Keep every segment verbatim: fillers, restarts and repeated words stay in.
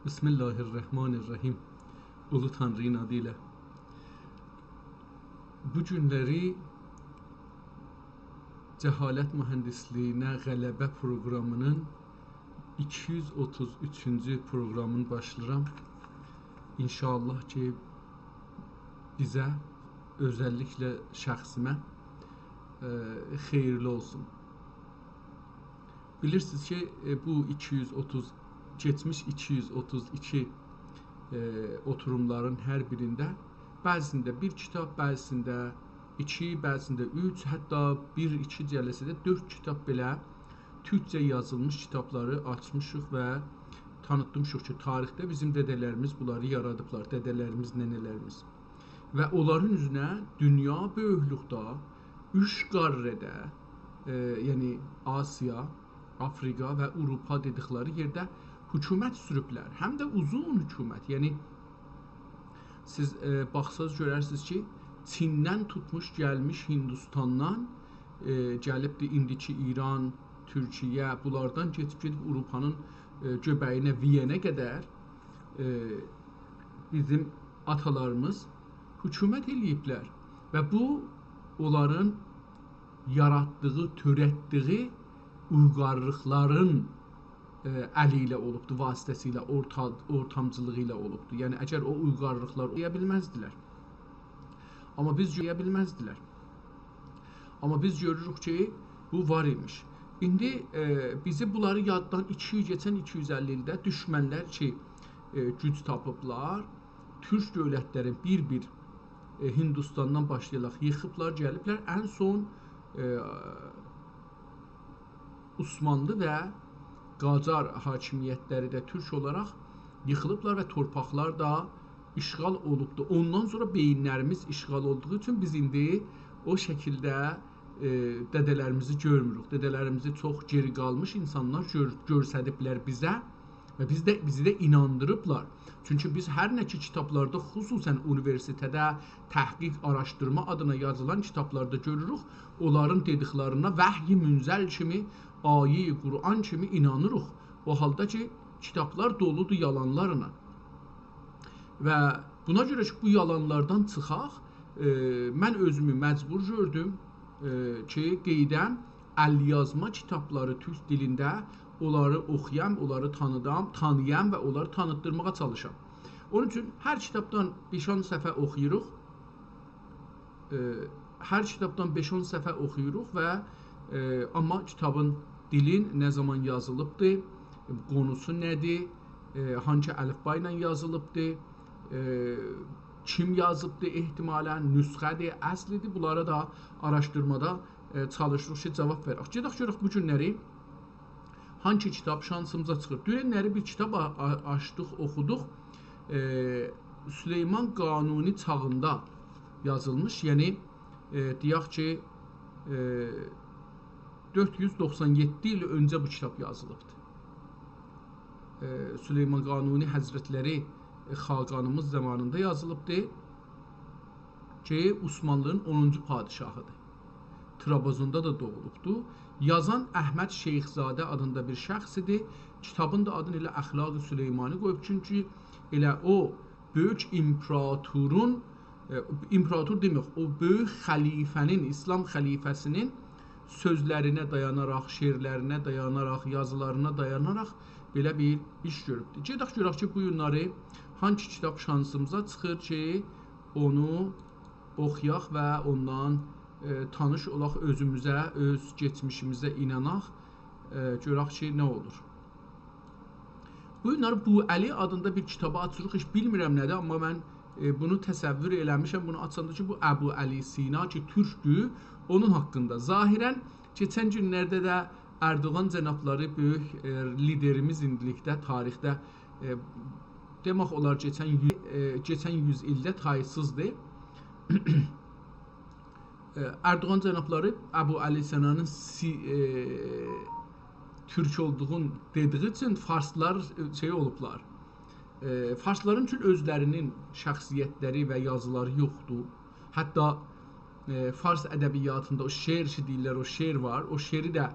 بسم الله الرحمن الرحیم. اولو تانری‌نین آدی ایله. بو گونلری جهالت مهندسلیگینه غلبه پروقرامینین ایکی یوز اوتوز اوچونجو پروقرامینی باشلاییرام. ان‌شاءالله کی، بیزه، اؤزللیکله شخصیمه، ائ، خئییرلی اولسون. بیلیرسینیز کی، ائ، بو ایکی یوز اوتوز، کئچمیش ایکی یوز اوتوز ایکی، ائ، اوتوروملارین هر بیرینده، بعضی‌سینده بیر کیتاب، بعضی‌سینده ایکی، بعضی‌سینده اوچ، حتی بیر، ایکی جلسه‌ده دؤرد کیتاب بئله، تورکجه یازیلمیش کیتابلاری آچمیشیق و تانیتمیشیق کی، تاریخده بیزیم دده‌لریمیز بونلاری یارادیبلار، دده‌لریمیز، ننه‌لریمیز. و اونلارین اوزونه دونیا بؤیوکلوکده، اوچ قاره‌ده، ائ، یعنی آسیا، آفریقا و آوروپا دئدیکلری یئرده حکومت سوروبلر. هم ده اوزون حکومت. یعنی سیز، ائ، باخساز گؤررسینیز کی، چیندن توتموش گلمیش هندوستاندان، ائ، گلیبدی ایندیکی ایران، تورکیه، بونلاردان کئچیب گئدیب آوروپانین، ائ، گؤبه‌یینه، ویئنه قدر، ائ، بیزیم آتالاریمیز حکومت ائله‌ییبلر. و بو اونلارین یاراتدیغی، تؤرتدیگی اویغارلیقلارین، ائ، الی ایله اولوبدو، واسطه‌سیله، اورتا-، اورتامجیلیغی ایله اولوبدو. یعنی اگر او اویغارلیقلار اولا بیلمزدیلر. آمما بیز گؤره بیلمزدیلر. آمما بیز گؤروروک کی، بو وار ایمیش. ایندی، ائ، بیزی بونلاری یاددان ایکی یوز، کئچن ایکی یوز اللی ایلده دوشمنلر کی، ائ، گوج تاپیبلار، تورک دؤولتلرین بیر-بیر، ائ، هندوستاندان باشلایاراق ییخیبلار، گلیبلر. ان سون، ائ، عثمانلی و قاجار حاکمیتلری ده تورک اولاراق ییخیلیبلار و تورپاقلار دا اشغال اولوبدو. اوندان سونرا بئیینلریمیز اشغال اولدوغو اوچون بیز ایندی او شکیلده، ائ، دده‌لریمیزی گؤرموروک. دده‌لریمیزی چوخ گئری قالمیش اینسانلار گؤر-، گؤرسدیبلر بیزه. و بیز ده، بیزی ده ایناندیریبلار. چونکی بیز هر نه کی کیتابلاردا، خصوصاً اونیوئرسیتئتده تحقیق، آراشدیرما آدینا یازیلان کیتابلاردا گؤروروک، اونلارین دئدیکلرینه وحی منزل کیمی، آیه قرآن کیمی اینانیریق. او حالدا کی، کیتابلار دولودور یالانلارلا. و بونا گؤره کی، بو یالانلاردان چیخاق، ائ، من اؤزومو مجبور گؤردوم، ائ، کی، قئییدم، ال‌یازما کیتابلاری تورک دیلینده، اونلاری اوخویام، اونلاری تانیدام، تانییام و اونلاری تانیتدیرماغا چالیشام. اونون اوچون هر کیتابدان بئش-اون صفحه اوخویوروق. ائ، هر کیتابدان بئش-اون صفحه اوخویوروق و، ائ، آمما کیتابین دیلین نه زامان یازیلیبدی، قونوسو نه‌دیر، ائ، هانسی الفبا ایله یازیلیبدی، ائ، کیم یازیبدی احتمالاً، نسخه‌دیر، اصلیدیر، بونلارا دا آراشدیرمادا، ائ، چالیشیریق کی، جاواب وئرک. گئدک گؤرک بو گونلری هانسی کیتاب شانسیمیزا چیخیر. دوننلری بیر کیتاب آ-، آ-، آچدیق، اوخودوق. ائ، سلیمان قانونی چاغیندا یازیلمیش، یعنی، ائ، دئیک کی، ائ، دؤرد یوز دوخسان یئددی ایل اؤنجه بو کیتاب یازیلیبدیر. ائ، سلیمان قانونی حضرتلری، ائ، خاقانیمیز زامانیندا یازیلیبدیر کی، عثمانلی‌نین اونونجو پادشاهیدیر. ترابزوندا دا دوغولوبدو. یازان احمد شیخ‌زاده آدیندا بیر شخص ایدی. کیتابین دا آدینی ائله اخلاق سلیمانی قویوب، چونکی ائله او بؤیوک ایمپراتورون، ائ، ایمپراتور دئمک، او بؤیوک خلیفه‌نین، اسلام خلیفه‌سینین سؤزلرینه دایاناراق، شعرلرینه دایاناراق، یازیلارینا دایاناراق بئله بیر ایش گؤروبدور. گئدک گؤرک کی، بو گونلری هانسی کیتاب شانسیمیزا چیخیر کی، اونو اوخویاق و اوندان، ائ، تانیش اولاق، اؤزوموزه، اؤز کئچمیشیمیزه ایناناق، ائ، گؤرک کی، نه اولور. بو گونلری بوعلی آدیندا بیر کیتابی آچیریق، هئچ بیلمیرم نه‌دیر، آمما من، ائ، بونو تصور ائله‌میشم، بونو آچاندا کی، بو ابوعلی سینا کی، تورکدور، اونون حاقیندا. ظاهراً کئچن گونلرده ده اردوغان جنابلاری، بؤیوک، ائ، لیدریمیز ایندیلیکده، تاریخده، ائ، دئمک اولار، کئچن یو-، ائ، کئچن یوز ایلده تایسیزدیر. ائ، اردوغان جنابلاری ابوعلی سینانین سی-، ائ، تورک اولدوغونو دئدیگی اوچون فارسلار، ائ، شئی اولوبلار. ائ، فارسلارین چون اؤزلرینین شخصیتلری و یازیلاری یوخدور. حتی، ائ، فارس ادبیاتیندا او شعر کی دئییرلر، او شعر وار. او شعری ده،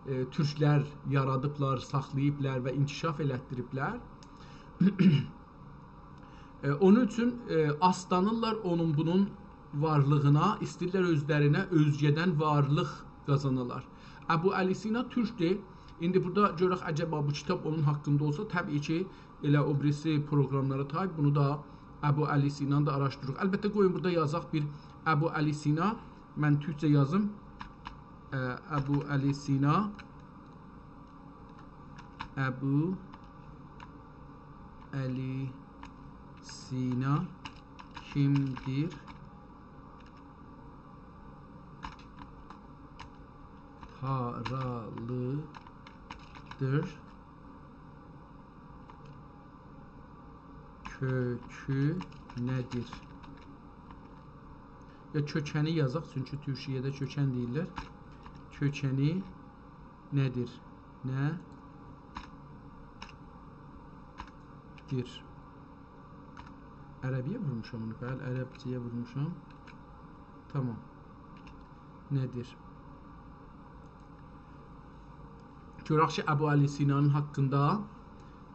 ائ، تورکلر یارادیبلار، ساخلاییبلار و انکشاف ائلتدیریبلر. ائ، اونون اوچون، ائ، آسلانیرلار اونون بونون وارلیغینا، ایسته‌ییرلر اؤزلرینه اؤزگه‌دن وارلیق قازانالار. ابوعلی سینا تورکدور. ایندی بورادا گؤرک، عجبا بو کیتاب اونون حاقیندا اولسا، طبیعی کی، ائله او بیریسی پروقراملارا تای بونو دا، ابوعلی سینانی دا آراشدیریریق. البته، قویون بورادا یازاق بیر ابوعلی سینا. من تورکجه یازیم. ا، ابوعلی سینا. ابوعلی سینا کیمدیر؟ هارالیدیر؟ کؤکو نه‌دیر؟ یا کؤکنی یازاق، چونکی تورکیه‌ده کؤکن دئییرلر. کؤکنی نه‌دیر؟ نه‌دیر؟ عربی‌یه وورموشام اونو، بلی، عربجه‌یه وورموشام. تامام. نه‌دیر؟ گؤرک کی، ابوعلی سینانین حاقیندا،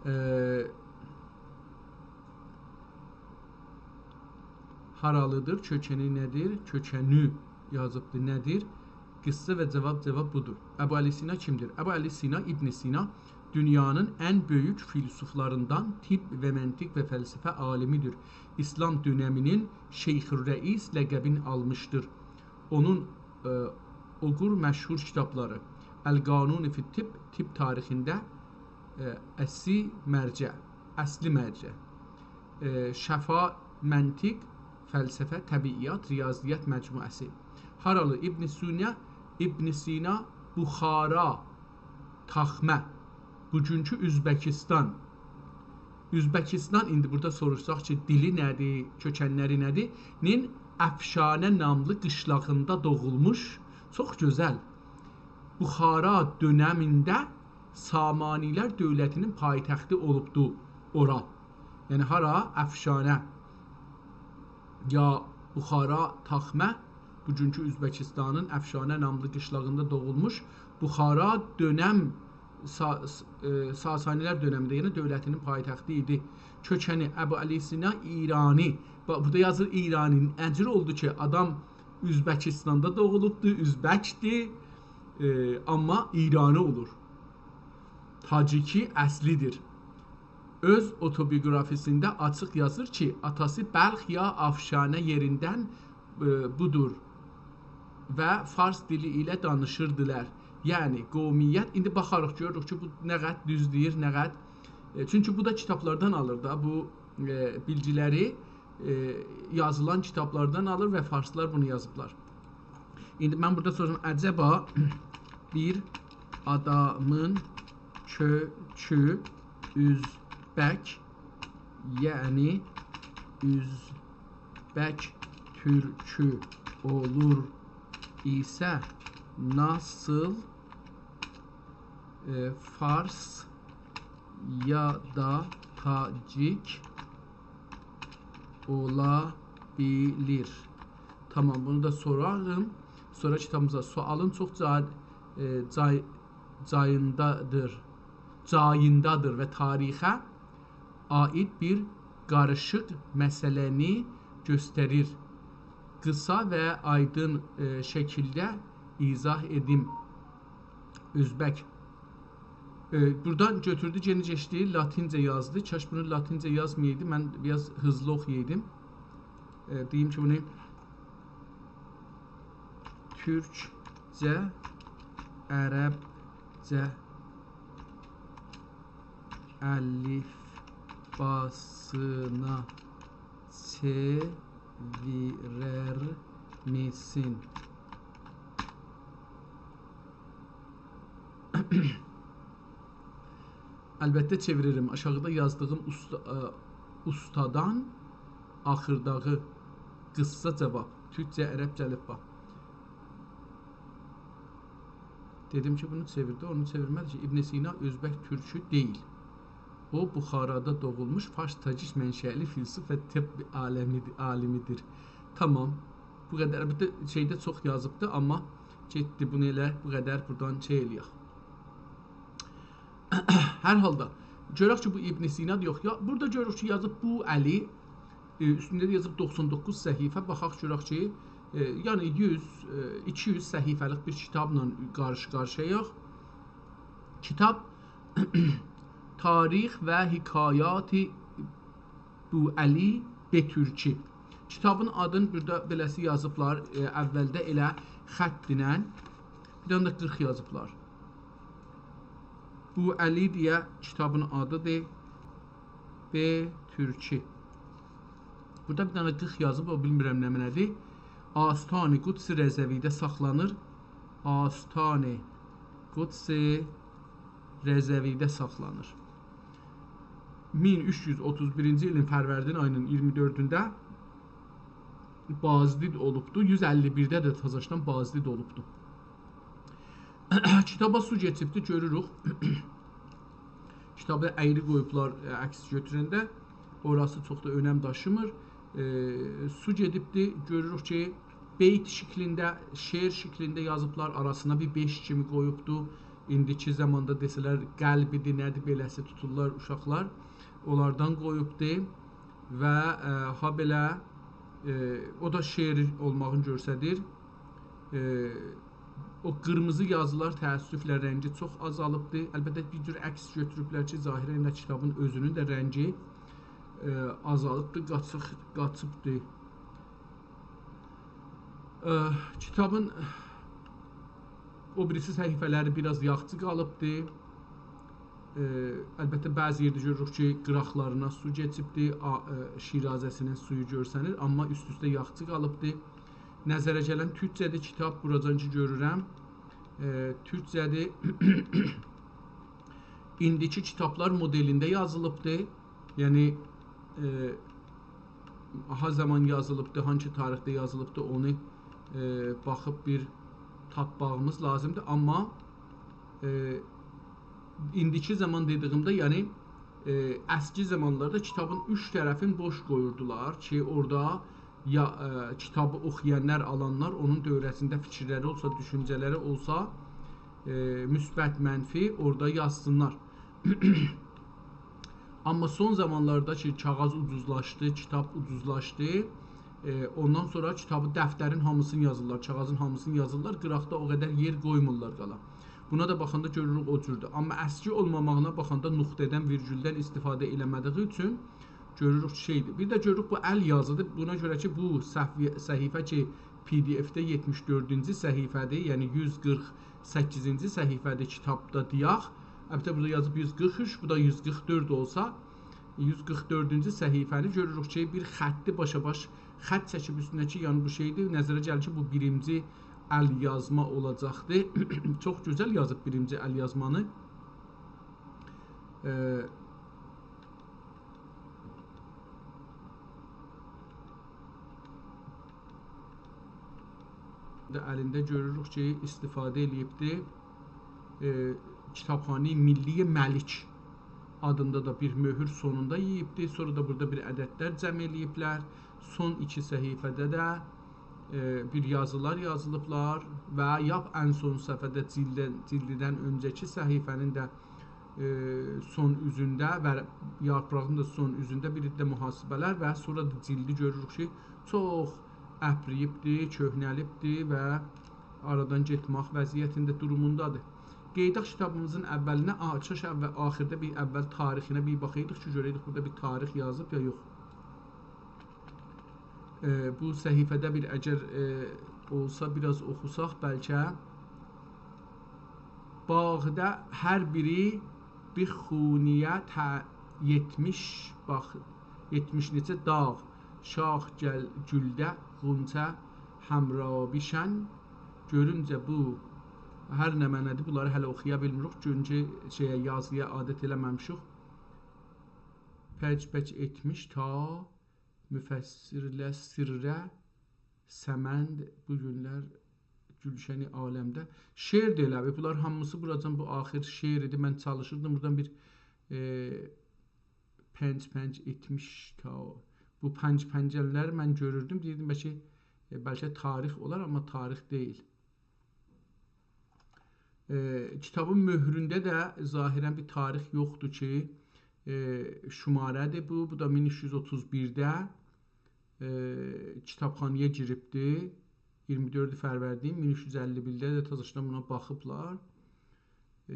ائ، هارالیدیر، کؤکنی نه‌دیر؟ کؤکنی یازیبدی، نه‌دیر؟ قیسسا و جاواب، جاواب بودور. ابوعلی سینا کیمدیر؟ ابوعلی سینا، ابن سینا دونیانین ان بؤیوک فیلسوفلاریندان، طب و منطق و فلسفه عالیمیدیر. ایسلام دؤنمینین شیخ‌الرئیس لقبین آلمیشدیر. اونون، ائ، اوغور مشهور کیتابلاری: القانون فی الطب، طب تاریخینده، ائ، اصلی مرجع، اصلی مرجع، ائ، شفا، منطق، فلسفه، طبیعیات، ریاضیات مجموعه‌سی. هارالی؟ ابن سینا، ابن سینا بخارا، تاخمه، بوگونکو اؤزبکیستان. اؤزبکیستان، ایندی بورادا سوروشساق کی، دیلی نه‌دیر، کؤکنلری نه‌دیر؟ نین افشانه ناملی قیشلاغیندا دوغولموش، چوخ گؤزل، بخارا دؤنمینده سامانی‌لر دؤولتینین پایتختی اولوبدو اورا. یعنی هارا؟ افشانه. یا بخارا، تاخمه، بوگونکو اؤزبکیستانین افشانه ناملی قیشلاغیندا دوغولموش، بخارا دؤنم سا-، س-، ائ، ساسانی‌لر دؤنمینده، یعنی دؤولتینین پایتختی ایدی. کؤکنی، ابوعلی سینا ایرانی. باخ، بورادا یازیر ایرانی. نه جور اولدو کی، آدام اؤزبکیستاندا دوغولوبدو، اؤزبکدیر، ائ، آمما ایرانی اولور. تاجیکی اصلی‌دیر. اؤز اوتوبیوگرافی‌سینده آچیق یازیر کی، آتاسی بلخ یا افشانه یئریندن، ائ، بودور و فارس دیلی ایله دانیشیردیلار. یعنی قومیت، ایندی باخاریق، گؤروروک کی، بو نه قدر دوز دئییر، نه قدر، ائ، چونکی بو دا کیتابلاردان آلیر دا، بو، ائ، بیلگی‌لری، ائ، یازیلان کیتابلاردان آلیر و فارسلار بونو یازیبلار. ایندی من بورادا سوروشورام، عجبا بیر آدامین کؤکو اؤزبک، یعنی اؤزبک تورکو اولور ایسه، ناسیل، ائ، فارس یا دا تاجیک اولا بیلیر؟ تامام، بونو دا سوراریم. سونرا کیتابیمیزدا سؤالین چوخ جا-، ائ، جای-، جاییندادیر، جاییندادیر و تاریخه عایید بیر قاریشیق مسئله‌نی گؤستریر. قیسا و آیدین، ائ، شکیلده ایضاح ائدیم. اؤزبک. ائ، بورادان گؤتوردو، یئنه کئچدی، لاتینجه یازدی. کاش بونو لاتینجه یازمایایدی، من بیر آز هیزلی اوخویایدیم. ائ، دئییم کی، بونو تورکجه، عربجه الیفباسینا چئویررمیسین؟ البته چئویریرم. آشاغیدا یازدیغیم اوستا-، ا، اوستادان آخیرداغی قیسسا جاواب. تورکجه، عربجه الیفبا. دئدیم کی، بونو چئویر ده، اونو چئویرمه‌دی کی، ابن سینا اؤزبک تورکو دئییل. او، بخارادا دوغولموش فارس تاجیک منشألی فیلسوف و طب عالمی-، عالیمیدیر. تامام. بو قدر. البته، شئیده چوخ یازیبدی، آمما گئتدی، بونو ائله بو قدر بورادان شئی ائله‌یک. هر حالدا، گؤرک کی، بو ابن سینادیر، یوخ. یا، بورادا گؤروروک کی، یازیب بوعلی، ائ، اوستونده ده یازیب دوخسان دوققوز صفحه. باخاق گؤرک کی، ائ، یعنی یوز، ائ، ایکی یوز صفحه‌لیک بیر کیتابلا قارشی-قارشییایق. کیتاب تاریخ و حکایات بوعلی به ترکی. کیتابین آدینی بورادا بئله‌سی یازیبلار، ائ، اولده ائله خطله، بیر دنه ده قیرخ یازیبلار. بوعلی دئیه کیتابین آدیدیر. به ترکی. بورادا بیر دنه قیرخ یازیب، او بیلمیرم نمنه‌دیر. آستان قدس رضوی‌ده ساخلانیر. آستان قدس رضوی‌ده ساخلانیر. مین اوچ یوز اوتوز بیرینجی ایلین فروردین آیی‌نین اییرمی دؤردونده بازدید اولوبدو. یوز اللی بیرده ده تازاشدان بازدید اولوبدو. کیتابا سو کئچیبدی، گؤروروک. کیتابی اَیری قویوبلار، ائ، عکس گؤتورنده. اوراسی چوخ دا اؤنم داشیمیر. ائ، سو گئدیبدی، گؤروروک کی، بیت شکلینده، شعر شکلینده یازیبلار، آراسینا بیر بئش کیمی قویوبدو. ایندیکی زاماندا دئسه‌لر قلبیدیر، نه‌دیر، بئله‌سی توتورلار اوشاقلار. اونلاردان قویوبدو و، ائ، هابئله، ائ، او دا شعر اولماغینی گؤستریر. ائ، او قیرمیزی یازیلار تأسفله رنگی چوخ آزالیبدی. البته، بیر جور عکس گؤتوروبلر کی، ظاهراً ائله کیتابین اؤزونون ده رنگی، ائ، آزالیبدی، قاچیق-، قاچیبدی. ائ، کیتابین او بیریسی صفحه‌لری بیر آز یاخچی قالیبدی. ائ، البته، بعضی یئرده گؤروروک کی، قیراقلارینا سو کئچیبدی، آ-، ائ، شیرازه‌سینین سویو گؤرسنیر، آمما اوست-اوسته یاخچی قالیبدی. نظره گلن تورکجه‌دیر کیتاب، بوراجان کی گؤرورم. ائ، تورکجه‌دیر. ایندیکی کیتابلار مدلینده یازیلیبدی. یعنی، ائ، ها زامان یازیلیبدی، هانسی تاریخده یازیلیبدی، اونو، ائ، باخیب بیر تاپماغیمیز لازیمدیر. آمما، ائ، ایندیکی زامان دئدیییمده، یعنی، ائ، اسکی زامانلاردا کیتابین اوچ طرفین بوش قویوردولار کی، اورادا یا، ائ، کیتابی اوخویانلار، آلانلار، اونون دؤوره‌سینده فیکیرلری اولسا، دوشونجه‌لری اولسا، ائ، مثبت، منفی، اورادا یازسینلار. آمما سون زامانلاردا کی، کاغیذ اوجوزلاشدی، کیتاب اوجوزلاشدی، ائ، اوندان سونرا کیتابی، دفترین هامیسینی یازیرلار، کاغیذین هامیسینی یازیرلار. قیراقدا او قدر یئر قویمورلار قالا. بونا دا باخاندا گؤروروک او جوردور. آمما اسکی اولماماغینا باخاندا نقطه‌دن، ویرگولدن استفاده ائله‌مه‌دیگی اوچون گؤروروک شئیدیر. بیر ده گؤروروک بو ال یازیدیر. بونا گؤره کی، بو صفحه، صفحه کی، پی دی اف‌ده یئتمیش دؤردونجو صفحه‌دیر، یعنی یوز قیرخ سککیزینجی صفحه‌دیر کیتابدا دئیک. البته، بورادا یازیب یوز قیرخ اوچ، بو دا یوز قیرخ دؤرد اولسا، یوز قیرخ دؤردونجو صفحه‌نی گؤروروک کی، بیر خطی باشاباش خط چکیب اوستونه کی، یعنی بو شئیدیر. نظره گلیر کی، بو بیرینجی ال یازما اولاجاقدی. چوخ گؤزل یازیب بیرینجی ال یازمانی. ائ، ده الینده گؤروروک کی، استفاده ائله‌ییبدی. ائ، کیتابخانه ملی ملک آدیندا دا بیر مؤهور سونوندا یئییبدی. سونرا دا بورادا بیر عددلر جمع ائله‌ییبلر. سون ایکی صفحه‌ده ده، ائ، بیر یازیلار یازیلیبلار و لاپ ان سون صفحه‌ده جیلدن، جیلدیدن اؤنجه‌کی صفحه‌نین ده، ائ، سون اوزونده و یارپاغین دا سون اوزونده بیر عده محاسبه‌لر و سونرا دا جیلدی گؤروروک کی، چوخ اپرییبدی، کؤهنه‌لیبدی و آرادان گئتمک وضعیتینده، دوروموندادیر. قئییداق کیتابیمیزین اولینه، آ، چوخ اول، آخیردا بیر اول تاریخینه بیر باخایدیق کی، گؤره‌یدیک بورادا بیر تاریخ یازیب یا یوخ. ائ، بو صفحه‌ده بیر اگر، ائ، اولسا، بیر آز اوخوساق بلکه. باغدا هر بیری بیر خونیه ته-، یئتمیش، باخ، یئتمیش نئچه داغ، شاخ گل-، گولده غنچه همرابیشن. گؤرونجه بو هر نمنه‌دیر، بونلاری هله اوخویا بیلمیریک. چونکی شئیه، یازییا عادت ائله‌مه‌میشیک. پج پج ائتمیش تا مفسرله سرره سمند بو گونلر گولشن عالمده. شعر ده ائله بیل، بونلار هامیسی بوراجان بو آخیر شعر ایدی. من چالیشیردیم بورادان بیر، ائ، پنج پنج ائتمیش تا، بو پنج پنجلری من گؤروردوم، دئییردیم بلکه، ائ، بلکه تاریخ اولار، آمما تاریخ دئییل. ائ، کیتابین مؤهرونده ده ظاهراً بیر تاریخ یوخدور کی، ائ، شماره‌دیر بو. بو دا مین اوچ یوز اوتوز بیرده، ائ، کیتابخانایا گیریبدی. اییرمی دؤرد فروردین مین اوچ یوز اللی بیرده ده تازاشدان بونا باخیبلار. ائ،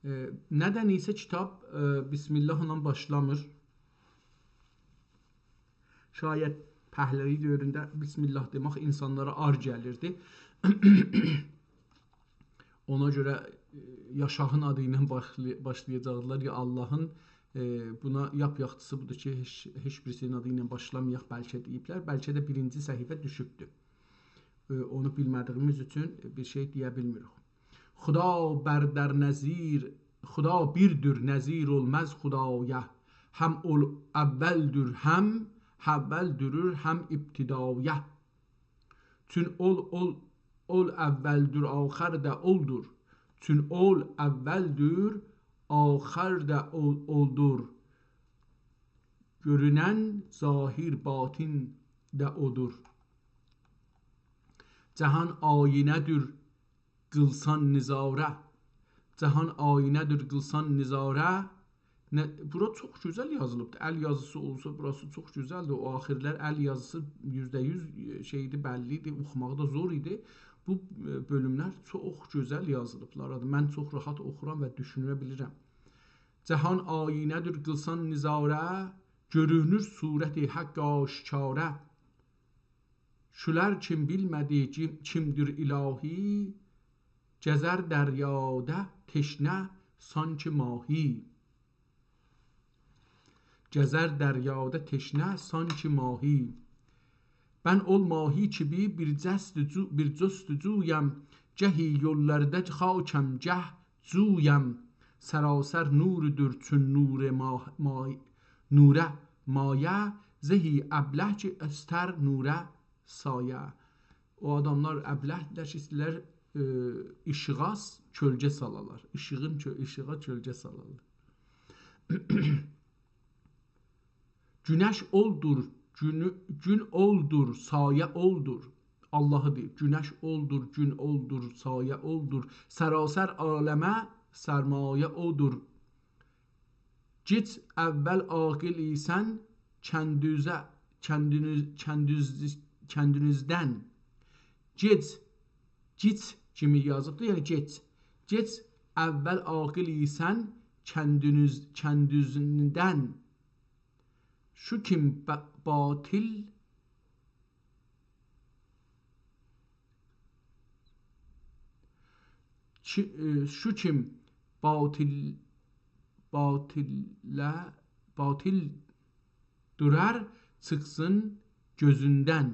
ائ، ندن ایسه کیتاب، ائ، بسم الله ایله باشلامیر. شاید پهلوی دؤورونده بسم الله دئمک اینسانلارا عار گلیردی. اونا گؤره، ائ، یا شاهین آدی ایله باشلای-، باشلایاجاقدیلار، یا اللهین، ائ، بونا لاپ یاخشیسی بودور کی، هئچ، هئچ بیریسینین آدی ایله باشلامایاق، بلکه دئییبلر، بلکه ده بیرینجی صفحه دوشوبدور. ائ، اونو بیلمه‌دیییمیز اوچون بیر شئی دئیه بیلمیریک. خدا بر در نظیر، خدا بیردور، نظیر اولماز خدایا. هم اول اولدور، هم، اولدور، هم ابتدایا. چون اول، اول، اول اولدور، آخر ده اولدور. چون اول اولدور، آخر ده اول، اولدور. گؤرونن ظاهر باطن ده اودور. جهان آیینه‌دیر، قیلسان نظاره. جهان آیینه‌دیر، قیلسان نظاره. نه، بورا چوخ گؤزل یازیلیبدیر. ال یازیسی اولسا، بوراسی چوخ گؤزلدیر. او آخیرلار ال یازیسی یوزده یوز شئیدی، بللی ایدی، اوخوماغی دا زور ایدی. بو، ائ، بؤلوملر چوخ گؤزل یازیلیبلار. من چوخ راحت اوخورام و دوشونه بیلیرم. جهان آیینه‌دیر، قیلسان نظاره، گؤرونور صورت حق آشکاره. شولار کیم بیلمه‌دی کی-، کیمدیر الهی، گزر دریادا تشنه سانکی ماهی. گزر دریادا تشنه سانکی ماهی. من اول ماهی کیمی بیر جستجو-، بیر جستجویم، گهی یوللاردا خاکم، گه جویم. سراسر نوردور چون نور ماه-، ماه-، نوره مایه، زهی ابله کی استر نوره سایه. او آداملار ابله‌دیرلر کی، ایسته‌ییرلر، ائ، ایشیغا س-، کؤلگه سالالار. ایشیغین کؤ-، ایشیغا کؤلگه سالالار. گونش اولدور، گونو-، گون اولدور، سایه اولدور. اللهی دئییر، گونش اولدور، گون اولدور، سایه اولدور. سراسر عالمه سرمایه اودور. گئچ اول عاقل ایسن کندوزه، کندونوز-، کندوز-، کندونوزدن. گئچ، گئچ کیمی یازیبدیر، یعنی گئچ. گئچ اول عاقل ایسن کندونوز-، کندوزوندن. شو کیم با-، باطل، کی-، ائ، شو کیم باطل، باطله، باطل دورار، چیخسین گؤزوندن.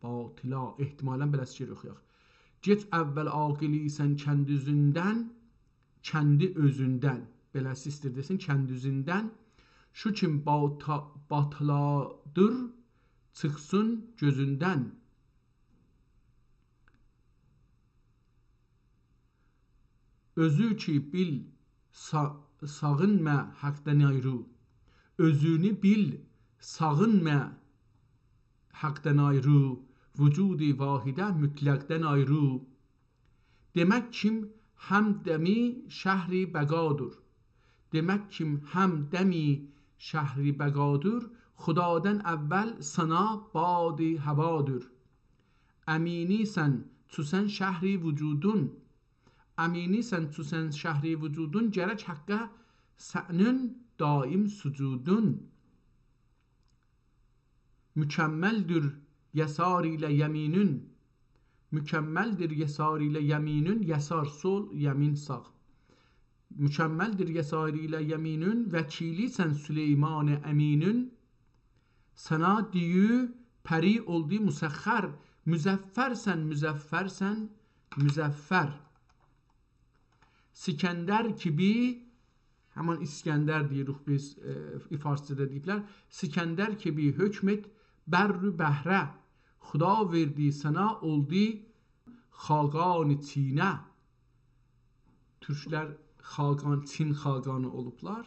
باطلا، احتمالاً بئله‌سی شعر اوخویاق. گئچ اول عاقل ایسن کندوزوندن، کندی اؤزوندن. بئله‌سی ایستیر دئسین، کندوزوندن. شو کیم باطا-، باطلادیر، چیخسین گؤزوندن. اؤزو کی بیل، سا-، ساغینما حقدن آیری. اؤزونو بیل، ساغینما حقدن آیری. وجود واحده مطلقدن آیری. دئمک کیم همدم شهر بقادیر. دئمک کیم همدم شهر بقادیر. خدادن اول ثنا باد هوادیر. امینی‌سن چو سن شهر وجودون. امینی‌سن چو سن شهر وجودون، گرک حقه سنین دایم سجودون. مکملدیر یسار ایله یمینون. مکملدیر یسار ایله یمینون، یسار سول، یمین ساغ. مکملدیر یسار ایله یمینون، وکیلی‌سن سلیمان امینون. سنا دئییر، پری اولدو مسخر، مظفرسن، مظفرسن، مظفر. سکندر کیمی، همان اسکندر دئییریک بیز، ائ، فارسجادا دئییبلر. سکندر کیمی حکم ائت بر و بحره، خدا وئردی سنا اولدو خاقان چینه. تورکلر خاقان، چین خاقانی اولوبلار.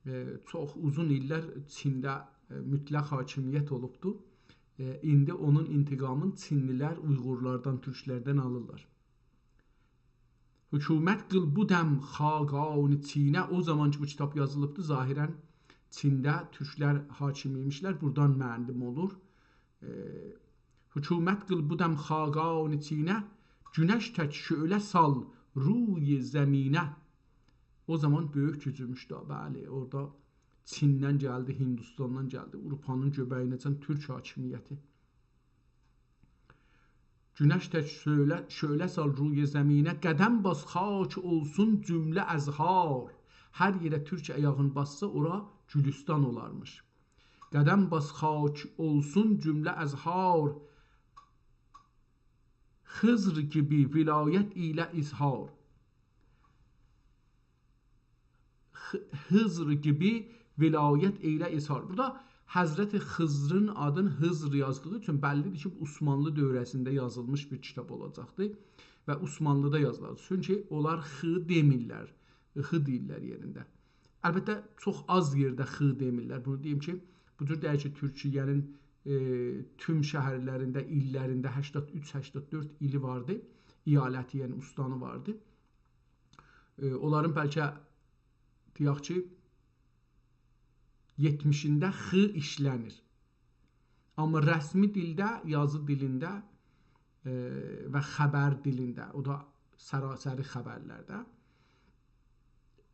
ائ، چوخ اوزون ایللر چینده ائ، مطلق حاکمیت اولوبدو. ائ، ایندی اونون انتقامینی چینلی‌لر اویغورلاردان، تورکلردن آلیرلار. «حکومت قیل بو دم خاقانی چینه.» او زامان کی، بو کیتاب یازیلیبدی، ظاهراً چینده تورکلر حاکم ایمیشلر. بورادان معلوم اولور. ائ، «حکومت قیل بو دم خاقانی چینه، گونش تک شعله سال روی زمینه.» او زامان بؤیوک گوجوموش ده، بلی، اورادا چیندن گلدی، هندوستاندان گلدی، آوروپانین گؤبه‌یینه‌جن تورک حاکمیتی. «گونش تک شعله، شعله سال روی زمینه، قدم باس خاک اولسون جمله ازهار.» هر یئره تورک آیاغین باسسا، اورا گولوستان اولارمیش. «قدم باس خاک اولسون جمله ازهار، خضر گیبی ولایت ایله اظهار.» خ-، خضر گیبی ولایت ایله اظهار. بورادا حضرت خضرین آدین خضر یازدیغی اوچون بللی‌دیر کی، بو عثمانلی دوره‌سینده یازیلمیش بیر کیتاب اولاجاقدی و عثمانلیدا یازیلار. چونکی اونلار خ دئمیرلر، خ دئییرلر یئرینده. البته، چوخ آز یئرده خ دئمیرلر. بونو دئییم کی، بو جور دئییل کی، تورکیه‌نین، ائ، توم شهرلرینده، ایللرینده، هشتاد اوچ، هشتاد دؤرد ایلی واردی، ایالتی، یعنی اوستانی واردی. ائ، اونلارین بلکه، دئیک کی، یئتمیشینده خ ایشله‌نیر. آمما رسمی دیلده، یازی دیلینده، ائ، و خبر دیلینده، او دا سراسری خبرلرده،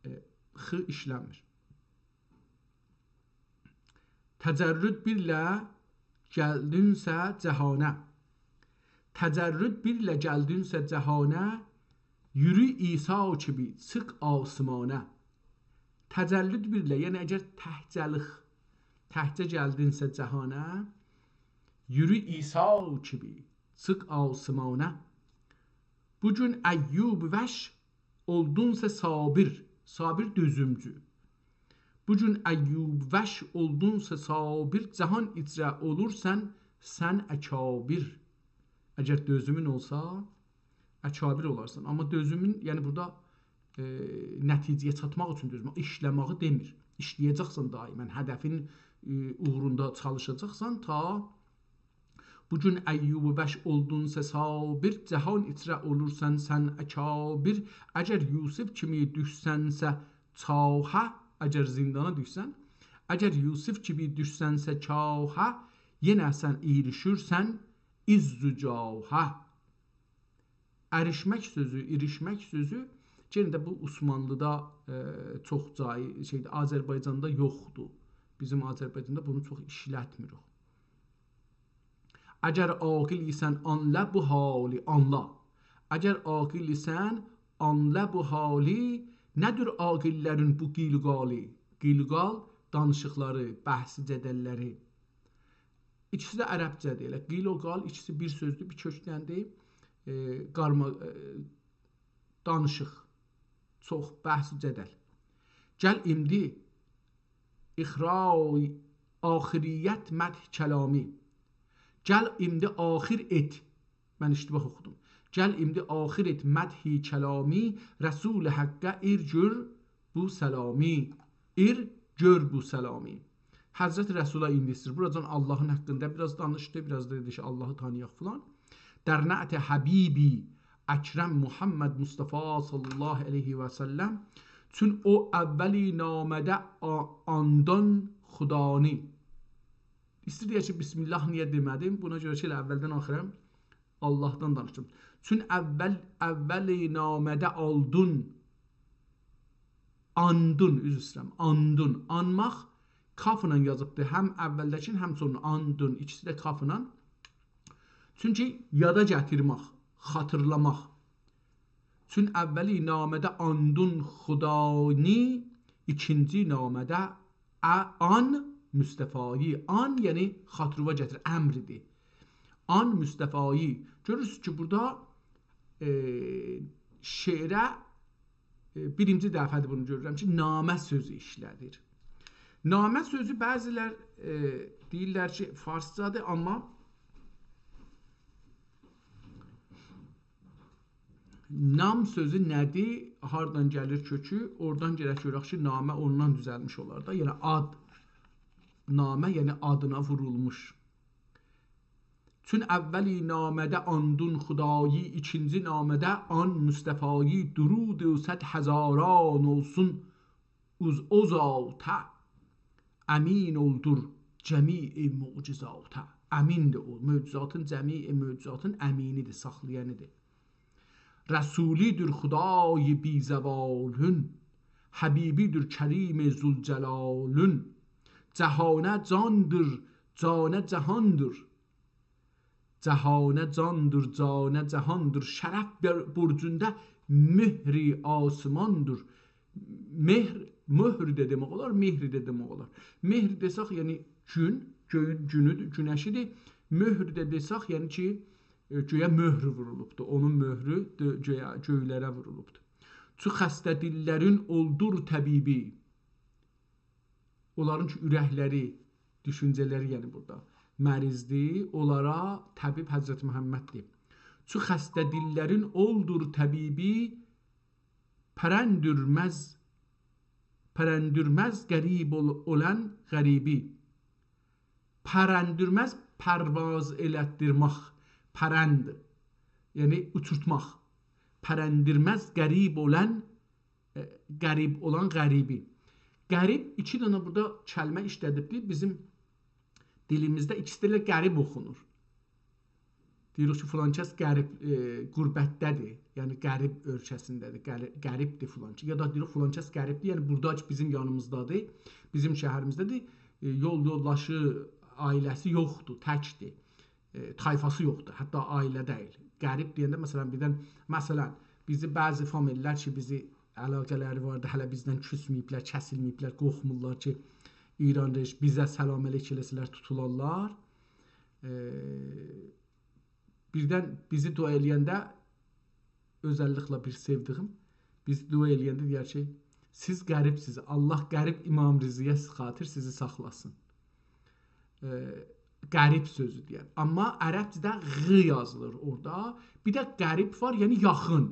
ائ، خ ایشله‌نمیر. «تجرد بیرله گلدینسه جهانه. تجرد بیرله گلدینسه جهانه، یورو عیسی کیمی چیخ آسمانه.» تجرد بیرله، یعنی اگر تکجه‌لیک، تکجه گلدینسه جهانه، یورو عیسی کیمی چیخ آسمانه. بو گون ایوب وش اولدونسا صابر، صابر دؤزومجو. بو گون ایوب وش اولدونسا صابر، جهان ایچره اولورسان سن اکابر. اگر دؤزومون اولسا، اکابر اولارسان. آمما دؤزومون، یعنی بورادا، ائ، نتیجه‌یه چاتماق اوچون دؤزومون، ایشله‌مه‌یی دئمیر. ایشله‌یه‌جکسن دائماً، هدفین، ائ، اوغروندا چالیشاجاقسان تا بو گون ایوب وش اولدونسا صابر، جهان ایچره اولورسان سن اکابر. اگر یوسف کیمی دوشسنسه چاهه، اگر زیندانا دوشسن، اگر یوسف کیمی دوشسنسه چاهه، یئنه سن ایریشیرسن عز و جاهه. اریشمک سؤزو، ایریشمک سؤزو، یئنه ده بو عثمانلیدا، ائ، چوخ جایی، شئیدیر، آذربایجاندا یوخدور. بیزیم آذربایجاندا بونو چوخ ایشلتمیریک. اگر عاقل ایسن آنلا بو حالی، آنلا. اگر عاقل ایسن آنلا بو حالی، نه‌دیر عاقل‌لرین بو قیل و قالی؟ قیل و قال، دانیشیقلاری، بحث جدل‌لری. ایکیسی ده عربجه‌دیر. ائله قیل و قال، ایکیسی بیر سؤزدور، بیر کؤکدندیر. ائ، قارما-، ائ، دانیشیق، چوخ بحث جدل. گل ایندی اخرای آخریت مدح کلامی. گل ایندی آخر ائت. من اشتباه اوخودوم. گل ایندی آخر ائت مدح کلامی، رسول حقه ایر گؤر بو سلامی. ایر گؤر بو سلامی. حضرت رسولا ایندی ایسته‌ییر. بوراجان آللاهین حاقیندا بیر آز دانیشدی، بیر آز دا دئدی کی، آللاهی تانییاق فلان. در نعت حبیبی اکرم محمد مصطفی صلی الله علیه و سلم. چون او اوّلی نامه‌ده آ-، آندان خدانی. ایسته‌ییر دئیه کی، بسم‌الله نییه دئمه‌دیم؟ بونا گؤره کی، ائله اوّلدن آخیرا آللاهدان دانیشدیم. چون اوّل، اوّلی نامه‌ده آلدون، آندون، عذر ایسته‌ییرم، آندون، آنماق کافلا یازیبدیر. هم اوّلده‌کین، هم سونون، آندون، ایکیسی ده کافلا. چونکی یادا گتیرمک، خاطیرلاماق. چون اوّلی نامه‌ده آندون خدانی، ایکینجی نامه‌ده ا-، آن مصطفایی. آن، یعنی خاطیرا گتیر، امردیر. آن مصطفایی. گؤرورسونوز کی، بورادا، ائ، شعره، ائ، بیرینجی دفعه‌دیر بونو گؤرورم کی، نامه سؤزو ایشله‌دیر. نامه سؤزو بعضی‌لر، ائ، دئییرلر کی، فارسجادیر، آمما نام سؤزو نه‌دیر، هاردان گلیر کؤکو، اورادان گرک گؤرک کی، نامه اوندان دوزلمیش اولار دا. یعنی آد، نامه، یعنی آدینا وورولموش. چون اولی نامه‌ده آندون خدایی، ایکینجی نامه‌ده آن مصطفایی، درود و صد هزاران اولسون اوز او ذاته، امین اولدور جمیع معجزاته. امین‌دیر او، معجزاتین، جمیع معجزاتین امینی‌دیر، ساخلایانی‌دیر. رسولی‌دیر خدای بی‌زوالون، حبیبی‌دیر کریم ذوالجلالون. جهانه جاندیر، جانه جهاندیر. جهانه جاندیر، جانه جهاندیر. شرف بر-، برجونده مهری آسماندیر. مهر، مهر ده دئمک اولار، مهری ده دئمک اولار. مهر دئسک، یعنی گون، گؤیون گونودور، گونشی‌دیر. مهر ده دئسک، یعنی کی، ائ، گؤیه مهر وورولوبدور. اونون مهرو ده گؤیه، گؤیلره وورولوبدور. چو خسته دیللرین اولدور طبیبی. اونلارین کی، اورکلری، دوشونجه‌لری، یعنی بورادا مریض‌دیر، اونلارا طبیب حضرت محمددیر. چو خسته دیللرین اولدور طبیبی، پرندورمز، پرندورمز غریب اول-، اولان غریبی. پرندورمز، پرواز ائلتدیرمک، پرند، یعنی اوچورتماق. پرندورمز غریب اولان، ائ، غریب اولان غریبی. غریب، ایکی دنه بورادا کلمه ایشله‌دیبدیر. بیزیم دیلیمیزده ایکیسی ده ائله غریب اوخونور. دئییریک کی، فلان کس غریب، ائ، غربتده‌دیر، یعنی غریب اؤلکه‌سینده‌دیر، غری-، غریبدیر فلان کس. یا دا دئییریک، فلان کس غریبدیر، یعنی بورادا کی، بیزیم یانیمیزدادیر، بیزیم شهریمیزده‌دیر، ائ، یول یولداشی، عائله‌سی یوخدور، تکدیر، ائ، طایفاسی یوخدور، حتی عائله دئییل. غریب دئینده، مثلا، بیردن، مثلا، بیزی بعضی فامیل‌لر کی، بیزی علاقه‌لری واردی، هله بیزدن کوسمه‌ییبلر، کسیلمه‌ییبلر، قورخمورلار کی، ایران رژ-، بیزه سلام علیک ائله‌سه‌لر توتولارلار. ائ، بیردن بیزی دعا ائله‌ینده، اؤزللیکله بیر سئودیگیم، بیزی دعا ائله‌ینده دئیر کی، «سیز غریبسیز، الله غریب امام رضایا خاطر سیزی ساخلاسین.» ائ، غریب سؤزو دئیر. آمما عربجه‌ده «غ» یازیلیر اورادا. بیر ده غریب وار، یعنی یاخین.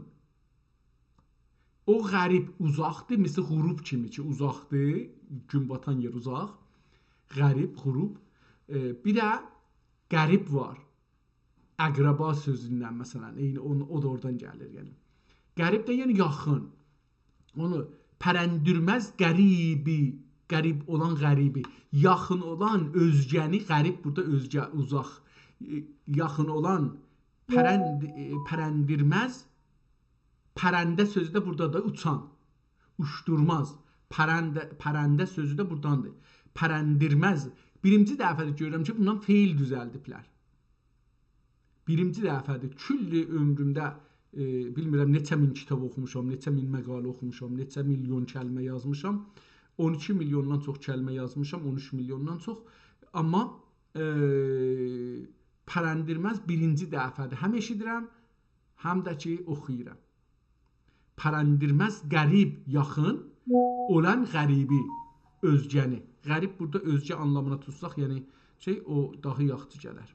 او غریب اوزاقدیر، مثل غروب کیمی کی، اوزاقدیر، گون باتان یئر اوزاق. غریب، غروب. ائ، بیر ده غریب وار. اقربا سؤزوندن، مثلا، عینی اون-، او دا اورادان گلیر، یعنی. غریب ده، یعنی یاخین. اونو پرندورمز غریبی، غریب اولان غریبی. یاخین اولان اؤزگه‌نی، غریب بورادا اؤزگه، اوزاق. ائ، یاخین اولان پرند-، ائ، پرندورمز، پرنده سؤزو ده بورادا دا اوچان، اوچدورماز. پرنده، پرنده سؤزو ده بورادان‌دیر. پرندورمز. بیرینجی دفعه‌دیر گؤرورم کی، بوندان فعل دوزلدیبلر. بیرینجی دفعه‌دیر. کلّ عؤمرومده، ائ، بیلمیرم نئچه مین کیتاب اوخوموشام، نئچه مین مقاله اوخوموشام، نئچه میلیون کلمه یازمیشام. اون ایکی میلیوندان چوخ کلمه یازمیشام، اون اوچ میلیوندان چوخ. آمما، ائ، پرندورمز بیرینجی دفعه‌دیر. هم ائشیدیرم، هم ده کی، اوخویورام. پرندورمز غریب یاخین، اولان غریبی، اؤزگه‌نی. غریب بورادا اؤزگه آنلامینا توتساق، یعنی شئی، او داها یاخشی گلر.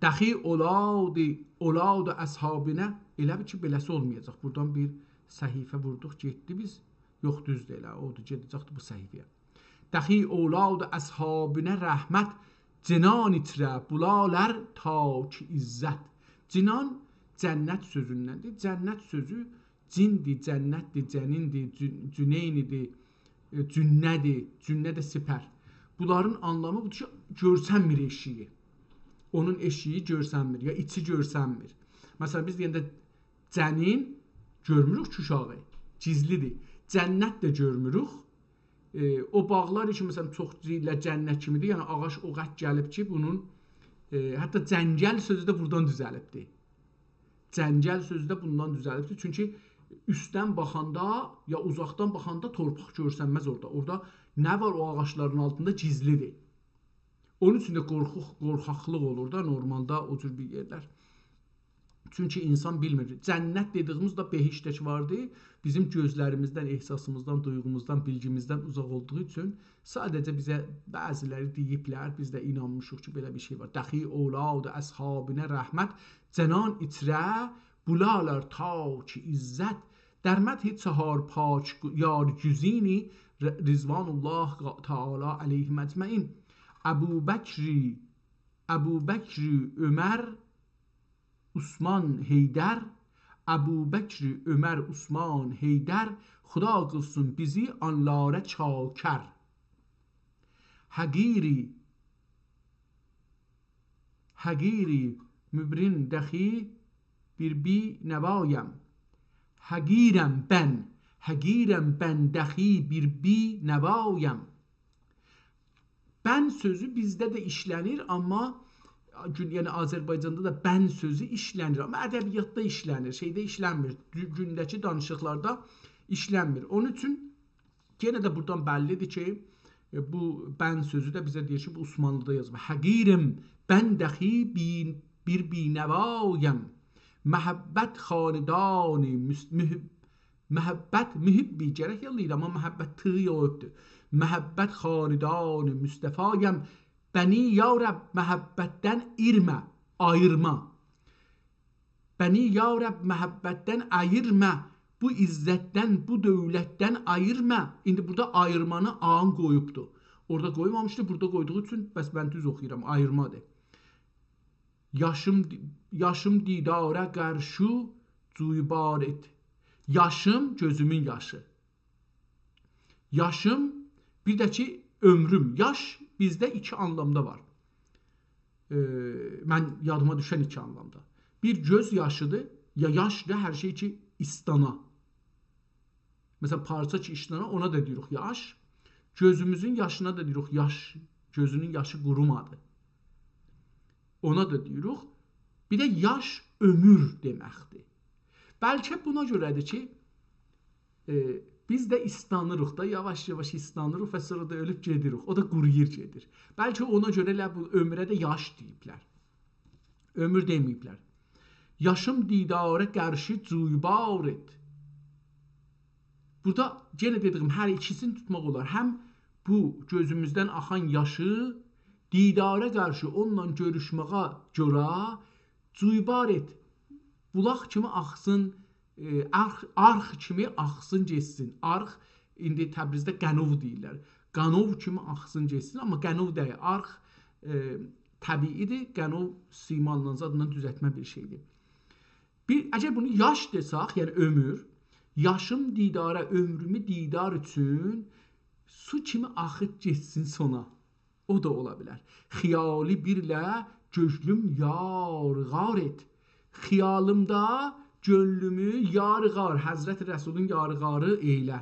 دخی اولادی، اولاد اصحابینه، ائله بیل کی، بئله‌سی اولمایاجاق. بورادان بیر صفحه ووردوق، گئتدی بیز. یوخ، دوزدور ائله، اودور، گئده‌جکدی بو صفحه‌یه. دخی اولاد اصحابینه رحمت، جنان ایچره بولالار تاک عزت. جنان جنت سؤزوندندیر. جنت سؤزو جیندیر، جنتدیر، جنیندیر، جون-، جنین‌دیر، ائ، جنه‌دیر، جنه ده سپر. بونلارین آنلامی بودور کی، گؤرسنمیر ائشیگی. اونون ائشیگی گؤرسنمیر، یا ایچی گؤرسنمیر. مثلا، بیز دئینده جنین، گؤرموروک کی، اوشاغی، گیزلی‌دیر. جنت ده گؤرموروک. ائ، او باغلار کی، مثلا، چوخ دئییرلر جنت کیمی‌دیر، یعنی آغاج او قدر گلیب کی، بونون، ائ، حتی جنگل سؤزو ده بورادان دوزلیبدیر. جنگل سؤزو ده بوندان دوزلیبدیر. چونکی اوستدن باخاندا، یا اوزاقدان باخاندا تورپاق گؤرسنمز اورادا. اورادا نه وار او آغاجلارین آلتیندا، گیزلی‌دیر. اونون اوچون ده قورخوق-، قورخاقلیق اولور دا نورمالدا او جور بیر یئرلر. چونکی اینسان بیلمیر. جنت دئدیگیمیز ده بهشت ده کی واردی، بیزیم گؤزلریمیزدن، احساسیمیزدان، دویغوموزدان، بیلگیمیزدن اوزاق اولدوغو اوچون ساده‌جه بیزه بعضی‌لری دئییبلر، بیز ده اینانمیشیق کی، بئله بیر شئی وار. دخی اولاد اصحابینه رحمت، جنان ایچره بولالار تاک عزت. در مدح چهار پاک یار گزینی، ر-، رضوان الله تعالی علیهم اجمعین. ابوبکر، ابوبکر، عمر، عثمان، حیدر، ابوبکر، عمر، عثمان، حیدر، خدا قیلسین بیزی آنلارا چاکر. حقیری، حقیری، مبرین دخی بیر بینوایم. حقیرم بن، حقیرم بن دخی بیر بینوایم. بن سؤزو بیزده ده ایشله‌نیر، آمما گون-، یعنی آذربایجاندا دا بن سؤزو ایشله‌نیر، آمما ادبیاتدا ایشله‌نیر، شئیده ایشلنمیر، گو-، گونده‌کی دانیشیقلاردا ایشلنمیر. اونون اوچون یئنه ده بورادان بللی‌دیر کی، ائ، بو بن سؤزو ده بیزه دئییر کی، بو عثمانلی‌دا یازیلیب. حقیرم بن دخی بی-، بیر بینوایم، محبت خاندان مس-، محب-، محبت محبی گرک یازیلایدی، آمما محبت تی یوخدور. محبت خاندان مصطفایم، بنی یا رب محبتدن ایرمه، آییرما. بنی یا رب محبتدن آییرما، بو عزتدن، بو دؤولتدن آییرما. ایندی بورادا آییرمانی آن قویوبدو. اورادا قویمامیشدی، بورادا قویدوغو اوچون بس من دوز اوخویورام، آییرمادیر. یاشیم، یاشیم دیداره قرشو جویبار ائت. یاشیم، گؤزومون یاشی. یاشیم، بیر ده کی، عؤمروم. یاش بیزده ایکی آنلامدا وار. ائ، من یادیما دوشن ایکی آنلامدا. بیر گؤز یاشیدیر، یا یاشدیر هر شئی کی، ایسلانا. مثلا، پارچا کی ایشلنه، اونا دا دئییریک یاش. گؤزوموزون یاشینا دا دئییریک یاش. گؤزونون یاشی قورومادی. اونا دا دئییریک. بیر ده یاش عؤمور دئمکدیر. بلکه بونا گؤره‌دیر کی، ائ، بیز ده ایسلانیریق دا، یاواش-یاواش ایسلانیریق و سونرا دا اؤلوب گئدیریک. او دا قورویور گئدیر. بلکه اونا گؤره ائله بو عؤمره ده یاش دئییبلر. عؤمور دئمه‌ییبلر. یاشیم دیداره قرشی جویبار ائت. بورادا یئنه دئدیگیم، هر ایکیسینی توتماق اولار. هم بو گؤزوموزدن آخان یاشی دیداره قرشی، اونونلا گؤروشمه‌یه گؤره جویبار ائت. بولاق کیمی آخسین، ائ، آرخ، آرخ کیمی آخسین گئتسین. آرخ، ایندی تبریزده قنوو دئییرلر. قانوو کیمی آخسین گئتسین، آمما قنوو دئییل. آرخ، ائ، طبیعی‌دیر، قنوو سیمانلا، زادلا دوزلتمه بیر شئی‌دیر. بیر، اگر بونو یاش دئسک، یعنی عؤمور، یاشیم دیداره، عؤمرومو دیدار اوچون سو کیمی آخیب گئتسین سونا. او دا اولا بیلر. خیالی بیرله گؤزلوم یار غار ائت. خیالیمدا گؤنلومو یار غار، حضرت رسولون یار غاری ائیله.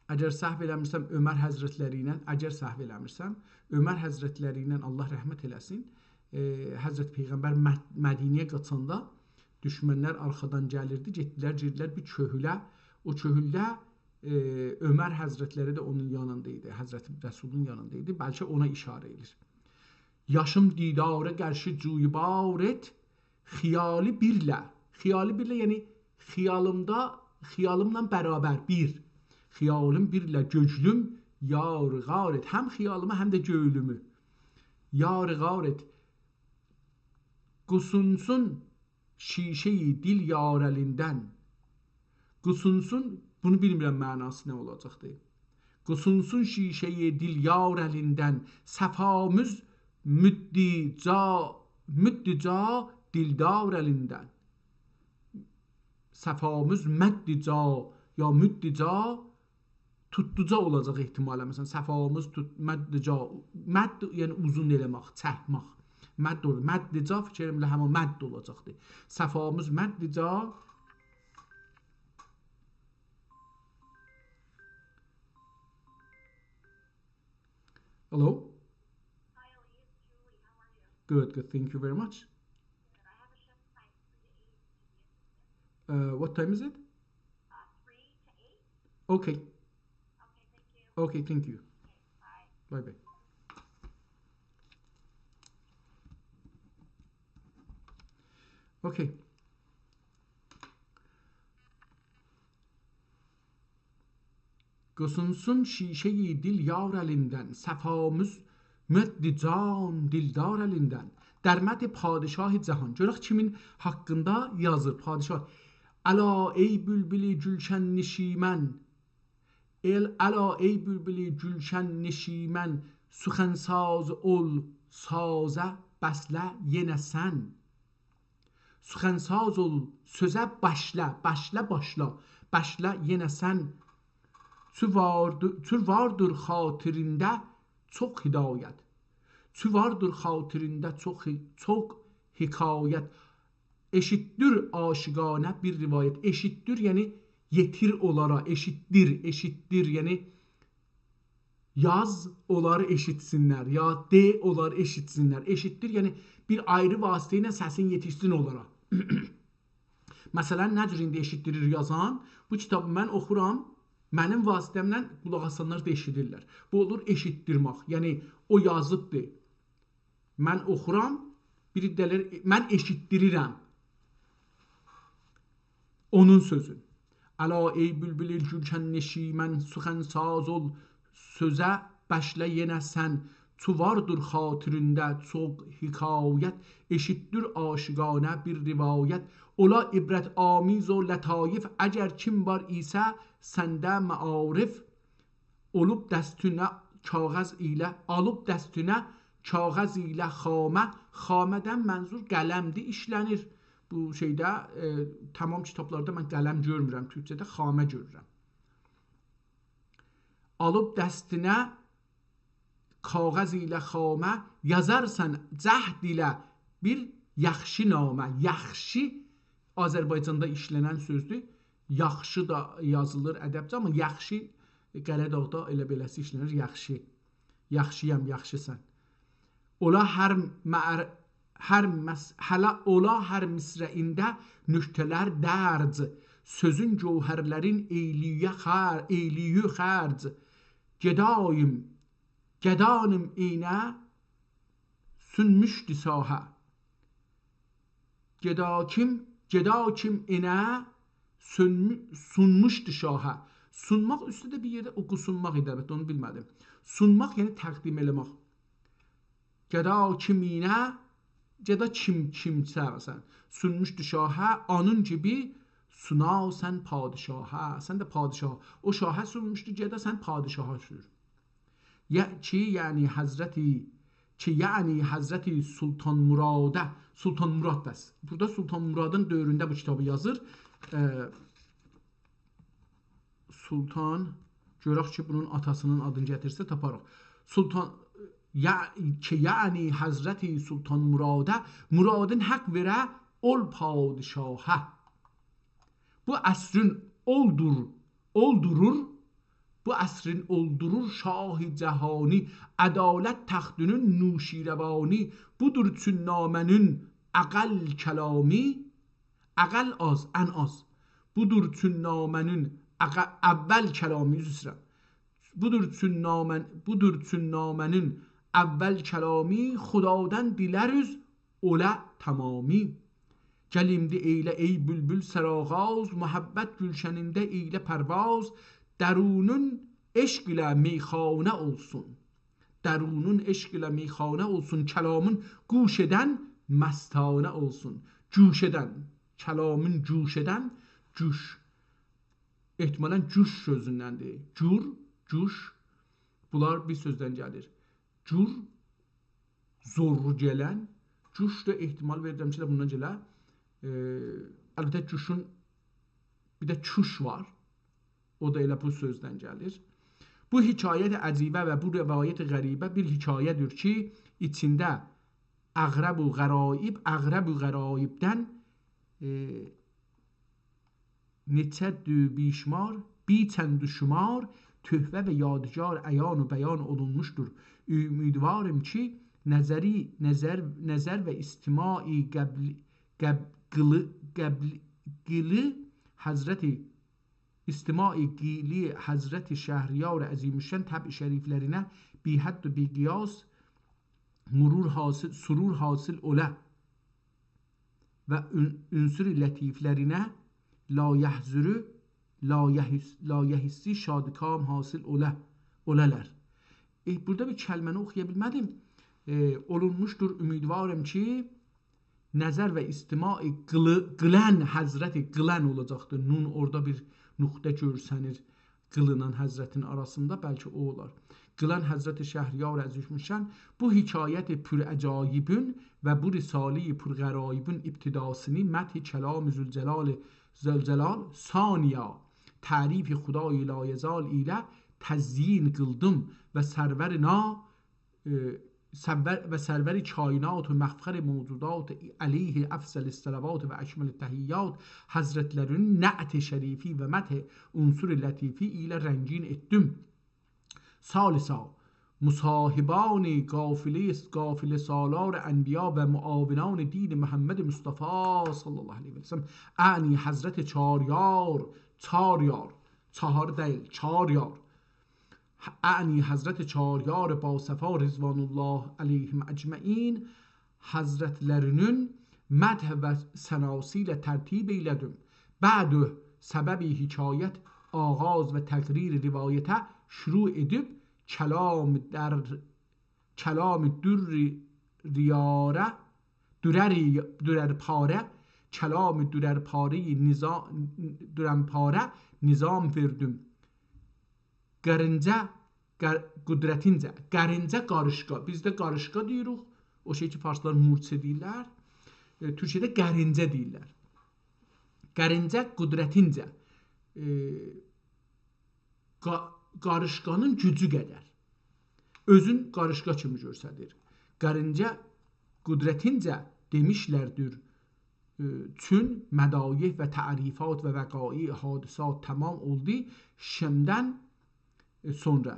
اگر سهو ائله‌میرسم، عمر حضرتلری ایله، اگر سهو ائله‌میرسم، عمر حضرتلری ایله، الله رحمت ائله‌سین، ائ، حضرت پیغمبر مد-، مدینه‌یه قاچاندا دوشمنلر آرخادان گلیردی، گئتدیلر، گیردیلر بیر کؤهوله. او کؤهولده، ائ، عمر حضرتلری ده اونون یانیندا ایدی، حضرت رسولون یانیندا ایدی. بلکه اونا اشاره ائدیر. یاشیم دیداره قرشی جویبار ائت، خیالی بیرله. خیالی بیرله، یعنی خیالیمدا، خیالیملا برابر بیر. خیالیم بیرله گؤزلوم یار غار ائت. هم خیالیمی، هم ده گؤزلومو یار غار ائت. قوسونسون شیشه‌ی دل یار الیندن. قوسونسون، بونو بیلمیرم معناسی نه اولاجاقدیر. قوسونسون شیشه‌ی دل یار الیندن، صفامیز مدّ جا، مدّ جا دلدار الیندن. صفامیز مدّ جا یا مدّ جا توتدوجا اولاجاق احتمالا. مثلا، صفامیز توت-، مدّ جا، مدّ، یعنی اوزون ائله‌مک، چکمک. مدّ اولور. مدّ جا فیکر ائلیرم ائله همین مدّ اولاجاقدیر. صفامیز مدّ جا. Hello? Good, good. Thank you very much. Uh, what time is it? Okay. Okay, thank you. Bye bye. Okay. قوسونسون شیشه‌ی دل یار الیندن، صفامیز مدّ جان دلدار الیندن. در مدح پادشاه جهان. گؤرک کیمین حاقیندا یازیر پادشاه. الا ای بلبل گلشن نشیمن، الا ای بولبول گولشن نشیمن، سخن‌ساز اول سازه بشله یئنه سن. سخن‌ساز اول، سؤزه باشلا، باشلا، باشلا، باشلا یئنه سن. چو واردی-، چو واردیر خاطرینده چوخ حکایت. چو واردیر خاطرینده چوخ، چوخ حکایت. ائشیتدیر عاشقانه بیر روایت. ائشیتدیر، یعنی یئتیر اونلارا، ائشیتدیر، ائشیتدیر، یعنی یاز، اونلار ائشیتسینلر، یا دئ، اونلار ائشیتسینلر. ائشیتدیر، یعنی بیر آیری واسطه ایله سسین یئتیشسین اونلارا. مثلا، نه جور ایندی ائشیتدیریر یازان؟ بو کیتابی من اوخورام، منیم واسطه‌مله قولاق آسانلار دا ائشیدیرلر. بو اولور ائشیتدیرمک. یعنی، او یازیبدیر. من اوخورام، بیری دئییر، من ائشیتدیریرم. اونون سؤزو. الا ای بولبول گولشن نشیمن، سخن‌ساز اول، سؤزه باشلا یئنه سن. چو واردیر خاطرینده چوخ حکایت، ائشیتدیر عاشقانه بیر روایت. اولا عبرت‌آمیز و لطایف، اگر کیم وار ایسه سنده معارف، اولوب دستونه کاغذ ایله، آلیب دستونه کاغذ ایله خامه. خامه‌دن منظور قلمدیر، ایشله‌نیر. بو شئیده، ائ، تمام کیتابلاردا من قلم گؤرمورم، تورکجه‌ده خامه گؤرورم. آلیب دستونه کاغذ ایله خامه، یازارسان جهد ایله بیر یاخشی نامه. یاخشی آذربایجاندا ایشله‌نن سؤزدور. یاخشی دا یازیلیر ادبجه، آمما یاخشی قره‌داغدا ائله بئله‌سی ایشله‌نیر. یاخشی. یاخشی‌یام، یاخشی‌سان. اولا هر مر-، هر مس-، هله اولا هر مصرعینده نکته‌لر درج، سؤزون گوهرلرین ائیلییه خر-، ائیلییه خرج. گداییم، گدانیم اینه سونموشدو شاهه. گدا کیم، گدا کیم اینه سونمو-، سونموشدو شاهه. سونماق اوسته ده بیر یئرده اوخوسونماق ایدی، البته، اونو بیلمه‌دیم. سونماق، یعنی تقدیم ائله‌مک. گدا کیم اینه، گدا کیم، کیمسه، مثلا، سونموشدو شاهه، اونون کیمی سوناسان پادشاها. سن ده پادشاها. او شاهه سونموشدو گدا، سن پادشاها سور. یا-، کی، یعنی حضرتی، کی، یعنی حضرتی سلطان مراده. سلطان مراد بس. بورادا سلطان مرادین دؤورونده بو کیتابی یازیر. ائ، سلطان، گؤرک کی، بونون آتاسینین آدینی گتیرسه تاپاریق. سلطان، یا-، کی، یعنی حضرتی سلطان مراده، مرادین حق وئره اول پادشاها. بو عصرین اولدور، اولدورور، بو عصرین اولدورور شاه جهانی، عدالت تختینین نوشیروانی. بودور چون نامه‌نین اقل کلامی، اقل آز، ان آز. بودور چون نامه‌نین اق-، اول کلامی، عذر ایسته‌ییرم. بودور چون نامه-، بودور چون نامه‌نین اول کلامی، خدادان دیلریز اولا تمامی. گل ایندی ائیله ای بولبول سرآغاز، محبت گولشنینده ائیله پرواز، درونون عشق ایله میخانه اولسون. درونون عشق ایله میخانه اولسون، کلامین گوش ائدن مستانه اولسون. گوش ائدن، کلامین گوش ائدن، گوش. احتمالا گوش سؤزوندندیر. گور، گوش. بونلار بیر سؤزدن گلیر. گور، زورلو گلن. گوش ده احتمال وئریرم کی، ده بوندان گله. ائ، البته، گوشون بیر ده کوش وار. او دا ائله بو سؤزدن گلیر. بو حکایت عجیبه و بو روایت غریبه بیر حکایه‌دیر کی، ایچینده اغرب و غرایب، اغرب و غرایبدن، ائ، نئچه‌دیر بی‌شمار، بی‌چند و شمار، تحفه و یادگار عیان و بیان اولونموشدور. امیدواریم کی، نظری، نظر، نظر و استماع قبل، قب-، قیلی، قبل، قیلی حضرت، استماع قیلی حضرت شهریار عظیم‌الشأن طبع شریفلرینه بی‌حد و بی‌قیاس مرور حاصل، سرور حاصل اولا و عن-، عنصر لطیفلرینه لایحضرو، لایحس-، لایحسی شادکام حاصل اولا، اولالار. ائ، بورادا بیر کلمه‌نی اوخویا بیلمه‌دیم. ائ، اولونموشدور، امیدوارم کی، نظر و استماع قیلی-، قیلن حضرت، قیلن اولاجاقدیر. نون اورادا بیر نقطه گؤرسنیر. قیلینان حضرتین آراسیندا، بلکه او اولار. قیلان حضرت شهریار عزیزالشأن بو حکایت پرعجایبین و بو رساله‌ی پرغرایبین ابتداسینی مدح کلام ذوالجلال، ذوالجلال ثانیا، تعریف خدای لایزال ایله تزیین قیلدیم و سرور نا ائ، سرور، و سرور کائنات و مفخر موجودات علیه افضل الصلوات و اکمل التحیات حضرتلرینین نعت شریفی و مدح عنصر لطیفی ایله رنگین ائتدیم. ثالثا، مصاحبان قافله، قافله سالار انبیا و معاونان دین محمد مصطفی صلی الله علیه و سلم، اعنی حضرت چهار یار، چهار یار، چهار دئییل، چهار یار، اعنی حضرت چهار یار باصفا رضوان الله علیهم اجمعین حضرتلرینین مدح و ثناسی ایله ترتیب ائیله‌دیم. بعده، سبب حکایت، آغاز و تقریر روایته شروع ائدیب، کلام در، کلام در ریاره، درر، درر پاره، کلام درر پاره نظا-، درر پاره نظام وئردیم. قرنجه، قر-، قدرتینجه. قرنجه قاریشقا. بیزده قاریشقا دئییریک. او شئی کی، فارسلار مورچه دئییرلر. ائ، تورکیه‌ده قرنجه دئییرلر. قرنجه قدرتینجه. ائ، قا-، قاریشقانین گوجو قدر. اؤزون قاریشقا کیمی گؤستریر. قرنجه قدرتینجه دئمیشلردیر. ائ، چون مدایح و تعریفات و وقایع، حادثات تمام اولدو شیمدن، ائ، سونرا.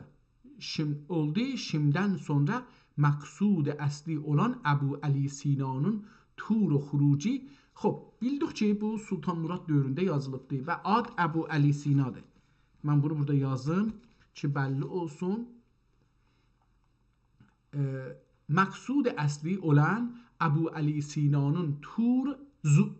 شیم-، اولدو شیمدن سونرا مقصود اصلی اولان ابوعلی سینانین طور و خروجی. خوب، بیلدیک کی، بو سلطان مراد دؤورونده یازیلیبدی و آد ابوعلی سینادیر. من بونو بورادا یازیم کی، بللی اولسون. ائ، مقصود اصلی اولان ابوعلی سینانین طور، زو-،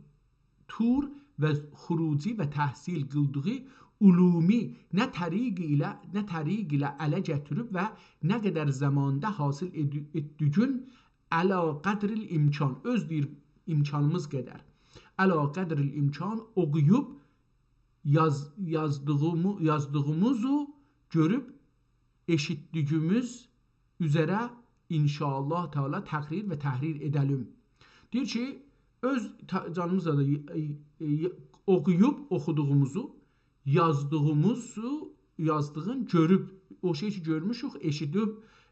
طور و خروجی و تحصیل قیلدیغی علومو نه طریق ایله، نه طریق ایله اله گتیریب و نه قدر زاماندا حاصل ائدی-، ائتدیگین علی قدر الامکان، اؤز دئییر امکانیمیز قدر، علی قدر الامکان اوخویوب یاز-، یازدیغیمی-، یازدیغیمیزی گؤروب ائشیتدیگیمیز اوزره ان‌شاءالله تعالی تقریر و تحریر ائده‌لیم. دئییر کی، اؤز تا-، جانیمیزلا دا ای-، ای-، ای-، اوخویوب اوخودوغوموزو، یازدیغیمیزی، یازدیغین گؤروب، او شئی کی، گؤرموشوک، ائشیدیب،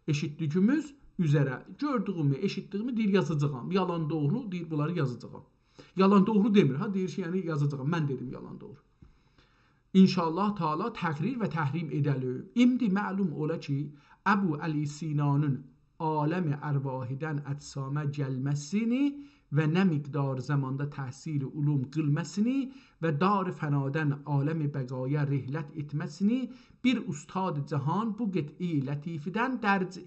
ائشیتدیگیمیز اوزره گؤردوگومو، ائشیتدیگیمی دئییر یازاجاغام. یالان دوغرو دئییر، بونلاری یازاجاغام. یالان دوغرو دئمیر ها، دئییر کی، یعنی یازاجاغام، من دئدیم یالان دوغرو. ان‌شاءالله تعالی تقریر و تحریم ائده‌لیم. ایندی معلوم اولا کی، ابوعلی سینانین عالم ارواحدان اجساما گلمه‌سینی و نه مقدار زاماندا تحصیل علوم قیلمه‌سینی و دار فنادان عالم بقایا رحلت ائتمه‌سینی بیر استاد جهان بو قطعه لطیفیدن درج،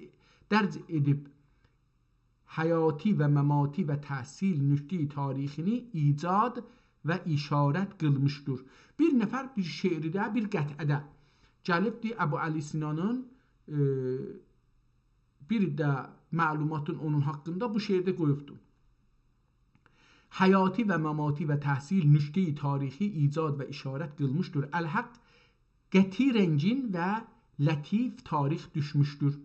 درج ائدیب، حیاتی و مماتی و تحصیل نکته تاریخینی ایجاد و اشارت قیلمیشدیر. بیر نفر بیر شعرده، بیر قطعه‌ده گلیبدی ابوعلی سینانین، ائ، بیر ده معلوماتین اونون حاقیندا بو شعرده قویوبدو. حیاتی و مماتی و تحصیل نکته تاریخی ایجاد و اشارت قیلمیشدیر. الحق قطعی رنگین و لطیف تاریخ دوشموشدور.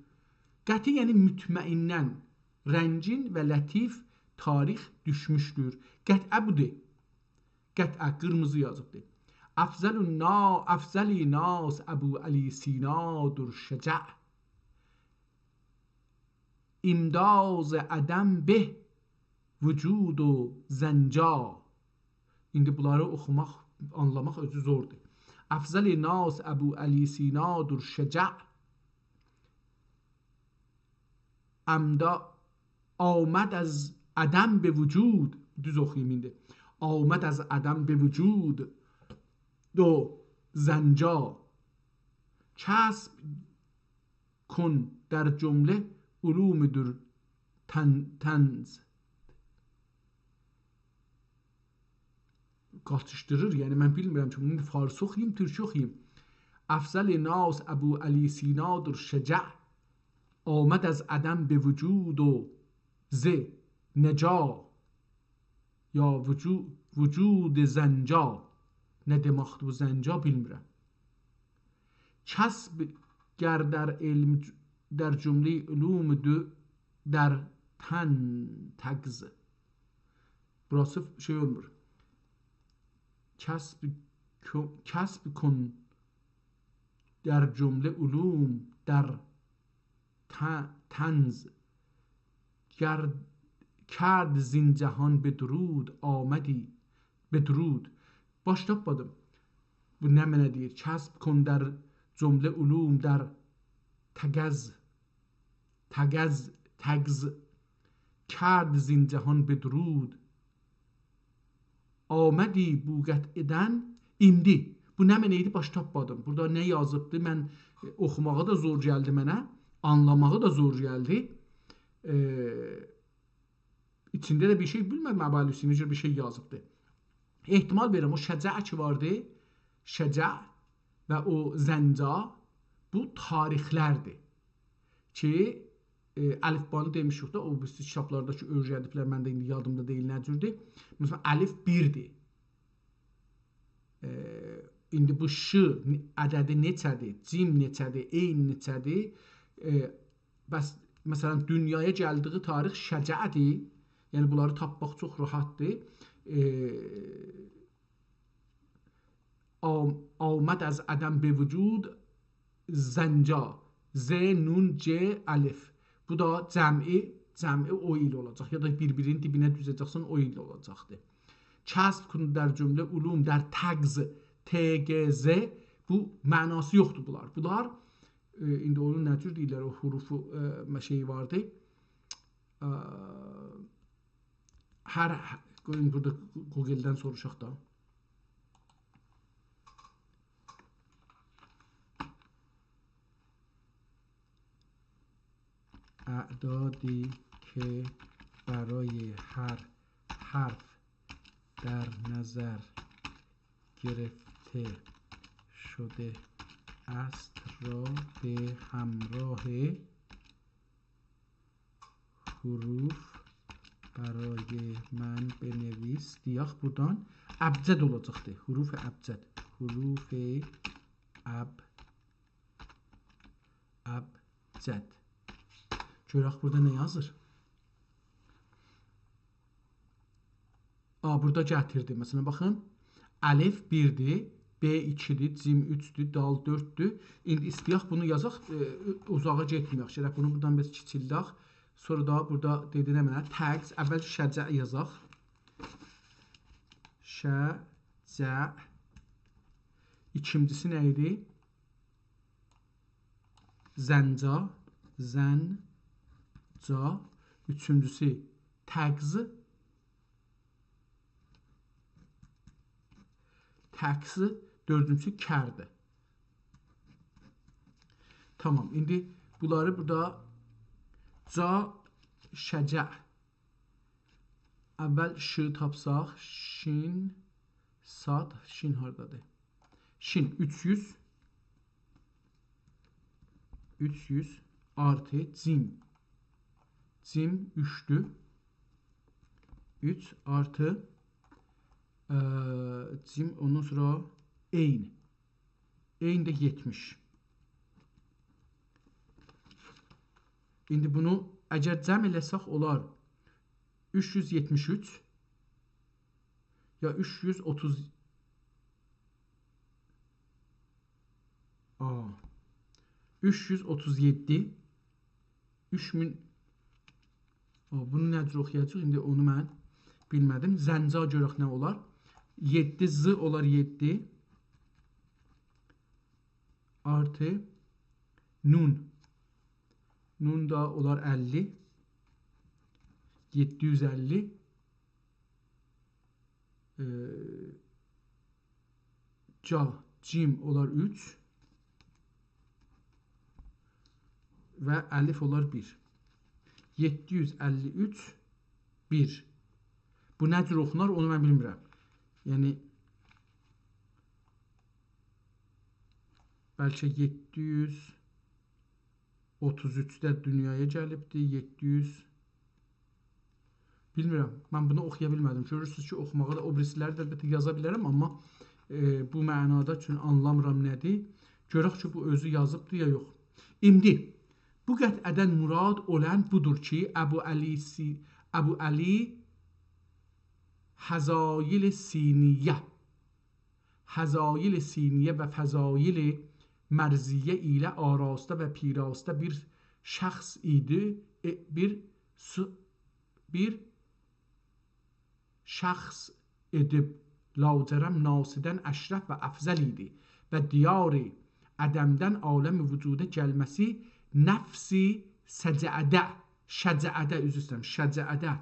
قطعی، یعنی مطمئناً رنگین و لطیف تاریخ دوشموشدور. قطعه بودور. قطعه، قیرمیزی یازیبدیر. افضل النا-، افضل ناس ابوعلی سینادور شجاع. امتاز عدم به وجود و زنجا. ایندی بونلاری اوخوماق، آنلاماق اؤزو زوردور. افضل ناس ابوعلی سینادور شجاع. امدا آمد از عدم به وجود. دوز اوخویوم ایندی. آمد از عدم به وجود و زنجا. کسب کن در جمله علوم در تن-، طنز. قاتیشدیریر، یعنی من بیلمیرم کی، بونو فارسی اوخویوم، تورکی اوخویوم. افضل ناس ابوعلی سینادور شجاع، آمد از عدم به وجود و ز نجا، یا وجو-، وجود زنجا. نه دئمکدیر بو زنجا، بیلمیرم. کسب گر در علم، در جملهٔ علوم دو، در تن تگز. بوراسی شئی اولمور. کسب کو-، کسب کن در جمله علوم در ت-، تنز. گر-، کرد زین جهان بدرود آمدی، بدرود. باش تاپمادیم. بو نمنه دئییر؟ کسب کن در جمله علوم در تگز، تگز، تگز. کرد زین جهان بدرود آمدی بو قطعه‌دن ایمدی. بو نمنه ایدی؟ باش تاپمادیم. بورادا نه یازیبدی؟ من، ائ، اوخوماغا دا زور گلدی منه، آنلاماغا دا زور گلدی. ائ، ایچینده ده بیر شئی بیلمه‌دیم، ابوعلی حسینی جور بیر شئی یازیبدی. احتمال وئریرم، او شجع کی واردی، شجع و او زنجا، بو تاریخلردیر کی، ائ، الفبانی دئمیشیک ده، او بیریسی کیتابلاردا کی اؤیره‌دیبلر، من ده ایندی یادیمدا دئییل نه جوردور. مثلا، الف بیردیر. ائ، ایندی بو ش عددی نئچه‌دیر، جیم نئچه‌دیر، عین نئچه‌دیر؟ ائ، بس، مثلا، دونیایا گلدیگی تاریخ شجعدیر. یعنی، بونلاری تاپماق چوخ راحتدیر. ائ، آم-، آمد از عدم به وجود، زنجا، ز، نون، ج، الف. بو دا جمعی، جمعی او ایل اولاجاق. یا دا بیر-بیرینین دیبینه دوزه‌جکسن، او ایل اولاجاقدیر. کسب کن در جمله علوم در تگز، ت، گ، ز، بو معناسی یوخدور بونلار. بونلار، ائ، ایندی اونو نه جور دئییرلر، او حروفو، ائ، شئی واردی. ائ، هر، قویون بورادا گوگلدن سوروشاق دا. اعدادی که برای هر حرف در نظر گرفته شده است را به همراه حروف برای من بنویس. دئیک، بورادان ابجد اولاجاقدی. حروف ابجد. حروف اب-، ابجد. گؤرک بورادا نه یازیر. آ، بورادا گتیردی. مثلا، باخین. الف بیردیر، ب ایکیدیر، جیم اوچدور، دال دؤرددور. ایندی ایسته‌یک بونو یازاق، ائ، اوزاغا گئتمه‌یک. گرک بونو بورادان بیر کیچیلدک. سونرا دا بورادا دئدی نمنه؟ تگز. اول شجع یازاق. شجع. ایکینجیسی نه ایدی؟ زنجا، زنجا. اوچونجوسو تگز، تگز. دؤردونجوسو کرد. تامام، ایندی بونلاری بورادا جا، شجع. اول ش تاپساق، شین، صاد، شین هاردادیر؟ شین، اوچ یوز، اوچ یوز آرتی جیم. جیم اوچدور. اوچ آرتی، ائ، جیم، اوندان سونرا عین. عین ده یئتمیش. ایندی بونو اگر جمع ائله‌سک، اولار اوچ یوز یئتمیش اوچ یا اوچ یوز اوتوز، آ، اوچ یوز اوتوز یئددی. اوچ مین. آ، بونو نه جور اوخویاجاغیق؟ ایندی اونو من بیلمه‌دیم. زنجا گؤرک نه اولار. یئددی، ز اولار یئددی. آرتی نون. نون دا اولار اللی. یئددی یوز اللی. ائ، جا، جیم اولار اوچ و الف اولار بیر. یئددی یوز اللی اوچ، بیر. بو نه جور اوخونار، اونو من بیلمیرم. یعنی، بلکه یئددی یوز اوتوز اوچده دونیایا گلیبدی، یئددی یوز. بیلمیرم، من بونو اوخویا بیلمه‌دیم. گؤرورسونوز کی، اوخوماغا دا، او بیریسیلری ده البته یازا بیلرم، آمما، ائ، بو معنادا، چون آنلامیرام نه‌دیر. گؤرک کی، بو اؤزو یازیبدی یا یوخ. ایندی بو قطعه‌دن مراد اولان بودور کی، ابوعلی سی-، ابوعلی هذایل سینیه، هذایل سینیه و فضایل مرضیه ایله آراسته و پیراسته بیر شخص ایدی، ائ، بیر سو-، بیر شخص ائدیب لاجرم ناسیدن اشرف و افضل ایدی و دیار عدمدن عالم وجودا گلمه‌سی نفس سجعده، شجعده، عذر ایسته‌ییرم، شجعده، ائ،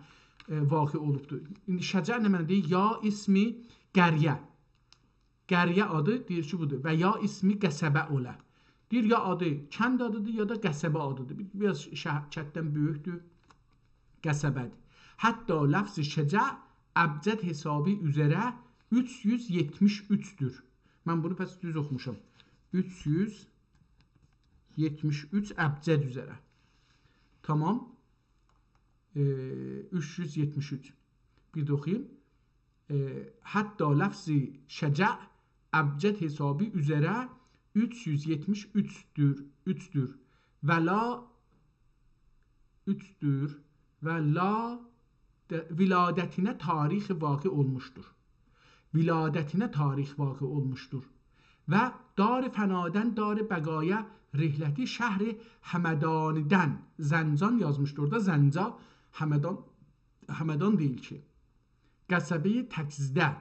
واقع اولوبدور. ایندی شجع نه معنی دئییر؟ یا اسم قریه. قریه آدی، دئییر کی، بودور. و یا اسم قصبه اولا. دئییر، یا آدی کند آدیدیر، یا دا قصبه آدیدیر. بیر، بیر آز شهر، کنددن بؤیوکدور. قصبه‌دیر. حتی لفظ شجع ابجد حسابی اوزره اوچ یوز یئتمیش اوچدور. من بونو پس دوز اوخوموشام. اوچ یوز یئتمیش اوچ ابجد اوزره. تامام. ائ، اوچ یوز یئتمیش اوچ. بیر ده اوخویوم. ائ، حتی لفظ شجع ابجد حسابی اوزره اوچ یوز یئتمیش اوچدور، اوچدور. و لا، اوچدور. و لا ده-، ولادتینه تاریخ واقع اولموشدور. ولادتینه تاریخ واقع اولموشدور. و دار فنادن دار بقایا رحلتی شهر همدانیدن، زنجان یازمیشدی اورادا، زنجا، همدان، همدان دئییل کی. قصبه‌ی تکزده.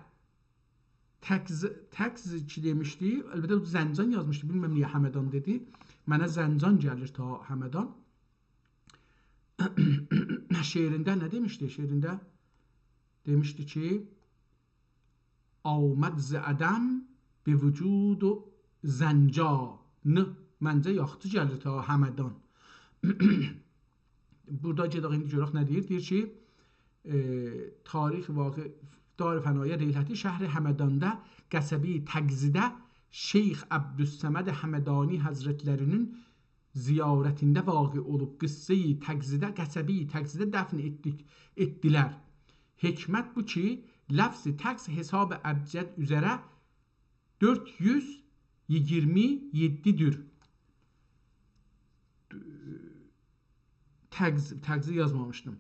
تکز، تکز کی دئمیشدی، البته بو زنجان یازمیشدی، بیلمیرم نییه همدان دئدی. منه زنجان گلیر تا همدان. شعرینده نه دئمیشدی؟ شعرینده دئمیشدی کی، آمد ز عدم به وجود و زنجان. منجه یاخشی گلیر تا همدان. بورادا گئدک، ایندی گؤرک نه دئییر. دئییر کی، ائ، تاریخ واقع دار فنایا رحلتی شهر همداندا قصبه‌ی تکزده شیخ عبدالصمد همدانی حضرتلری‌نین زیارتینده واقع اولوب. قصه‌ی تکزده، قصبه‌ی تکزده دفن ائتدیک، ائتدیلر. حکمت بو کی، لفظ تکز حساب ابجد اوزره دؤرد یوز ایگیرمی یئددی‌دیر. تکز، تکزی یازمامیشدیم.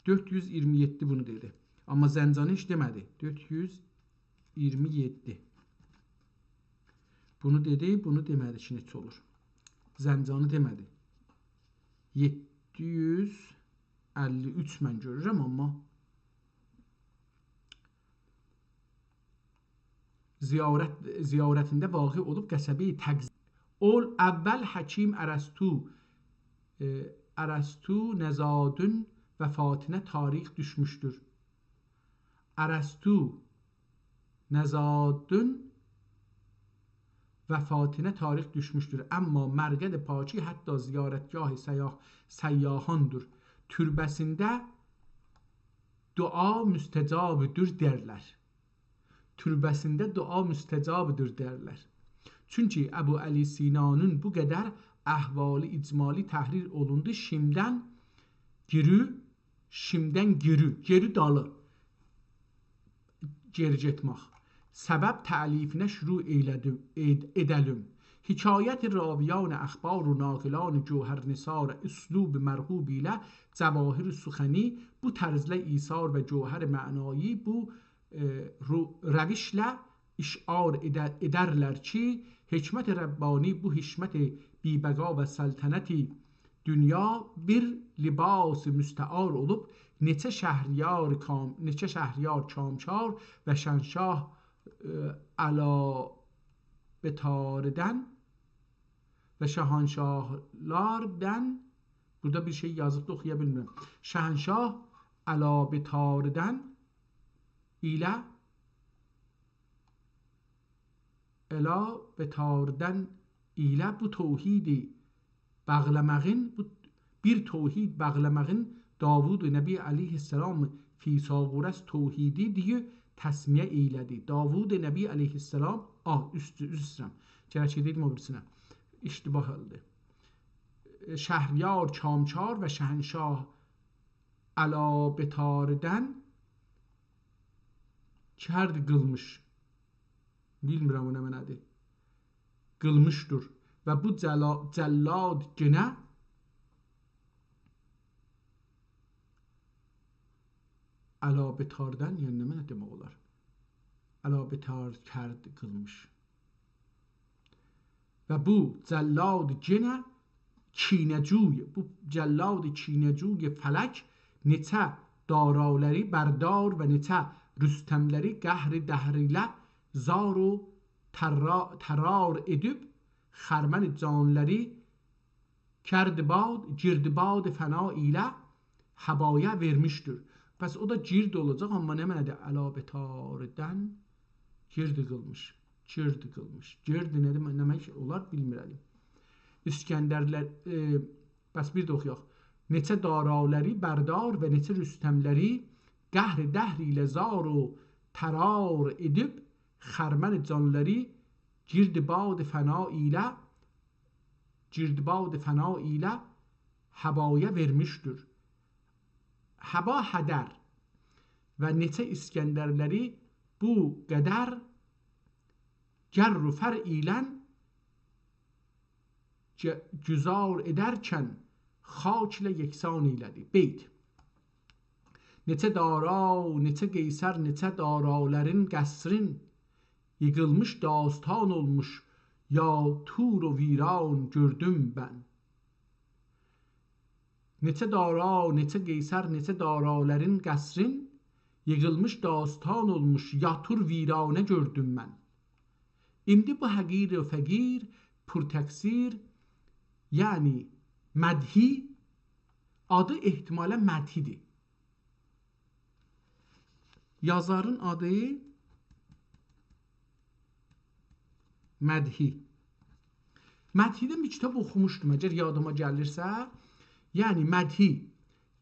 دؤرد یوز ایگیرمی یئددی بونو دئدی. آمما زنجانی هئچ دئمه‌دی. دؤرد یوز ایگیرمی یئددی. بونو دئدی، بونو دئمه‌دی کی، نئچه اولور. زنجانی دئمه‌دی. یئددی یوز اللی اوچ من گؤرورم، آمما زیارت، زیارتینده واقع اولوب قصبه‌ی تکز. اول، اول حکیم ارسطو، ائ، ارسطو نزادون وفاتینه تاریخ دوشموشدور. ارسطو نزادون وفاتینه تاریخ دوشموشدور. اما مرقد پاکی حتی زیارتگاه سیاح، سیاحاندیر. توربه‌سینده دعا مستجابدور دئرلر. توربه‌سینده دعا مستجابدیر دئرلر. چونکی ابوعلی سینانین بو قدر احوالی اجمالی تحریر اولوندو. شیمدن گیرو، شیمدن گیرو، گئری دالی. گئری گئتمک. سبب تألیفینه شروع ائیله‌دیم، ائد-، ائده‌لیم. حکایت راویان اخبار و ناقلان جوهر نثار اسلوب مرغوب ایله جواهر سخنی بو طرزله ایثار و جوهر معنایی بو، ائ، رو-، روشله اشعار ائده-، ائدرلر کی، حکمت ربانی بو حکمت بی‌بقا و سلطنت دنیا بیر لباس مستعار اولوب، نئچه شهریار کام-، نئچه شهریار کامکار و شهنشاه، ائ، علا بطاردن و شهنشاهلاردن، بورادا بیر شئی یازیبدی، اوخویا بیلمیرم. شهنشاه علا بطاردن ایله علا بطاردن ایله بو توحیدی باغلاماغین، بو بیر توحید باغلاماغین داوود نبی علیه‌السلام فیثاغورث توحیدی دئیه تسمیه ائیله‌دی. داوود نبی علیه‌السلام، آ، اوستو، عذر ایسته‌ییرم. گرک دئیدیم او بیریسینه. اشتباه اولدو. شهریار کامکار و شهنشاه علا بطاردن کرد قیلمیش. بیلمیرم او نه معنادیر. قیلمیشدیر. و بو جلا-، جلاد گئنه علا بتاردن، یعنی نمنه دئمک اولار؟ علا بتار کرد قیلمیش. و بو جلاد گئنه کینه‌جوی، بو جلاد کینه‌جوی فلک نئچه دارالاری بردار و نئچه رستملری قهر دهر ایله زار و ترا-، ترار ائدیب خرمن جانلاری گرد باد، گرد باد فنا ایله هوایا وئرمیشدیر. پس او دا گرد اولاجاق، آمما نمنه‌دیر؟ علا بتاردن گرد قیلمیش، گرد قیلمیش. گرد نه دئمک، نمک اولار، بیلمیرم. اسکندرلر، ائ، پس بیر ده اوخویاق. نئچه دارالاری بردار و نئچه رستملری قهر دهر ایله زار و ترار ائدیب خرمن جانلاری گرد باد فنا ایله گرد باد فنا ایله هوایا وئرمیشدیر. هوا هدر و نئچه اسکندرلری بو قدر گر و فر ایله گ-، گذار ائدرکن خاک ایله یکسان ائیله‌دی. بیت. نئچه دارا، نئچه قیصر، نئچه دارالارین قصرین ییخیلمیش داستان اولموش، یا تور و ویران گؤردوم من. نئچه دارا، نئچه قیصر، نئچه دارالارین قصرین ییخیلمیش داستان اولموش، یا تور ویرانه گؤردوم من. ایندی بو حقیر و فقیر، پورتقصیر، یعنی مدحی، آدی احتمالاً مدحی‌دیر. یازارین آدی مدحی. مدحی‌دن بیر کیتاب اوخوموشدوم، اگر یادیما گلیرسه. یعنی مدحی،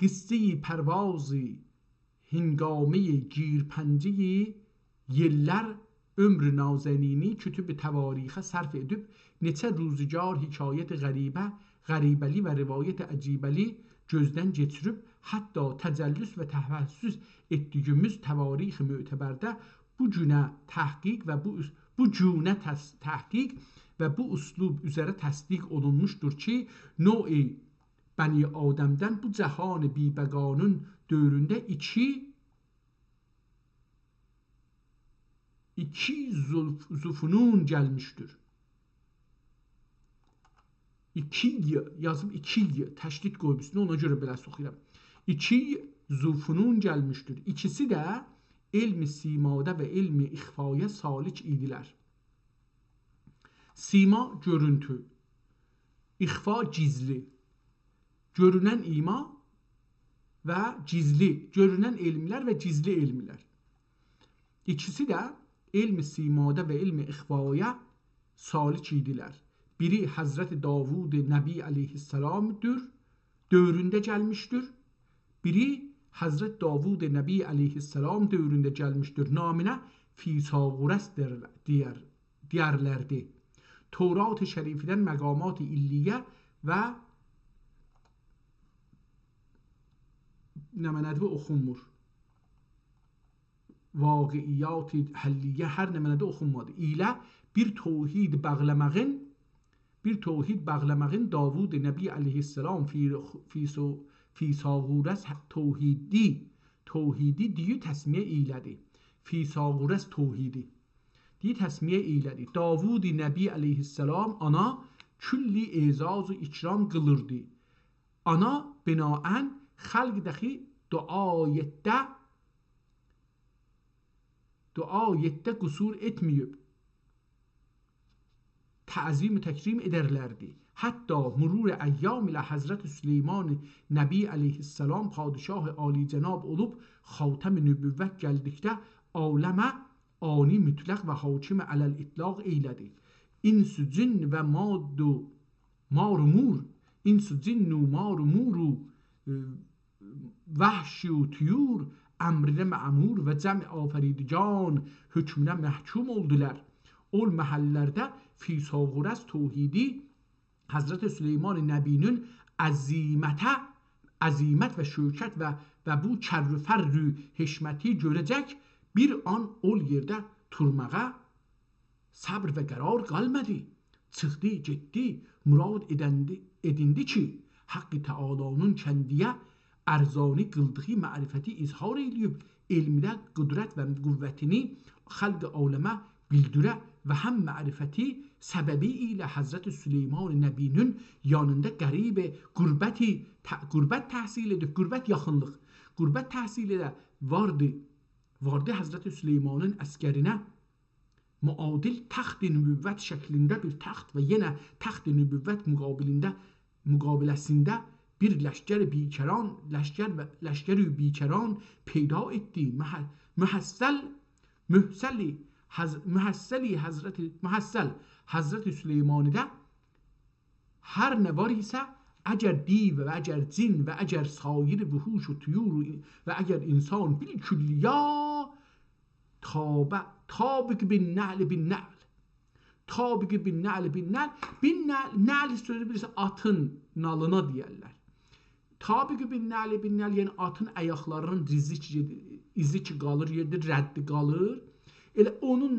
قصه‌ی پروازی، هنگامه‌ی گیرپنجه‌ی یئللر، عمر نازنینی، کتب تواریخه صرف ائدیب، نئچه روزگار حکایت غریبه، غریبه‌لی و روایت عجیبه‌لی گؤزدن کئچیریب، حتی تجلس و تفحص ائتدیگیمیز تواریخ معتبرده بو گونه تحقیق و بو اوس-، بو گونه تس-، تحقیق و بو اسلوب اوزره تصدیق اولونموشدور کی، نوع بنی آدمدن بو جهان بی‌بقانین دؤورونده ایکی، ایکی زلف-، زوفنون گلمیشدیر. ایکی ی، یازیب ایکی ی، تشدید قویوب اوستونه، اونا گؤره بئله اوخویورام. ایکی زوفنون گلمیشدیر. ایکیسی ده علم سیمادا و علم اخفایا سالک ایدیلر. سیما گؤرونتو، اخفا گیزلی، گؤرونن ایما و گیزلی، گؤرونن علملر و گیزلی علملر. ایکیسی ده علم سیمادا و علم اخفایا سالک ایدیلر. بیری حضرت داوود نبی علیه‌السلام‌دور، دؤورونده گلمیشدیر. بیری حضرت داوود نبی علیه‌السلام دؤورونده گلمیشدیر. نامینه فیثاغورث دئیرلر، دئیر-، دئیرلردی. تورات شریفدن مقامات علیه و نمنه‌دیر اوخونمور. واقعیات حلیه هر نمنه‌ده اوخونمادی. ایله بیر توحید باغلاماغین، بیر توحید باغلاماغین داوود نبی علیه‌السلام فی-، فیثو-، فیثاغورث توحیدی، توحیدی دئییر تسمیه ایله‌دی. فیثاغورث توحیدی دئییر تسمیه ایله‌دی. داوود نبی علیه‌السلام آنا کلی اعزاز و اکرام قیلیردی. آنا بناءً خلق داخی دعایتده، دعایتده قصور ائتمه‌ییب، تعظیم و تکریم ائدرلردی. حتی مرور ایام ایله حضرت سلیمان نبی علیه‌السلام پادشاه عالی‌جناب اولوب، خاتم نبوت گلدیکده عالمه عالی مطلق و حاکم علی الاطلاق ایله‌دی. انس و جن و ماد و مار و مور، انس و جن و مار و مور و، ائ، وحش و طیور، امرینه مأمور و جمع آفریدگان حکمونه محکوم اولدولار. او محللرده فیثاغورث توحیدی حضرت سلیمان نبی‌نین عظیمته، عظیمت و شوکت و، و بو کر و فر حکمتی گؤره‌جک بیر آن اول یئرده تورماغا صبر و قرار قالمادی. چیخدی، گئتدی، مراد ائدندی، ائدیندی کی، حق تعالی‌نین کندی‌یه ارزانی قیلدیغی معرفتی اظهار ائله‌ییب، علمده قدرت و قوتینی خلق عالمه بیلدیره و هم معرفتی سببی ایله حضرت سلیمان نبی‌نین یانیندا غریب غربتی، ت-، غربت تحصیل ائدیب، غربت یاخینلیق، غربت تحصیل ائده واردی، واردی حضرت سلیمانین عسگرینه معادل تخت نبوت شکلینده بیر تخت و یئنه تخت نبوت مقابلینده، مقابله‌سینده بیر لشکر بیکران، لشکر و لشکر بیکران پیدا ائتدی. مح-، محصل، محصلی حض-، محصلی حضرت، محصل حضرت سلیمانی‌ده هر نه وار ایسه، اگر دیو و اگر جن و اگر سایر وحوش و طیور و، و اگر انسان بالکلیه طابق، طابق بالنعل بالنعل. طابق بالنعل بالنعل. بالنعل، نعل سؤزو بیلیرسن، آتین نالینا دئیرلر. طابق بالنعل بالنعل، یعنی آتین آیاقلاری‌نین ایزی کی، ایزی کی قالیر یئرده، ردی قالیر. ائله اونون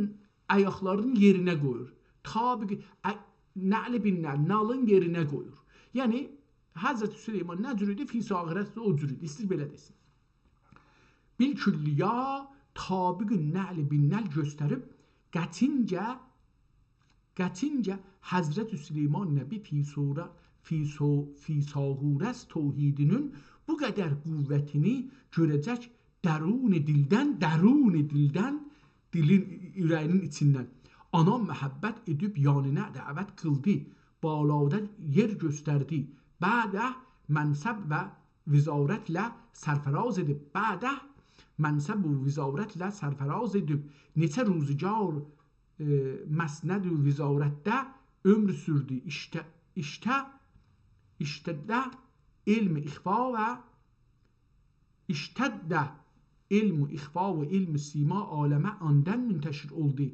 آیاقلاری‌نین یئرینه قویور. طابق، ا-، نعل بالنعل، نالین یئرینه قویور. یعنی، حضرت سلیمان نه جور ایدی، فیض آخرت ده او جور ایدی. ایسته‌ییر بئله دئسین. بالکلیه طابق نعل بالنعل گؤستریب، قطعینجه، قطعینجه حضرت سلیمان نبی فیض آخر-، فیض آخ-، فیض آخرت توحیدینین بو قدر قوتینی گؤره‌جک درون دیلدن، درون دیلدن، دیلین، اوره‌یینین ایچیندن آنا محبت ائدیب یانینا دعوت قیلدی، بالادا یئر گؤستردی. بعده منصب و وزارتله سرفراز ائدیب، بعده منصب و وزارتله سرفراز ائدیب، نئچه روزگار، ائ، مسند و وزارتده عؤمور سوردو. اشته-، اشته-، اشتد علم اخفا و اشتد علم اخفا و علم سیما عالمه آندن منتشر اولدو.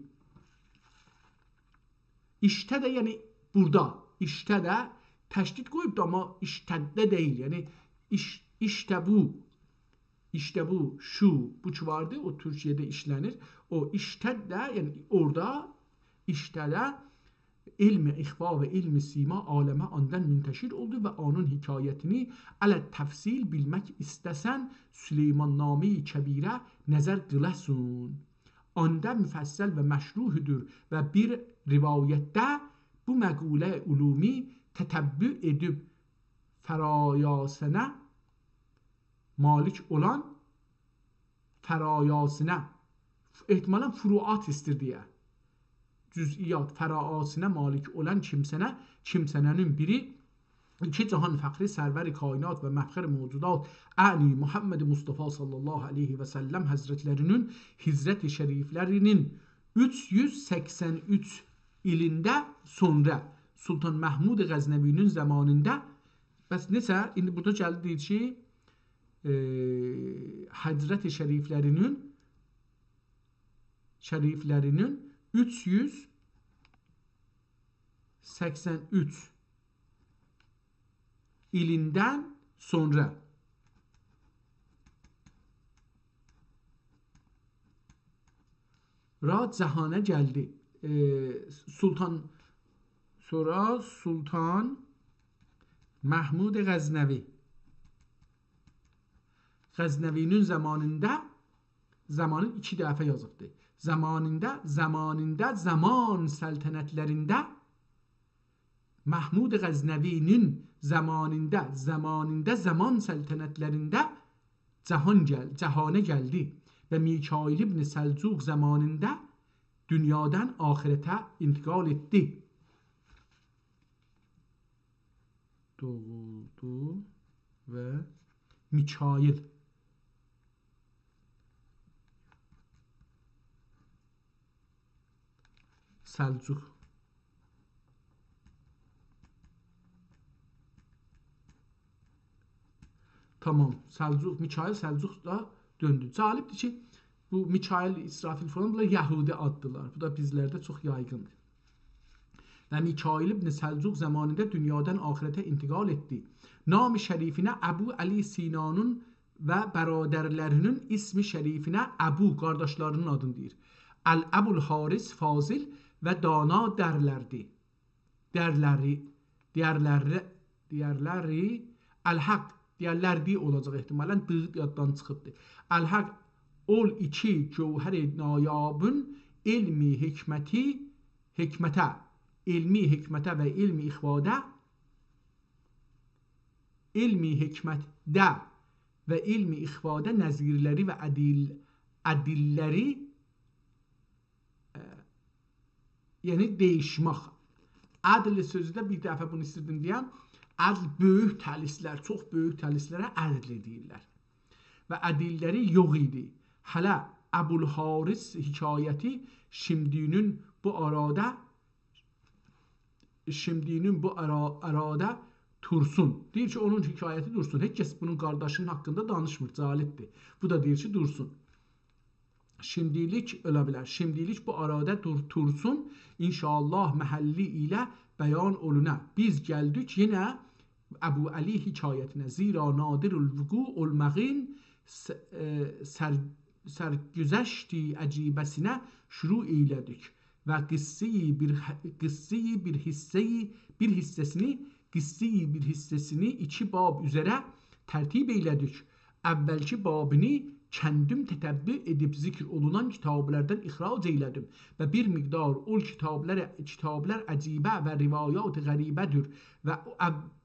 اشتد، یعنی بورادا، اشتد تشدید قویوبدو، آمما اشتد دئییل. یعنی اش-، اشتبو، اشتبو، شو، بو کی واردی، او تورکیه‌ده ایشله‌نیر. او اشتد، یعنی اورادا اشتد علم اخفا و علم سیما عالمه آندن منتشر اولدو و اونون حکایتینی علی التفصیل بیلمک ایسته‌سن، سلیمان‌نامه‌ی کبیره نظر قیله‌سون. آندا مفصل و مشروحدور و بیر روایتده بو مقوله علومی تتبع ائدیب فرایاسینه مالک اولان، فرایاسینه، احتمالاً فروعات ایستیر دئیه. جزئیات، فرایاسینه مالک اولان کیمسنه، کیمسنه‌نین بیری، ایکی جهان فخری سرور کائنات و مفخر موجودات، اعنی محمد مصطفی صلی الله علیه و سلم حضرتلری‌نین هجرت شریفلری‌نین اوچ یوز سکسن اوچ ایلینده سونرا سلطان محمود غزنوی‌نین زامانیندا، بس نئجه، ایندی بورادا گلدی دئییر کی، ائ، حضرت شریفلری‌نین، شریفلری‌نین اوچ یوز سکسن اوچ ایلیندن سونرا را جهانه گلدی. ائ، سلطان، سونرا سلطان محمود غزنوی، غزنوی‌نین زامانیندا، زامانین ایکی دفعه یازیبدی. زامانیندا، زامانیندا، زامان سلطنتلرینده محمود غزنوی‌نین زامانیندا، زامانیندا، زامان سلطنتلرینده جهان گل-، جهانه گلدی و میکائیل ابن سلجوق زامانیندا دونیادان آخرته انتقال ائتدی. دوغولدو و میکائیل سلجوق. تامام، سلجوق، میکائیل سلجوق دا دؤندو. جالبدیر کی، بو میکائیل، اسرافیل فلان، بونلار یهودی آددیلار. بو دا بیزلرده چوخ یایغیندیر. و میکائیل ابن سلجوق زامانیندا دونیادان آخرته انتقال ائتدی. نام شریفینه ابو علی سینانین و برادرلری‌نین اسم شریفینه ابو، قارداشلاری‌نین آدینی دئییر. الابوالحارث فاضل و دانا درلردی. دیگرلری، دیگرلری، دیگرلری، الحق، دیگرلری اولاجاق احتمالاً، «د» یاددان چیخیبدی. الحق، اول ایکی گوهر نایابین علمی حکمتی، حکمته، علمی حکمته و علمی اخواده، علمی حکمتده و علمی اخواده نظیرلری و عدیل، عدیللری، ائ، یعنی دییشمک. عدل سؤزو ده بیر دفعه بونو ایستیردیم دئیم. عدل بؤیوک تلیسلر، چوخ بؤیوک تلیسلره عدل دئییرلر. و عدیللری یوخ ایدی. هله ابوالحارث حکایتی شیمدی‌نین بو آرادا، شیمدی‌نین بو آرا، آرادا تورسون. دئییر کی، اونون حکایتی دورسون. هئچ کس بونون قارداشی‌نین حاقیندا دانیشمیر، جالبدیر. بو دا دئییر کی، دورسون. شیمدیلیک، اولا بیلر، شیمدیلیک بو آرادا دور، تورسون، ان‌شاءالله محلی ایله بیان اولونا. بیز گلدیک یئنه ابوعلی حکایتینه. زیرا نادر الوقوع اولماغین س، ائ، سر، سرگذشتی عجیبه‌سینه شروع ائیله‌دیک و قصه‌ی بیر، قصه‌ی بیر حصه‌ی، بیر حصه‌سینی، قصه‌ی بیر حصه‌سینی ایکی باب اوزره ترتیب ائیله‌دیک. اولکی بابینی کندیم تتبع ائدیب ذکر اولونان کیتابلاردان اخراج ائیله‌دیم و بیر مقدار اول کیتابلار، کیتابلار عجیبه و روایات غریبه‌دیر و،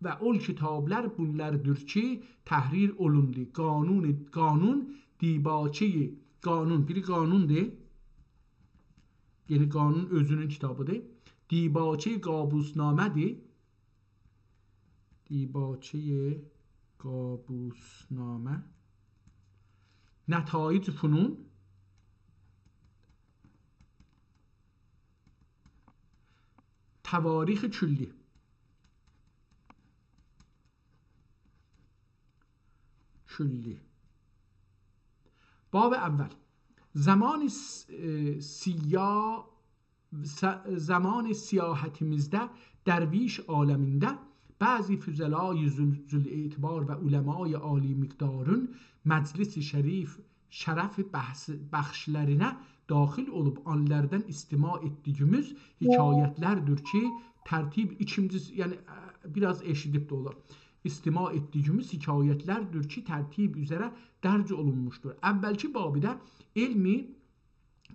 و اول کیتابلار بونلاردیر کی، تحریر اولوندو. قانون، قانون دیباچه‌ی، قانون، بیری قانوندور. یعنی قانون اؤزونون کیتابیدیر. دیباچه‌ی قابوس‌نامه‌دیر. دیباچه‌ی قابوس‌نامه. نتایج فنون. تواریخ کلی. کلی. باب اول. زمان س، ائ، سیا، س، زمان سیاحتیمیزده درویش عالمینده بعضی فضلای ذو، ذوالاعتبار و علمای عالی‌مقدارین مجلس شریف، شرف بحث، بخشلرینه داخل اولوب آنلاردان استماع ائتدیگیمیز حکایتلردیر کی، ترتیب ایکینجی، یعنی، ائ، بیر آز ائشیدیب ده اولار. استماع ائتدیگیمیز حکایتلردیر کی، ترتیب اوزره درج اولونموشدور. اولکی بابیده علمی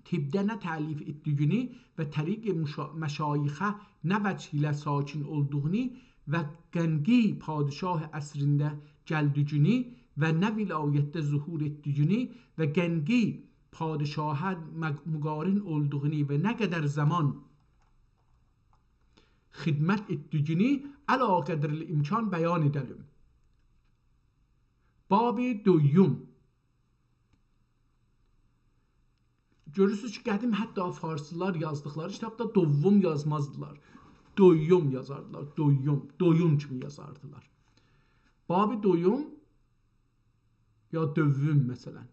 طبده نه تألیف ائتدیگینی و طریق مشا، مشایخه نه وجه ایله ساکن اولدوغونو و قنقی پادشاه عصرینده گلدیگینی و نه ولایتده ظهور ائتدیگینی و قنقی پادشاها مق، مقارن اولدوغونو و نه قدر زامان خدمت ائتدیگینی علی قدر الامکان بیان ائده‌لیم. باب دوم. گؤرورسونوز کی، قدیم حتی فارسلیلار یازدیقلاری کیتابدا دوم یازمازدیلار. دویوم یازاردیلار، دویوم، دویوم کیمی یازاردیلار. باب دوم یا دووم، مثلا.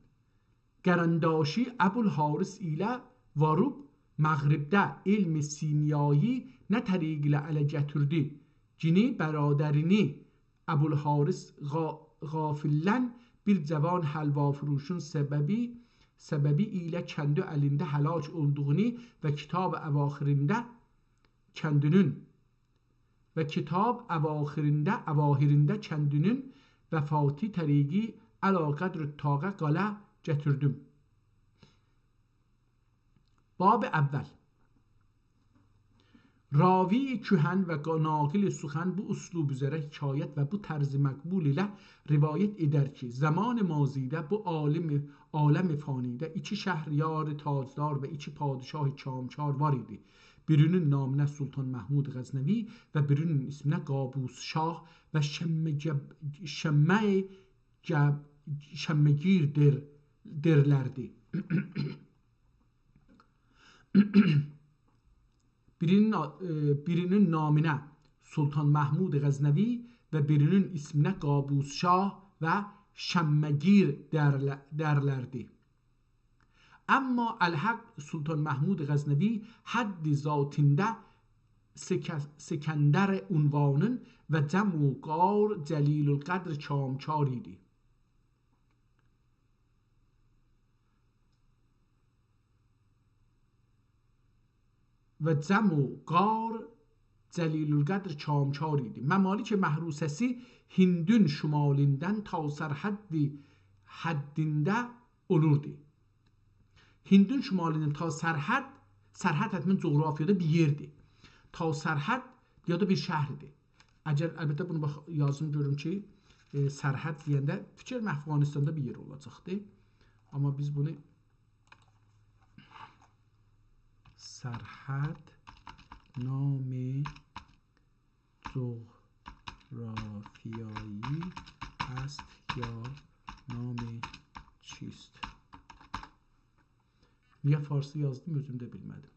قرنداشی ابوالحارث ایله واروب مغربده علم سیمیایی نه طریق ایله اله گتیردی؟ گینی برادرینی ابوالحارث غا، غافلدن بیر جوان حلوافروشون سببی، سببی ایله کندی الینده هلاک اولدوغونو و کیتاب اواخرینده کندینین و کیتاب اواخرینده، اواخرینده کندینین وفاتی طریقی علی قدر الطاقه قاله گتیردیم. باب اول. راوی کهن و قا، ناقل سخن بو اسلوب اوزره حکایت و بو طرز مقبول ایله روایت ائدر کی، زمان ماضیده بو عالم، عالم فانیده ایکی شهریار تاجدار و ایکی پادشاه کامکار وار ایدی. بیرینین نامینه سلطان محمود غزنوی و بیرینین اسمینه قابوس شاه و شمه، شمه، شمه‌گیر دئر، دئرلردی. بیرینین آ، ائ، بیرینین نامینه سلطان محمود غزنوی و بیرینین اسمینه قابوس شاه و شمه‌گیر دئرله، دئرلردی. اما الحق سلطان محمود غزنوی حد ذاتینده سک، سکندر عنوانین و جم و قار جلیل‌القدر کامکار ایدی. و جم و قار جلیل‌القدر کامکار ایدی. ممالک محروسه‌سی هندون شمالیندن تا سرحد حدینده اولوردو. هندون شمالیندن تا سرحد، سرحد حتماً جغرافیادا بیر یئردیر. تا سرحد یا دا بیر شهردیر. اگر، البته، بونو باخ، یازیم گؤروم کی، ائ، سرحد دئینده فیکر افغانستاندا بیر یئر اولاجاقدی. آمما بیز بونو سرحد نام جغرافیایی است یا نام چیست؟ نییه فارسی یازدیم، اؤزوم ده بیلمه‌دیم.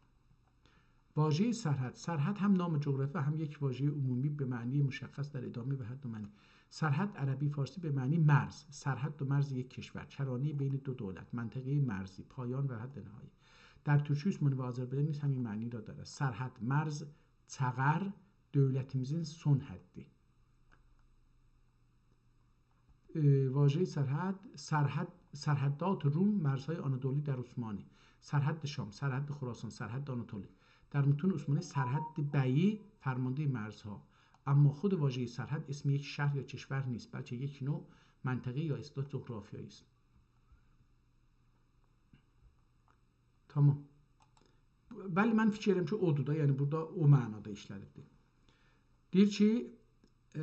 واژهٔ سرحد. سرحد هم نام جغرافی و هم یک واژهٔ عمومی به معنی مشخص در ادامه و حد و معنی. سرحد عربی فارسی به معنی مرز، سرحد و مرز یک کشور، کرانهٔ بین دو دولت، منطقهٔ مرزی، پایان و حد نهایی. در ترکی، عثمانی و آذربایجان نیز همین معنی را دارد. سرحد، مرز، چغر، دولتیمیزین سون حدی. ائ، واژهٔ سرحد، سرحد، سرحدات روم، مرزهای آناتولی در عثمانی، سرحد شام، سرحد خراسان، سرحد آناتولی. در متون عثمانی سرحد بیی، فرماندهٔ مرزها. اما خود واژهٔ سرحد اسم یک شهر یا کشور نیست، بلکه یک نوع منطقه یا اصطلاح جغرافیایی است. تامام. بلی، من فیکیر ائدیرم کی، اودور دا، یعنی بورادا او معنادا ایشله‌نیبدیر. دئییر کی، ائ،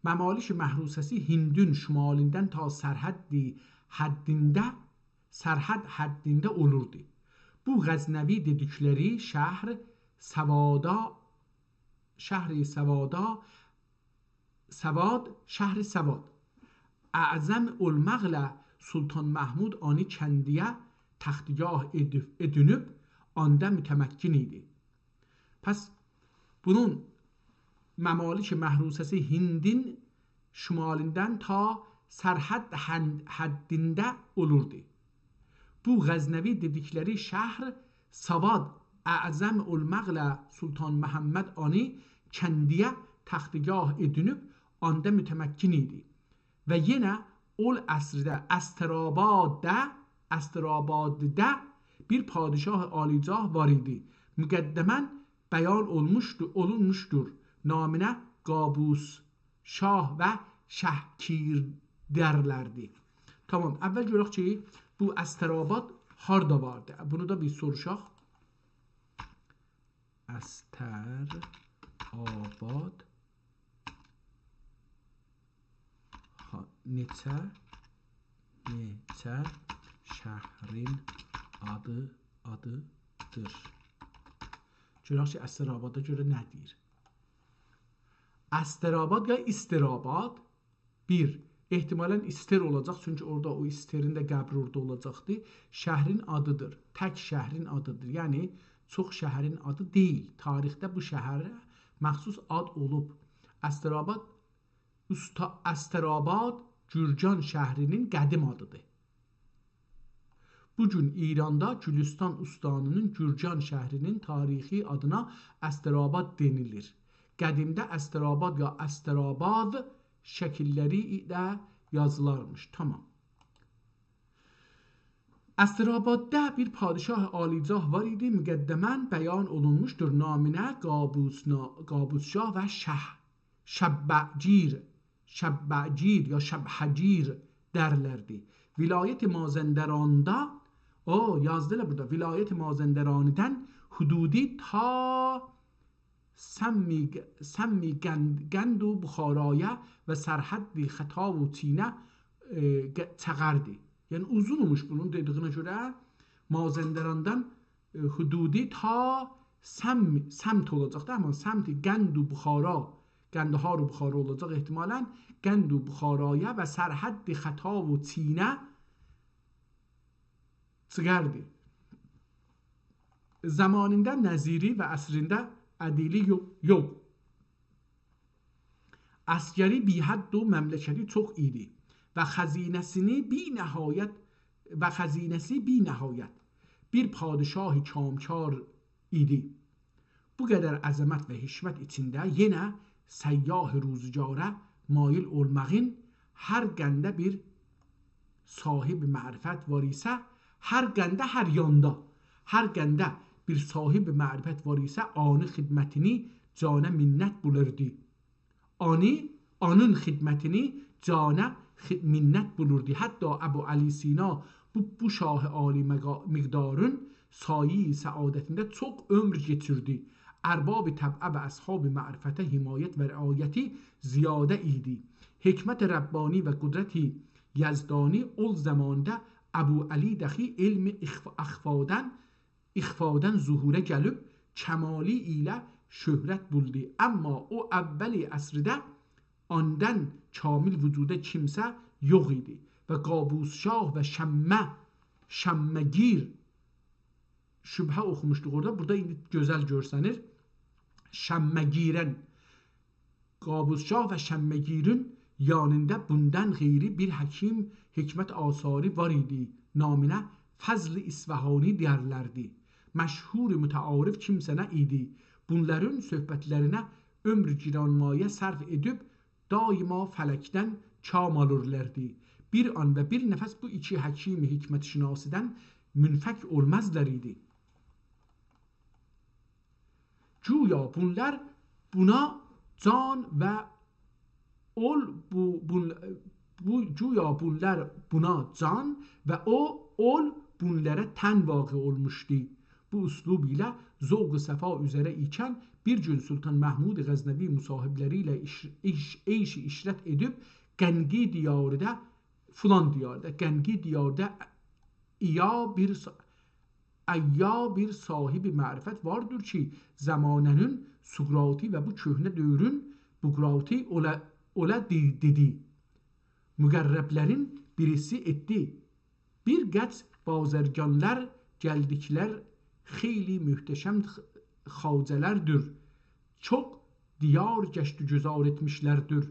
ممالک محروسه‌سی هندون شمالیندن تا سرحد حدینده، سرحد حدینده اولوردو. بو غزنوی دئدیکلری شهر سوادا، شهر سوادا، سواد، شهر سواد، اعظم اولماقلا سلطان محمود آنی کندیه تختگاه ائدیب، ائدینیب، آندا متمکن ایدی. پس بونون ممالک محروسه‌سی هندین شمالیندن تا سرحد هن-، حدینده اولوردو. بو غزنوی دئدیکلری شهر سواد اعظم اولماقلا سلطان محمد آنی کندیه تختگاه ائدینیب، آندا متمکن ایدی. و یئنه اول عصرده استرآباددا، استرآباددا بیر پادشاه عالیجاه وار ایدی. مقدماً بیان اولموشدو، اولونموشدور. نامینه قابوس شاه و شهکیر درلردی. تامام، اول گؤرک کی، بو استرآباد هاردا واردی؟ بونو دا بیر سوروشاق. استرآباد ها، نئچه، نئچه شهرین آدی، آدیدیر؟ گؤرک کی، استرآبادا گؤره نه دئییر؟ استرآباد یا ایسترآباد؟ بیر، احتمالاً ایستر اولاجاق، چونکی اورادا او ایسترین ده قبری اورادا اولاجاقدی. شهرین آدیدیر. تک شهرین آدیدیر. یعنی، چوخ شهرین آدی دئییل. تاریخده بو شهره مخصوص آد اولوب. استرآباد، اوستا-، استرآباد گرگان شهرینین قدیم آدیدیر. بو گون ایراندا گولوستان اوستانینین گرگان شهرینین تاریخی آدینا استرآباد دئنیلیر. قدیمده استرآباد یا استرآباد شکیللری ایله یازیلارمیش. تامام. استرآباددا بیر پادشاه عالیجاه وار ایدی، مقدماً بیان اولونموشدور. نامینه قابوسنا-، قابوسشاه و شه-، شبهگیر، شبهگیر یا شبهگیر درلردی. ولایت مازندراندا، او، یازدی ائله بورادا، ولایت مازندرانیدن حدودی تا سمی، سمی گند، گند و بخارایا و سرحد خطا و چینه، ائ، گ-، چغردی. یعنی، اوزونموش بونون دئدیگینه گؤره مازندراندان، ائ، حدودی تا سم، سمت اولاجاق دا، آمما سمت گند و بخارا، قندهار و بخارا اولاجاق احتمالاً، گند و بخارایا و سرحد خطا و چینه چیخاردی. زامانیندا نظیری و عصرینده عدیلی یو-، یوخ. عسگری بی‌حد و مملکتی چوخ ایدی و خزینه‌سینی بی‌نهایت، و خزینه‌سی بی‌نهایت. بیر پادشاه کامکار ایدی. بو قدر عظمت و حشمت ایچینده یئنه سیاح روزگاره مایل اولماغین، هر قنده بیر صاحب معرفت وار ایسه، هر قنده، هر یاندا، هر قنده بیر صاحب معرفت وار ایسه، آنین خدمتینی جانه منت بولوردو. آنی، آنین خدمتینی جانه خ-، منت بولوردو. حتی ابوعلی سینا بو، بو شاه عالی مقا-، مقدارین سایه سعادتینده چوخ عمر کئچیردی. ارباب طبعه و اصحاب معرفته حمایت و رعایتی زیاده ایدی. حکمت ربانی و قدرت یزدانی اول زماندا ابوعلی دخی علم اخف-، اخفادن اخفادن ظهوره گلیب، کمالی ایله شهرت بولدو. اما او اوّل عصرده آندان کامل وجودا کیمسه یوخ ایدی و قابوس شاه و شمه، شمه‌گیر، شبهه اوخوموشدوق اورادا، بورادا ایندی گؤزل گؤرسنیر. شمه‌گیرن قابوس شاه و شمه‌گیرین یانیندا بوندان غیری بیر حکیم حکمت آثاری وار ایدی. نامینه فضل اصفهانی دئیرلردی. مشهور متعارف کیمسه‌نه ایدی. بونلارین صحبتلرینه عمر گرانمایه صرف ائدیب دایما فلکدن کام آلیرلاردی. بیر آن و بیر نفس بو ایکی حکیم حکمت‌شناسیدن منفک اولمازلار ایدی. گویا بونلار بونا جان و اول بو، بون-، بو، گویا بونلار بونا جان و او، اول بونلارا تن واقع اولموشدو. بو اسلوب ایله ذوق صفا اوزره ایکن بیر گون سلطان محمود غزنوی مصاحبلری ایله عیش-، عیش-، عیش عشرت ائدیب قنقی دیاردا، فلان دیاردا، قنقی دیاردا ایا بیر صا-، ایا بیر صاحب معرفت واردیر کی، زمانه‌نین سقراطی و بو کهنه دؤورون بوقراطی اولا، اولا دئ-، دئدی. مقربلرین بیریسی ائتدی. بیر قدر بازرگانلار گلدیکلر، خیلی محتشم خ-، خواجه‌لردیر. چوخ دیار گشت و گذار ائتمیشلردیر.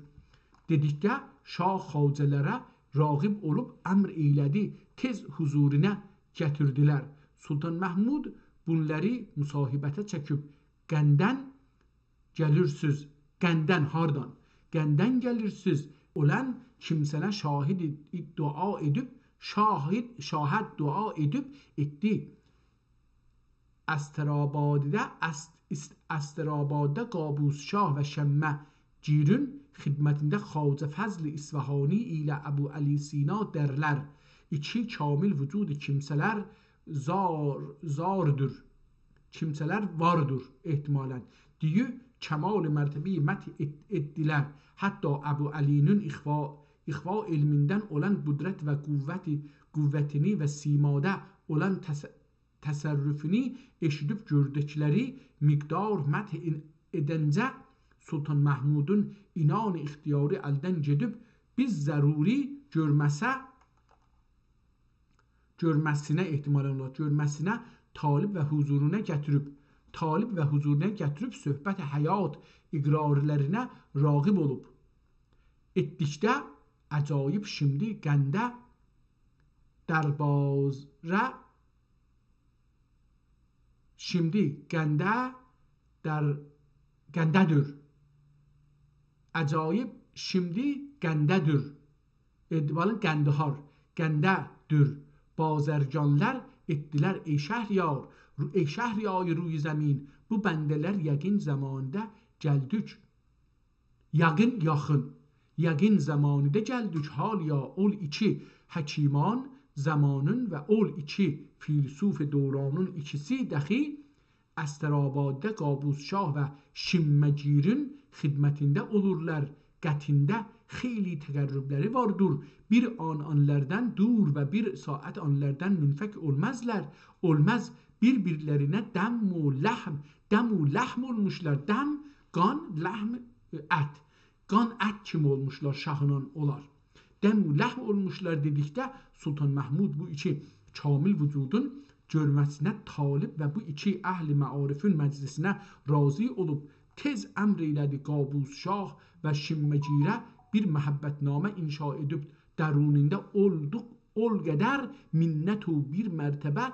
دئدیکده شاه خواجه‌لره راغب اولوب امر ائیله‌دی، تئز حضورونا گتیردیلر. سلطان محمود بونلاری مصاحبته چکیب، قندن گلیرسیز، قندن، هاردان؟ قندن گلیرسیز، اولان کیمسه‌نه شاهد اد-، دعا ائدیب، شاهد، شاهه دعا ائدیب، ائتدی. استرآبادیده، است-، است-، استرآباددا قابوس شاه و شمه‌گیرین خدمتینده خواجه فضل اصفهانی ایله ابوعلی سینا درلر. ایکی کامل وجود کیمسه‌لر زار، زاردیر. کیمسه‌لر واردیر، احتمالاً. دئییب، کمال مرتبه‌یی مدح ائت-، ائتدیلر. حتی ابوعلی‌نین اخفا، اخفا علمیندن اولان قدرت و قوتی، قوتینی و سیمادا اولان تص-، تصرفونو ائشیدیب گؤردوکلری مقدار مدح ائ-، ائدنجه سلطان محمودون عنان اختیاری الدن گئدیب، بیز ضروری گؤرمه‌سه، گؤرمه‌سینه، احتمالاً اولار، گؤرمه‌سینه طالب و حضورونا گتیریب، طالب و حضورونا گتیریب صحبت حیات اقرارلرینه راغب اولوب. ائتدیکده عجایب شیمدی قنده دربازره، شیمدی قنده در، قنده‌دیر. عجایب شیمدی قنده‌دیر. احتمالاً قندهار، قنده‌دیر. بازرگانلار ائتدیلر: «ای شهریار، رو-، ای شهریار روی زمین، بو بنده‌لر یقین زماندا گلدوک.» یقین، یاخین. یقین زمانیده گلدیک حالیا، اول ایکی حکیمان زمانین و اول ایکی فیلسوف دورانین ایکیسی دخی استرآباددا قابوس شاه و شیمه‌گیرین خدمتینده اولورلار. قطعینده خیلی تقربلری واردیر. بیر آن آنلاردان دور و بیر ساعت آنلاردان منفک اولمازلار. اولماز، بیر-بیرلرینه دم و لحم، دم و لحم اولموشلار. دم، قان، لحم، ات. قان، ات کیمی اولموشلار شاهینان اولار. دم و لحم اولموشلار دئدیکده سلطان محمود بو ایکی کامل وجودون گؤرمه‌سینه طالب و بو ایکی اهل معارفین مجلسینه راضی اولوب، تئز امر ائیله‌دی قابوس شاه و شیمه‌گیره بیر محبت‌نامه انشا ائدیب، درونوندا اولدوق، اول قدر منت و بیر مرتبه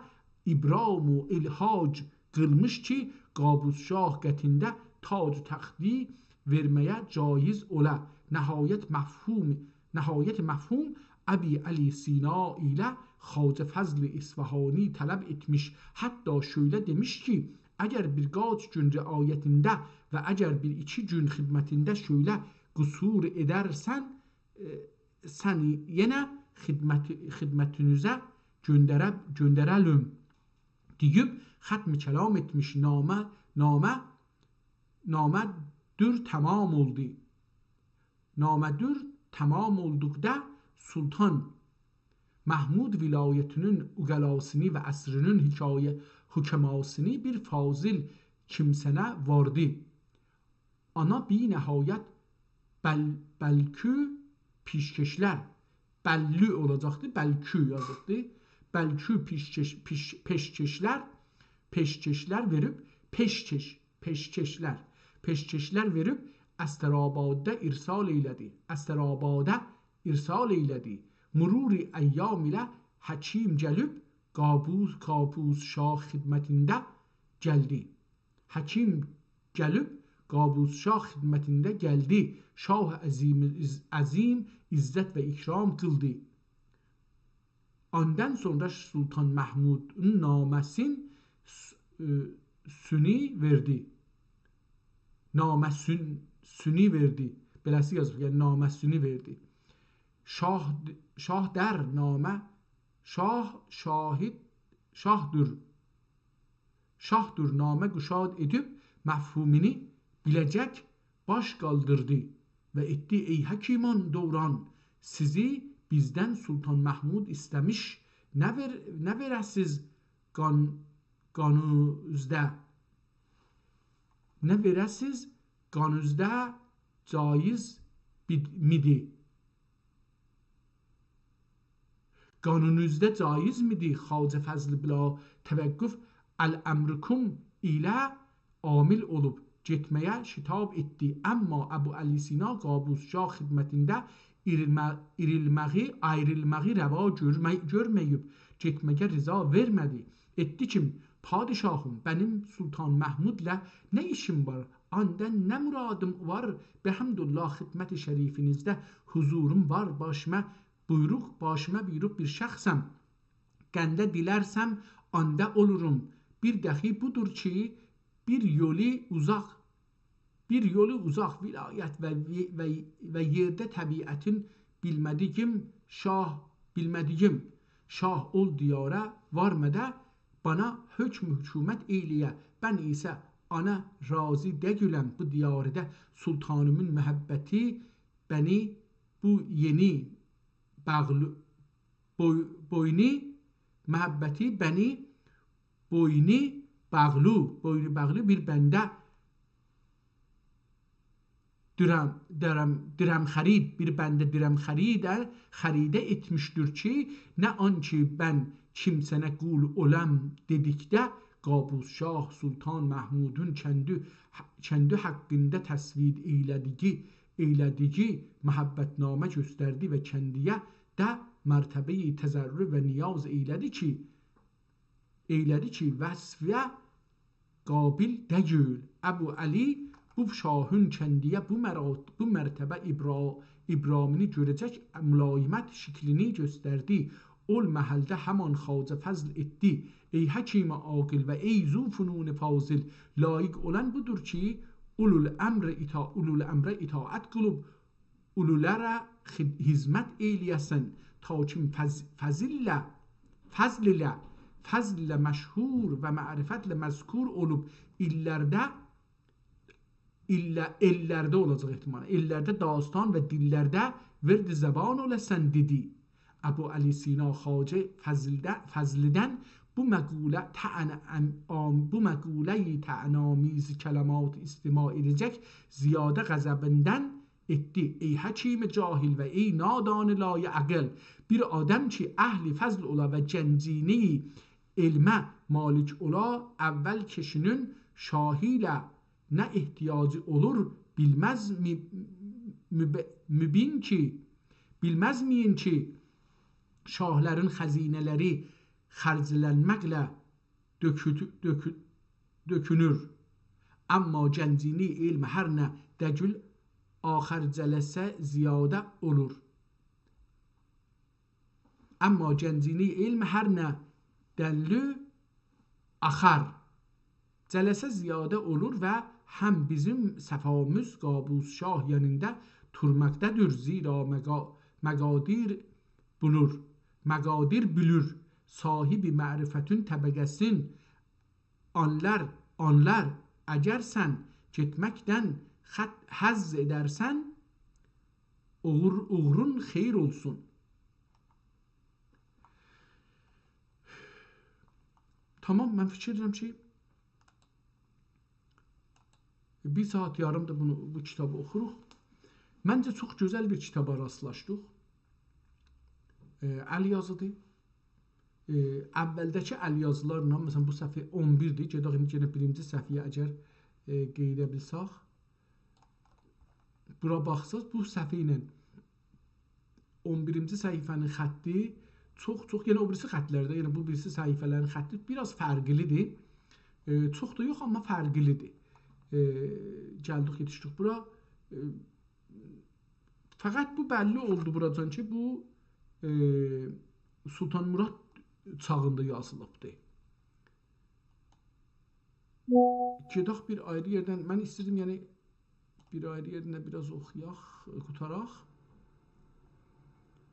ابرام و الحاح قیلمیش کی، قابوس شاه قطعینده تاج و تختی وئرمه‌یه جایز اولا. نهایت مفهوم، نهایت مفهوم ابوعلی سینا ایله خواجه فضل اصفهانی طلب ائتمیش، حتی شؤیله دئمیش کی، اگر بیر قاچ گون رعایتینده و اگر بیر ایکی گون خدمتینده شؤیله قصور ائدرسن، ائ، سنی یئنه خدمت، خدمتینیزه گؤندره، گؤندره‌لیم، دئییب ختم کلام ائتمیش. نامه، نامه، نامه دور تمام اولدو. نامه دور تمام اولدوقدا سلطان محمود ولایتینین عقلاسینی و عصرینین حکایه، حکماسینی بیر فاضل کیمسه‌نه واردی. آنا بینهایت بل، بلکو پیشکشلر، بللو اولاجاقدی، بلکو یازیبدی. بلکو پیشکش، پیش، پیشکشلر، پیشکشلر وئریب، پیشکش، پیشکشلر، پیشکشلر وئریب استرآباددا ارسال ائیله‌دی. استرآبادا ارسال ائیله‌دی. مرور ایام ایله حکیم گلیب قابوس، قابوس شاه خدمتینده گلدی. حکیم گلیب قابوس شاه خدمتینده گلدی. شاه عظیم، عظ، عظیم عزت و اکرام قیلدی. آندان سونرا سلطان محمودون نامه‌سین س، ائ، سونی وئردی. نامه‌سون، سونی وئردی. بئله‌سی یازیب، یعنی نامه‌سونی وئردی. شاه، شاه در نامه، شاه شاهد، شاهدور. شاهدور نامه گشاد ائدیب مفهومونو بیله‌جک باش قالدیردی و ائتدی: «ای حکیمان دوران، سیزی بیزدن سلطان محمود ایسته‌میش، نه وئر، نه وئره‌سیز قان، قانوزده، نه وئره‌سیز قانوزده جایز بید، میدی؟» قانونوزده جایز میدی؟ خواجه فضل بلا توقف «الامرکم» ایله عامل اولوب گئتمه‌یه شتاب ائتدی. اما ابوعلی سینا قابوس شاه خدمتینده ایریلمه، ایریلمه‌یی، آیریلماغی روا گؤرمه، گؤرمه‌ییب گئتمه‌یه رضا وئرمه‌دی. ائتدی کی: «پادشاهم، منیم سلطان محمودلا نه ایشیم وار؟ آندان نه مرادیم وار؟ بحمدالله خدمت شریفینیزده حضوروم وار، باشیما بویروق، باشیما بویروق بیر شخصم. قنده دیلرسم، آندا اولوروم. بیر دخی بودور کی، بیر یولو اوزاق، بیر یولو اوزاق ولایت و، و، و یئرده طبیعتین بیلمه‌دیگیم شاه، بیلمه‌دیگیم شاه اول دیاره وارمادا بانا حکم حکومت ائیله‌یه. من ایسه آنا راضی دئییلم بو دیارده سلطانیمین محبتی بنی بو یئنی باغلی، بوی، بوینی محبتی بنی بوینی باغلو، بوینو باغلی بیر بنده درم، درم، درم خرید، بیر بنده درم خریده، خریده ائتمیشدیر کی، نه آن کی بن کیمسه‌نه قول اولام دئدیکده، قابوس شاه سلطان محمودون کندی، کندی حاقیندا تسوید ائیله‌دیگی، ائیله‌دیگی محبت‌نامه گؤستردی و کندیه ده مرتبه‌ی تضرع و نیاز ائیله‌دی کی، ائیله‌دی کی، وصفه قابل دئییل. ابوعلی بو شاهین کندیه بو مرات، بو مرتبه ابرا، ابرامینی گؤره‌جک ملایمت شکلینی گؤستردی. اول محلده همان خواجه فضل ائتدی: «ای حکیم عاقل و ای ذو فنون فاضل، لایق اولان بودور کی، اولوالامر اطا، اولوالامره اطاعت قیلیب، اولولارا خد، خدمت ائیله‌یه‌سن، تا کی فض، فضیلله، فضل ایله، فضل ایله مشهور و معرفتله مذکور اولوب ایللرده، ایلله، ائللرده اولاجاق احتمالا، ائللرده داستان و دیللرده ورد زبان اولاسان» دئدی. ابوعلی سینا خواجه فضلده، فضلدن بو مقوله طعن، ام، آم، بو مقوله‌ی طعن‌آمیز کلمات استماع ائده‌جک زیاده غضبیندن ائتدی: «ای حکیم جاهل و ای نادان لایعقل، بیر آدام کی اهل فضل اولا و گنجینه‌ی علمه مالک اولا، اول کیشی‌نین شاهی ایله نه احتیاجی اولور، بیلمز می، مب، مبین کی، بیلمزمه‌یین کی، شاهلارین خزینه‌لری خرجلنمکله دؤکو، دؤکو، دؤکونور. اما گنجینه‌ی علم هر نه دگیل آخر جلسه زیاده اولور.» اما گنجینه‌ی علم هر نه دنلی آخار. جلسه زیاده اولور و هم بیزیم صفامیز قابوس شاه یانیندا تورماقدادیر، زیرا مقا-، مقادیر بولور، مقادیر بیلور. صاحب معرفتین طبقه‌سین آنلار، آنلار. اگر سن گئتمکدن خط-، حظ ائدرسن، اوغور-، اوغرون خئییر اولسون. تامام، من فیکیر ائدیرم کی، بیر ساعات یاریمدیر بونو، بو کیتابی اوخوروق. منجه چوخ گؤزل بیر کیتابا راستلاشدیق. ائ، ال یازیدیر. ائ، اولده‌کی ال یازیلارلا، مثلا، بو صفحه اون بیردیر. گئدک ایندی یئنه بیرینجی صفحه‌یه، اگر، ائ، قئییده بیلسک. بورا باخساز، بو صفحه ایله اون بیرینجی صفحه‌نین خطی چوخ، چوخ، یعنی او بیریسی خطلرده، یعنی بو بیریسی صفحه‌لرین خطی بیر آز فرقلیدیر. ائ، چوخ دا یوخ، آمما فرقلیدیر. ائ، گلدیک، یئتیشدیک بورا. ائ، فقط بو بللی اولدو بوراجان کی، بو، ائ، سلطان مراد چاغیندا یازیلیبدی. گئدک بیر آیری یئردن، من ایستیردیم، یعنی، بیر آیری یئرینده بیر آز اوخویاق، قوتاراق.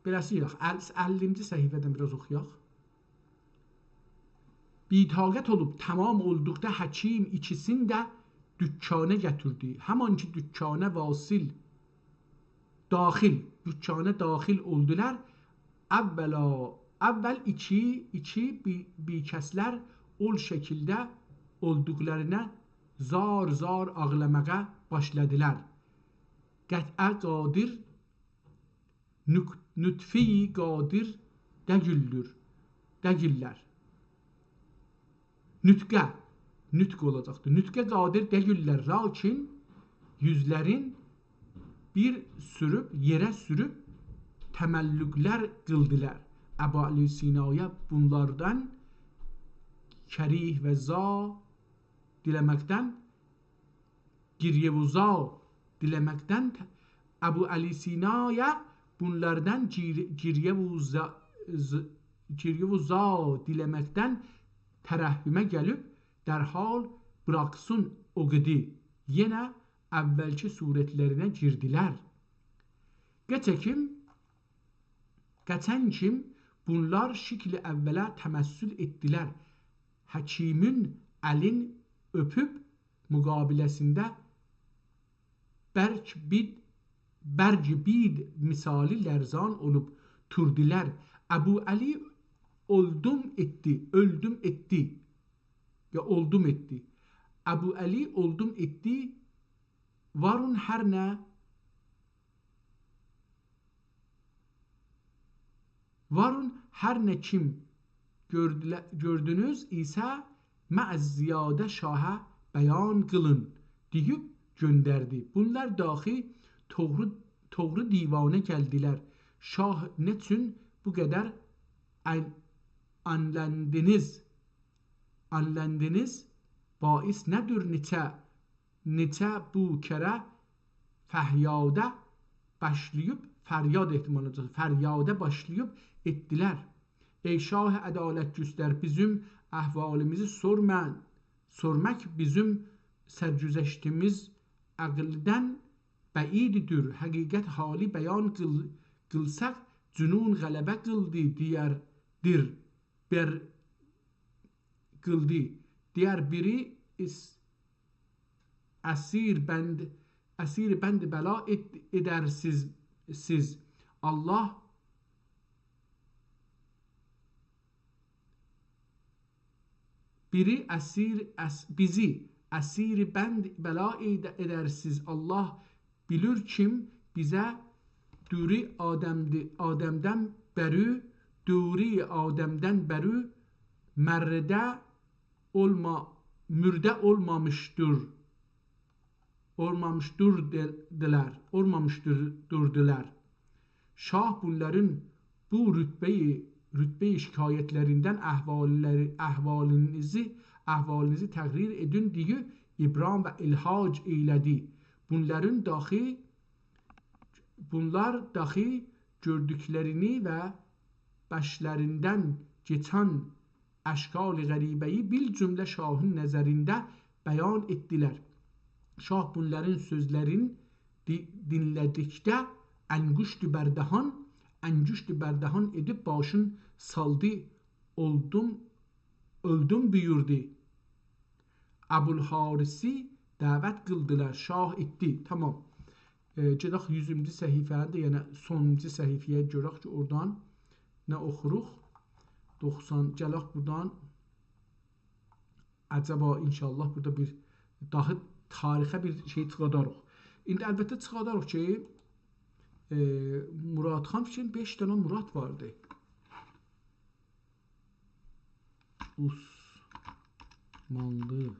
بئله‌سی یوخ، ال-، الینجی صفحه‌دن بیر آز اوخویاق. بی‌طاقت اولوب تمام اولدوقدا حکیم ایکیسین ده دکانا گتیردی. همان کی دکانا واصل داخل، دکانا داخل اولدولار. اولا، اول ایکی، ایکی بی-، بی‌کسلر اول شکیلده اولدوقلارینا زار زار آغلاماغا باشلادیلار. قطعه قادر، نوک-، نطفه‌ی قادر دئییلدیر، دئییللر. نطقه، نطق اولاجاقدیر. نطقه قادر دئییللر، لاکین یوزلرین بیر سوروب، یئره سوروب تملقلر قیلدیلار. ابوعلی سینایا بونلاردان کریه و زا دیله‌مکدن، گریه و زا دیله‌مکدن ت-، ابوعلی سینایا بونلاردان گیر-، گریه و زا-، ز-، گریه و زا دیله‌مکدن ترحمه گلیب، درحال بوراخسین او قیدی، یئنه اولکی صورتلرینه گیردیلر. قچن کیم، قچن کیم بونلار شکل اوله تمثل ائتدیلر. حکیمین الین اؤپوب مقابله‌سینده برگ بید، برگ بید مثالی لرزان اولوب توردولار. ابوعلی اولدوم ائتدی، اؤلدوم ائتدی. یا اولدوم ائتدی. ابوعلی اولدوم ائتدی. وارون هر نه، وارون هر نه کیم گؤردوله-، گؤردونوز ایسه، معز زیاده شاها بیان قیلین، دئییب گؤندردی. بونلار داخی توغرو، توغرو دیوانا گلدیلر. شاه، نئچون بو قدر آن-، آنلندینیز؟ آنلندینیز؟ باعث نه‌دیر نئچه، نئچه بو کره فریاده باشلاییب، فریاد احتمال اولاجاق، فریاده باشلاییب ائتدیلر. ای شاه عدالت‌گستر، بیزیم احوالیمیزی سورما، سورماق بیزیم سرگذشتیمیز عقلدن بعیددیر. حقیقت حالی بیان قیل-، قیلساق، جنون غلبه قیلدی، دیگر دیر، بر قیلدی. دیگر بیری اس-، اسیر بند، اسیر بند بلا ائد-، ائدرسیز سیز. الله بیری اسیر، اس-، بیزی اسیر بند بلا ائد-، ائدرسیز. الله بیلیر کیم بیزه دوری آدمدی-، آدمدن بری، دوری آدمدن بری مرده اولما-، مرده اولمامیشدیر. اولمامیش دوردولار، اولمامیش دور-، دوردولار. شاه بونلارین بو رتبه‌ی، رتبه‌ی شکایتلریندن احواللری، احوالینیزی، احوالینیزی تقریر ائدین دئییب ابرام و الحاح ائیله‌دی. بونلارین داخی، بونلار داخی گؤردوکلرینی و بشلریندن کئچن اشکال غریبه‌یی بالجمله شاهین نظرینده بیان ائتدیلر. شاه بونلارین سؤزلرین دی-، دینله‌دیکده انگشت بر دهان، انگشت بر دهان ائدیب باشین سالدی، «اولدوم، اؤلدوم» بویوردو. ابوالحارثی دعوت قیلدیلار، شاه ائتدی. تامام. ائ، گئدک یوزونجو صفحه‌نی ده، یعنی سونونجو صفحه‌یه گؤرک کی، اورادان نه اوخوروق. دوخسان، گلک بورادان. عجبا، ان‌شاءالله بورادا بیر داها تاریخه بیر شئی چیخاداریق. ایندی البته چیخاداریق کی، ائ، مراد خان فیکریم بئش دنه مراد واردی. عثمانلی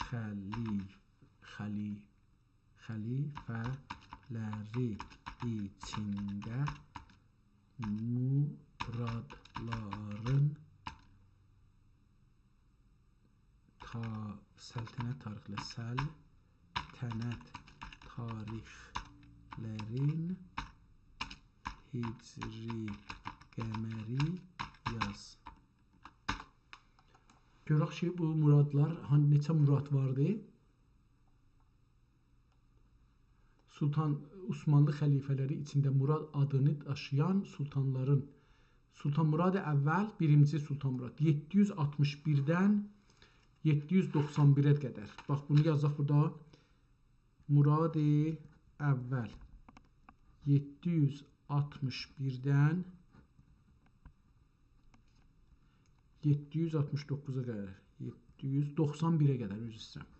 خلیف-، خلی-، خلیفه‌لری ایچینده مرادلارین تا-، سلطنت تاریخلری، سلطنت تاریخلرین هجری قمری یاز. گؤرک کی، بو مرادلار، هان-، نئچه مراد واردی؟ سلطان، عثمانلی خلیفه‌لری ایچینده مراد آدینی داشییان سلطانلارین، سلطان مراد اول، بیرینجی سلطان مراد، یئددی یوز آلتمیش بیردن یئددی یوز دوخسان بیره قدر. باخ، بونو یازاق بورادا. مراد اول، یئددی یوز آلتمیش بیردن یئددی یوز آلتمیش دوققوزا قدر، یئددی یوز دوخسان بیره قدر، عذر ایسته‌ییرم.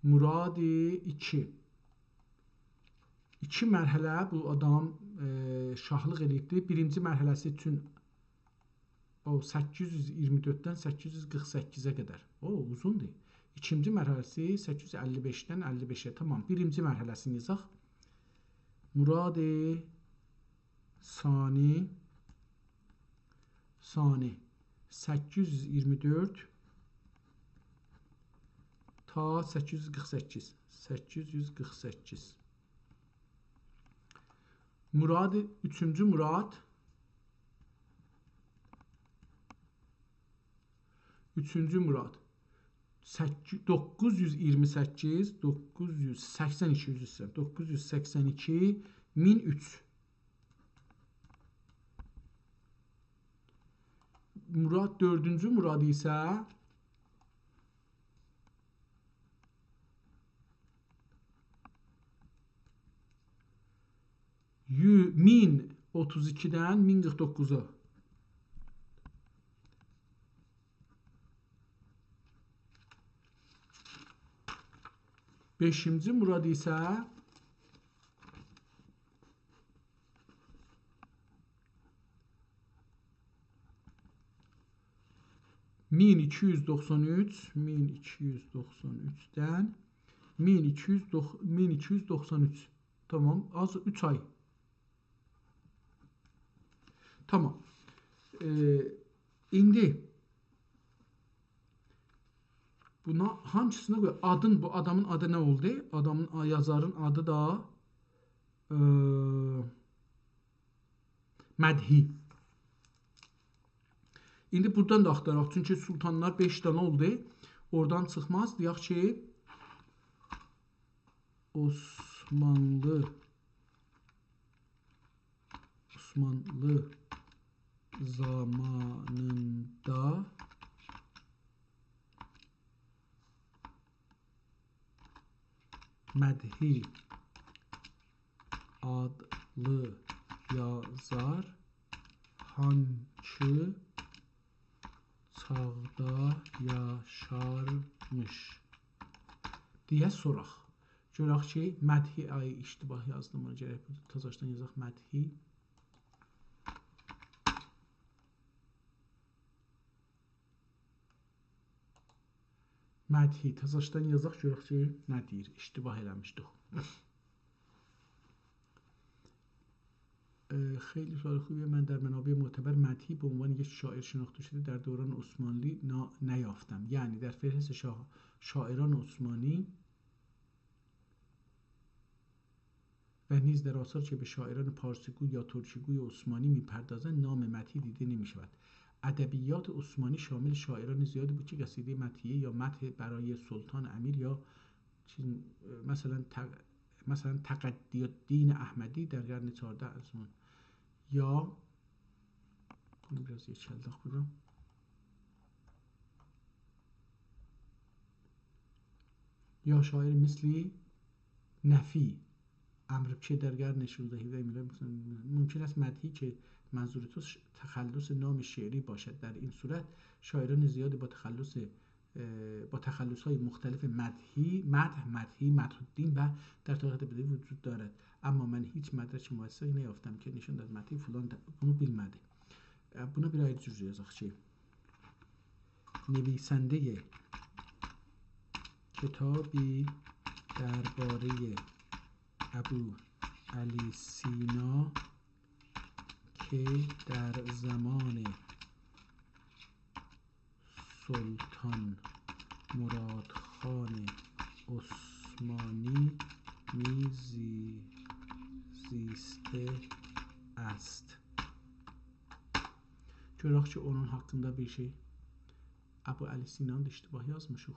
مراد ایکی. ایکی مرحله بو آدام، ائ، شاهلیق ائله‌ییبدی. بیرینجی مرحله‌سی اوچون او سککیز یوز اییرمی دؤرددن سککیز یوز قیرخ سککیزه قدر. او، اوزوندور. ایکینجی مرحله‌سی سککیز یوز اللی بئشدن اللی بئشه. تامام. بیرینجی مرحله‌سینی یازاق. مراد ثانی، ثانی، سککیز یوز اییرمی دؤرد تا سککیز یوز قیرخ سککیز. سککیز یوز قیرخ سککیز. مراد، اوچونجو مراد. اوچونجو مراد. سککی-، دوققوز یوز اییرمی سککیز، دوققوز یوز سکسن ایکی، عذر ایسته‌ییرم، دوققوز یوز سکسن ایکی، مین اوچ. مراد، دؤردونجو مراد ایسه یو-، مین اوتوز ایکیدن مین قیرخ دوققوزا. بئشینجی مراد ایسه مین ایکی یوز دوخسان اوچ، مین ایکی یوز دوخسان اوچدن مین ایکی یوز، مین ایکی یوز دوخسان اوچ. تامام، آز اوچ آی. تامام. ائ، ایندی بونا هانسینا قویاق؟ آدین، بو آدامین آدی نه اولدو؟ آدامین، آ، یازارین آدی دا، ائ، مدحی. ایندی بورادان دا آختاراق. چونکی سلطانلار بئش دنه اولدو. اورادان چیخماز. دئیک کی، عثمانلی، عثمانلی زامانیندا مدحی آدلی یازار هانسی چاغدا یاشارمیش دئیه سوراق. گؤرک کی، مدحی، آی، اشتباه یازدیم، اونا گرک بو تازاشدان یازاق، مدحی. مدحی، تازاشدان یازاق، گؤرک کی، نه دئییر، اشتباه ائله‌میشدیک. اه، خیلی سوال خوبیه. من در منابع معتبر مدحی به عنوان یک شاعر شناخته شده در دوران عثمانلی نا-، نیافتم. یعنی در فهرست شا-، شاعران عثمانی و نیز در آثار که به شاعران پارسی‌گو یا ترکی‌گوی عثمانی می‌پردازند، نام مدحی دیده نمی‌شود. ادبیات عثمانی شامل شاعران زیادی بود که قصیدهٔ مدحیه یا مدح برای سلطان، امیر یا چیز، مثلاً تق-، مثلاً تقی‌الدین احمدی در قرن چهارده از اون، یا بونو بیر آز یئکلدک بورادا. یا شاعر مثل نفی، امر که در قرن شانزده، هفده میلادی، ممکن است مدحی که منظور توست ش-، تخلص نام شعری باشد. در این صورت شاعران زیادی با تخلص، اه، با تخلص‌های مختلف مدحی، مدح، مدحی، مدح‌الدین و در تاریخ ادبیات وجود دارد. اما من هیچ مدرک موثقی نیافتم که نشان دهد مدحی فلان د-، بونو بیلمه‌دی. اه، بونا بیر آیری جور یازاق کی، نویسندهٔ کتابی دربارهٔ ابو علی سینا که در زمان سلطان مراد خان عثمانی می‌زی-، زیسته است. گؤرک کی، اونون حاقیندا بیر شئی. ابو علی سینانی دا اشتباه یازمیشیق.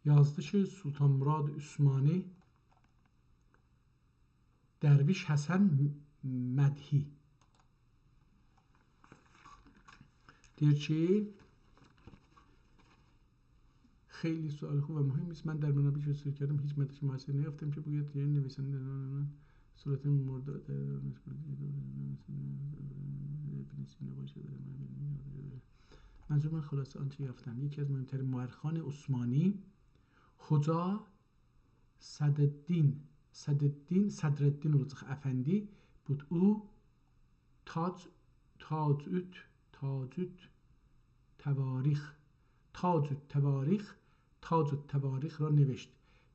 یازدی کی، سلطان مراد عثمانی درویش حسن مدحی. دئییر کی، خیلی سوال خوب و مهم است. من در منابع که سرچ کردم هیچ مدرک موثقی نیافتم که بگوید، یعنی، نویسنده صورت مراد ابن سینا باشد. منظور من خلاصه آنچه یافتم. یکی از مهمترین مورخان عثمانی، حجا صدرالدین، صدرالدین، صدرالدین اولاجاق افندی بود. او تاج، تاج الت-، تاج التواریخ، تاج التواریخ، تاج التواریخ را نوشت.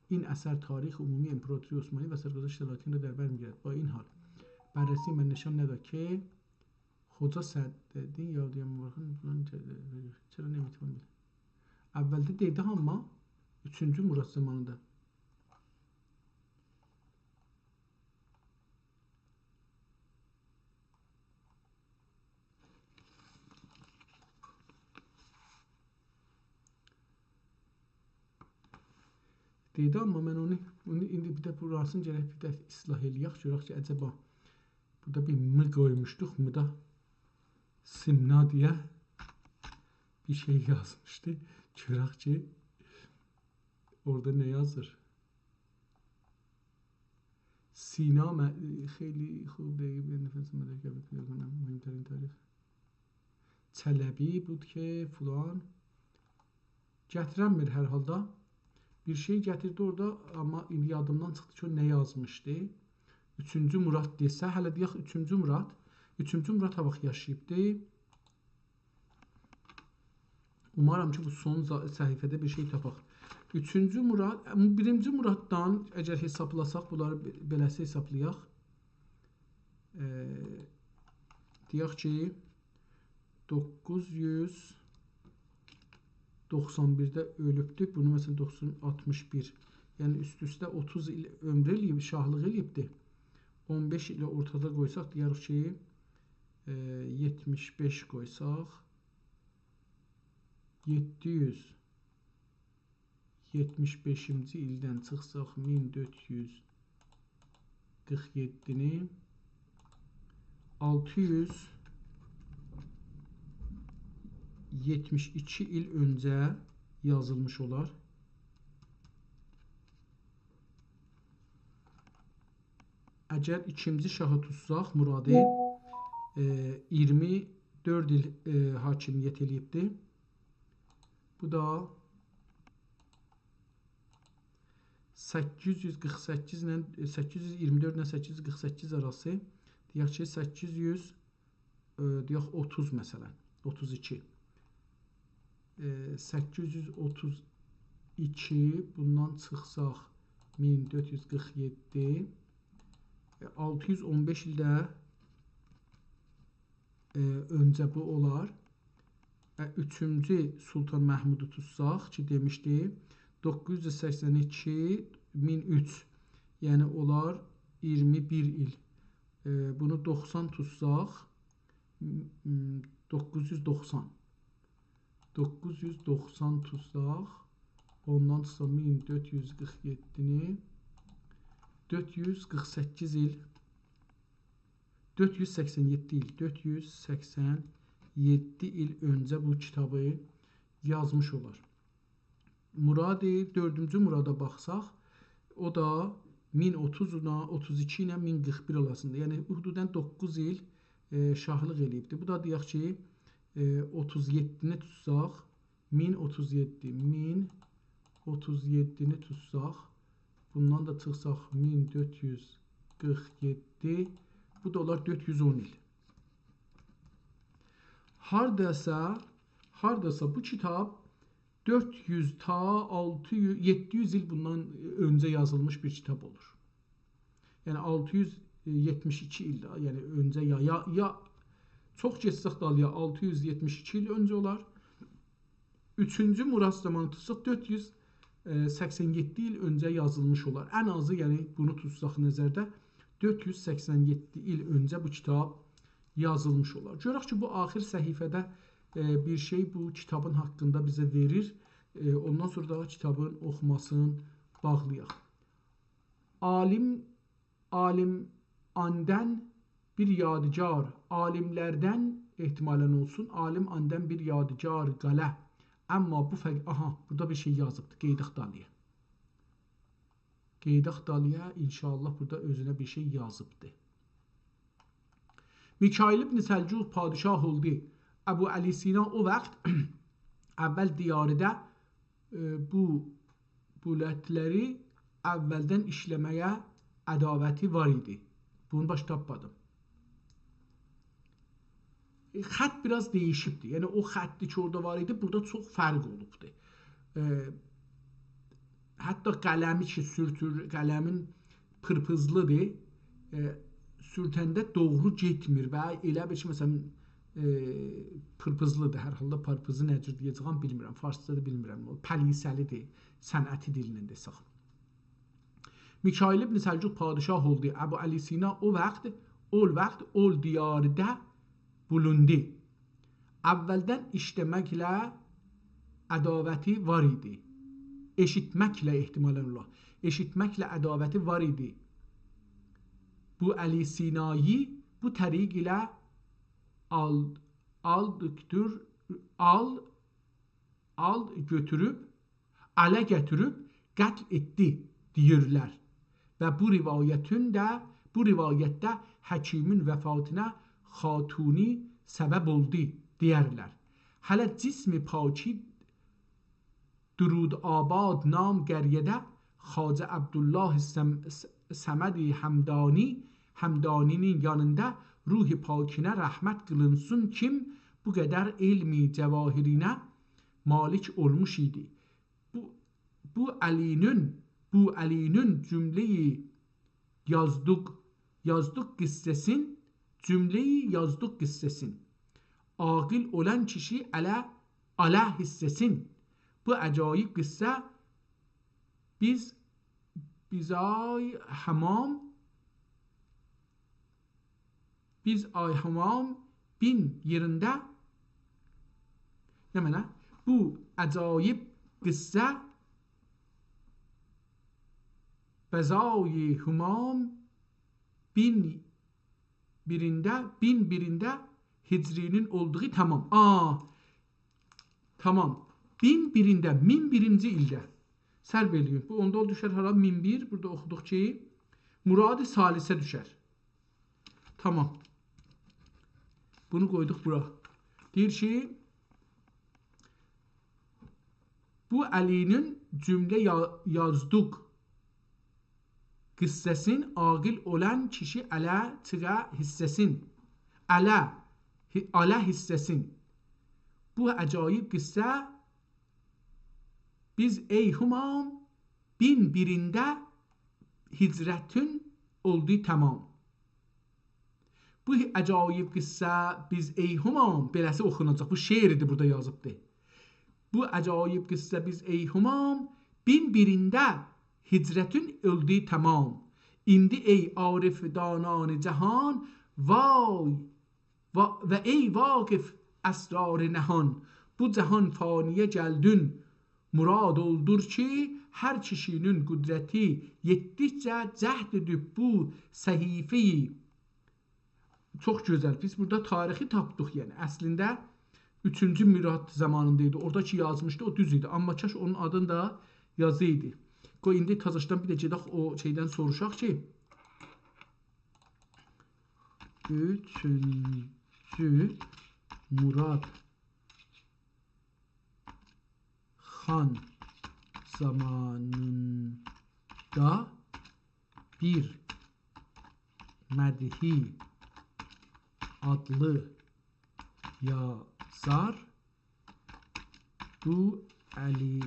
این اثر تاریخ عمومی امپراتوری عثمانی و سرگذشت سلاطین را در بر می‌گیرد. با این حال، بررسی من نشان نداد که خدا صدرالدین یا دیگه مورخان فلان چه-، چرا نمی‌توان بله. اولده دئدی، آمما اوچونجو مراد زامانیندا. دئییردی، آمما من اونو، اونو ایندی بیر ده بوراسینی گرک بیر ده اصلاح ائله‌یک، گؤرک کی، عجبا بورادا بیر «م» قویموشدوق، «م»دا سیمنا دئیه بیر شئی یازمیشدی. گؤرک کی، اورادا نه یازیر؟ سینا م-، خیلی خوب، دقیق بیر نفس مدرک قبول کنم، مهمترین تاریخ. چلبی بود که فلان. گتیرنمیر هر حالدا. بیر شئی گتیردی اورادا، آمما ایندی یادیمدان چیخدی کی، او نه یازمیشدی. اوچونجو مراد دئسه، هله دئیک اوچونجو مراد. اوچونجو مراد هاواخت یاشاییبدی؟ اومارام کی، بو سون زا-، صفحه‌ده بیر شئی تاپاق. اوچونجو مراد، بیرینجی مراددان اگر حسابلاساق، بونلاری بئ-، بئله‌سی حسابلایاق. ائ، دئیک کی، دوققوز یوز دوخسان بیرده اؤلوبدو. بونو، مثلا، دوخسان، آلتمیش بیر. یعنی، اوست-اوسته اوتوز ایل عؤمرو ائله‌ییب، شاهلیق ائله‌ییبدی. اون بئش ایلی اورتادا قویساق، دئیه‌ریک کی، ائ، یئتمیش بئش قویساق، یئددی یوز یئتمیش بئشینجی ایلدن چیخساق، مین دؤرد یوز قیرخ یئددینی، آلتی یوز یئتمیش ایکی ایل اؤنجه یازیلمیش اولار. اگر ایکینجی شاهی توتساق، مرادی، ائ، ایگیرمی دؤرد ایل، ائ، حاکمیت ائله‌ییبدی. بو دا سککیز یوز قیرخ سککیز ایله، سککیز یوز ایگیرمی دؤرد ایله سککیز یوز قیرخ سککیز آراسی، دئیک کی، سککیز یوز، ائ، دئیک، اوتوز، مثلا، اوتوز ایکی. ائ، سککیز یوز اوتوز ایکی، بوندان چیخساق مین دؤرد یوز قیرخ یئددی. ائ، آلتی یوز اون بئش ایل ده، ائ، اؤنجه بو اولار. ائ، اوچونجو سلطان محمودو توتساق کی، دئمیشدی، دوققوز یوز سکسن ایکی، مین اوچ، یعنی اولار اییرمی بیر ایل. ائ، بونو دوخسان توتساق، م، م، دوققوز یوز دوخسان. دوققوز یوز دوخسان توتساق، اوندان سونرا مین دؤرد یوز قیرخ یئددینی، دؤرد یوز قیرخ سککیز ایل، دؤرد یوز سکسن یئددی ایل، دؤرد یوز سکسن یئددی ایل اؤنجه بو کیتابی یازمیش اولار. مراد، دؤردونجو مرادا باخساق، او دا مین اوتوز ایله، اوتوز ایکی ایله مین قیرخ بیر آراسیندا. یعنی، حدوداً دوققوز ایل، ائ، شاهلیق ائله‌ییبدی. بو دا دئیک کی، ائ، اوتوز یئددینی توتساق، مین اوتوز یئددی، مین اوتوز یئددینی توتساق، بوندان دا چیخساق مین دؤرد یوز قیرخ یئددی، بو دا اولار دؤرد یوز اون ایل. هارداسا، هارداسا بو کیتاب دؤرد یوز تا آلتی یوز، یئددی یوز ایل بوندان اؤنجه یازیلمیش بیر کیتاب اولور. یعنی آلتی یوز یئتمیش ایکی ایل ده، یعنی اؤنجه یا، یا، یا چوخ گئتسک دالییا، آلتی یوز یئتمیش ایکی ایل اؤنجه اولار. اوچونجو مراد زامانی توتساق، دؤرد یوز سکسن یئددی ایل اؤنجه یازیلمیش اولار. ان آزی، یعنی بونو توتساق نظرده، دؤرد یوز سکسن یئددی ایل اؤنجه بو کیتاب یازیلمیش اولار. گؤرک کی، بو آخر صفحه‌ده، ائ، بیر شئی بو کیتابین حاقیندا بیزه وئریر. ائ، اوندان سونرا دا کیتابین اوخوماسینی باغلایاق. عالم، عالم آندن بیر یادگار، عالیم‌لردن احتمالاً اولسون، عالم آندن بیر یادگار قاله. آمما بو فق-، آها، بورادا بیر شئی یازیبدی، قئییداق دالییا. قئییداق دالییا، ان‌شاءالله بورادا اؤزونه بیر شئی یازیبدی. میکائیل ابن سلجوق پادشاه اولدو. ابو علی سینا او واخت اول دیارده، ائ، بو بولت‌لری اولدن ایشله‌مه‌یه عداوتی وار ایدی. بونو باش تاپمادیم. ائ، خط بیر آز دییشیبدیر. یعنی او خطی کی، اورادا وار ایدی، بورادا چوخ فرق اولوبدور. ائ، حتی قلمی کی سورتور، قلمین پیرپیزلیدیر. ائ، سورتنده دوغرو گئتمیر و ائله بیل کی، مثلاً، ائ، پیرپیزلیدیر. هر حالدا پیرپیزی نه جور دئیه‌جه‌یم بیلمیرم. فارسجا دا بیلمیرم. او پلیسه‌لیدیر، صنعتی دیلینن دئسک. میکائیل ابن سلجوق پادشاه اولدو. ابو علی سینا او واخت، اول واخت، اول دیارده بولوندو. اولدن ایشله‌مکله عداوتی وار ایدی. ائشیتمکله، احتمالاً اولا، ائشیتمکله عداوتی وار ایدی. بو علی سینایی بو طریق ایله آل، آل، آل، آل گؤتوروب، اله گتیریب قتل ائتدی دئییرلر. و بو روایتین ده، بو روایت ده حکیمین وفاتینا خاتونی سبب اولدو دئیرلر. هله جسم پاکی درودآباد نام قریه‌ده خواجه عبدالله سم-، س-، صمد همدانی، همدانی‌نین یانیندا روح پاکینه رحمت قیلینسین کیم بو قدر علم جواهرینه مالک اولموش ایدی. بو، بو علی‌نین، بو علی‌نین جمله‌ی یازدوق، یازدوق قصه‌سین، جمله‌ی یازدوق قصه‌سین. عاقل اولان کیشی اله، اله حصه‌سین. بو عجایب قصه بیز، بیز آی حمام، بیز آی حمام بین یئرینده، نمنه؟ بو عجایب قصه بزای حمام بین بیرینده، بین بیرینده هجری‌نین اولدوغو تمام. آ، تمام. بین بیرینده، مین بیرینجی ایلده. سرب ائله‌یین. بو اوندا دوشر هارا؟ مین بیر. بورادا اوخودوق کی، مراد ثالثه دوشر. تمام. بونو قویدوق بورا. دئییر کی، بو علی‌نین جمله یا-، یازدوق قصه‌سین، عاقل اولان کیشی اله چیغا حصه‌سین. اله، حی-، اله حصه‌سین. بو عجایب قصه بیز ای همام، بین بیرینده هجرتون اولدو تمام. بو عجایب قصه بیز ای همام، بئله‌سی اوخوناجاق. بو شعردیر، بورادا یازیبدی. بو عجایب قصه بیز ای همام، بین بیرینده هجرتون اولدو تمام. ایندی ای عارف دانان جهان، وای و، و ای واقف اسرار نهان، بو جهان فانی‌یه گلدون مراد اولدور کی، هر کیشی‌نین قدرتی یئتدیکجه جهد ائدیب بو صحیفه‌یی. چوخ گؤزل. بیز بورادا تاریخی تاپدیق، یعنی اصلینده اوچونجو مراد زامانیندا ایدی. اورادا کی یازمیشدی، او دوز ایدی. آمما کاش اونون آدینی دا یازایدی. قوی ایندی تازاشدان بیر ده گئدک او شئیدن سوروشاق کی، اوچونجو مراد خان زامانیندا بیر مدحی آدلی یازار بو علی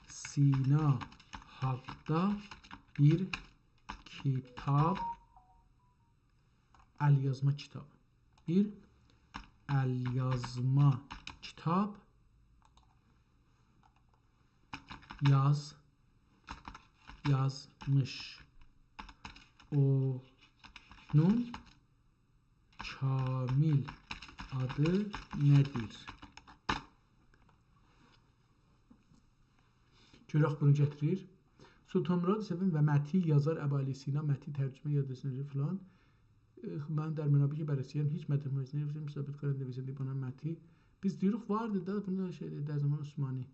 سینا حاقدا بیر کیتاب، ال‌یازما کیتاب، بیر ال‌یازما کیتاب یاز، یازمیش. اونون کامل آدی نه‌دیر؟ گؤرک بونو گتیریر. سلطان مراد سوم و مدحی یازار ابو علی سینا، مدحی ترجمه یادداشت‌نویسی فلان. اه، من در منابعی که بررسی کردم هیچ مدحی متنی نمی‌‌بینم ثابت کننده نویسنده بنا مدحی. بیز دئییریک واردی دا، بونو دا شئی، در زمان عثمانی.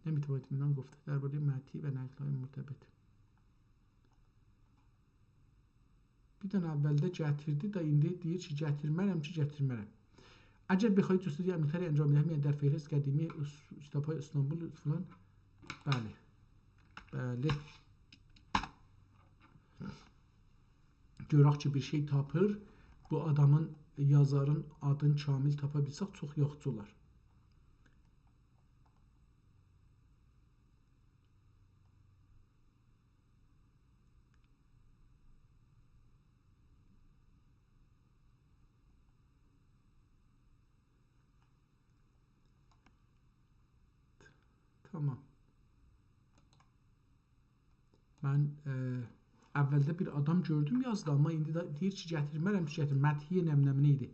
نمی‌توانید میدان گفته درباره مدحی و نقل‌های مرتبط. بیر دنه اولده گتیردی ده، ایندی دئییر کی، گتیرمرم کی، گتیرمرم. اگر بخواهید جستجوی عمیق‌تری انجام دهید، می‌آید در فهرست قدیمی اس-، کتاب‌های استانبول فلان. بلی. بلی. گؤرک کی، بیر شئی تاپیر. بو آدامین، یازارین آدینی کامل تاپا بیلسک، چوخ یاخشی اولار. تامام. من، ائ، اولده بیر آدام گؤردوم یازدی، آمما ایندی ده دئییر کی، گتیرمرم کی، گتیر. مدحی نمنه‌منه ایدی.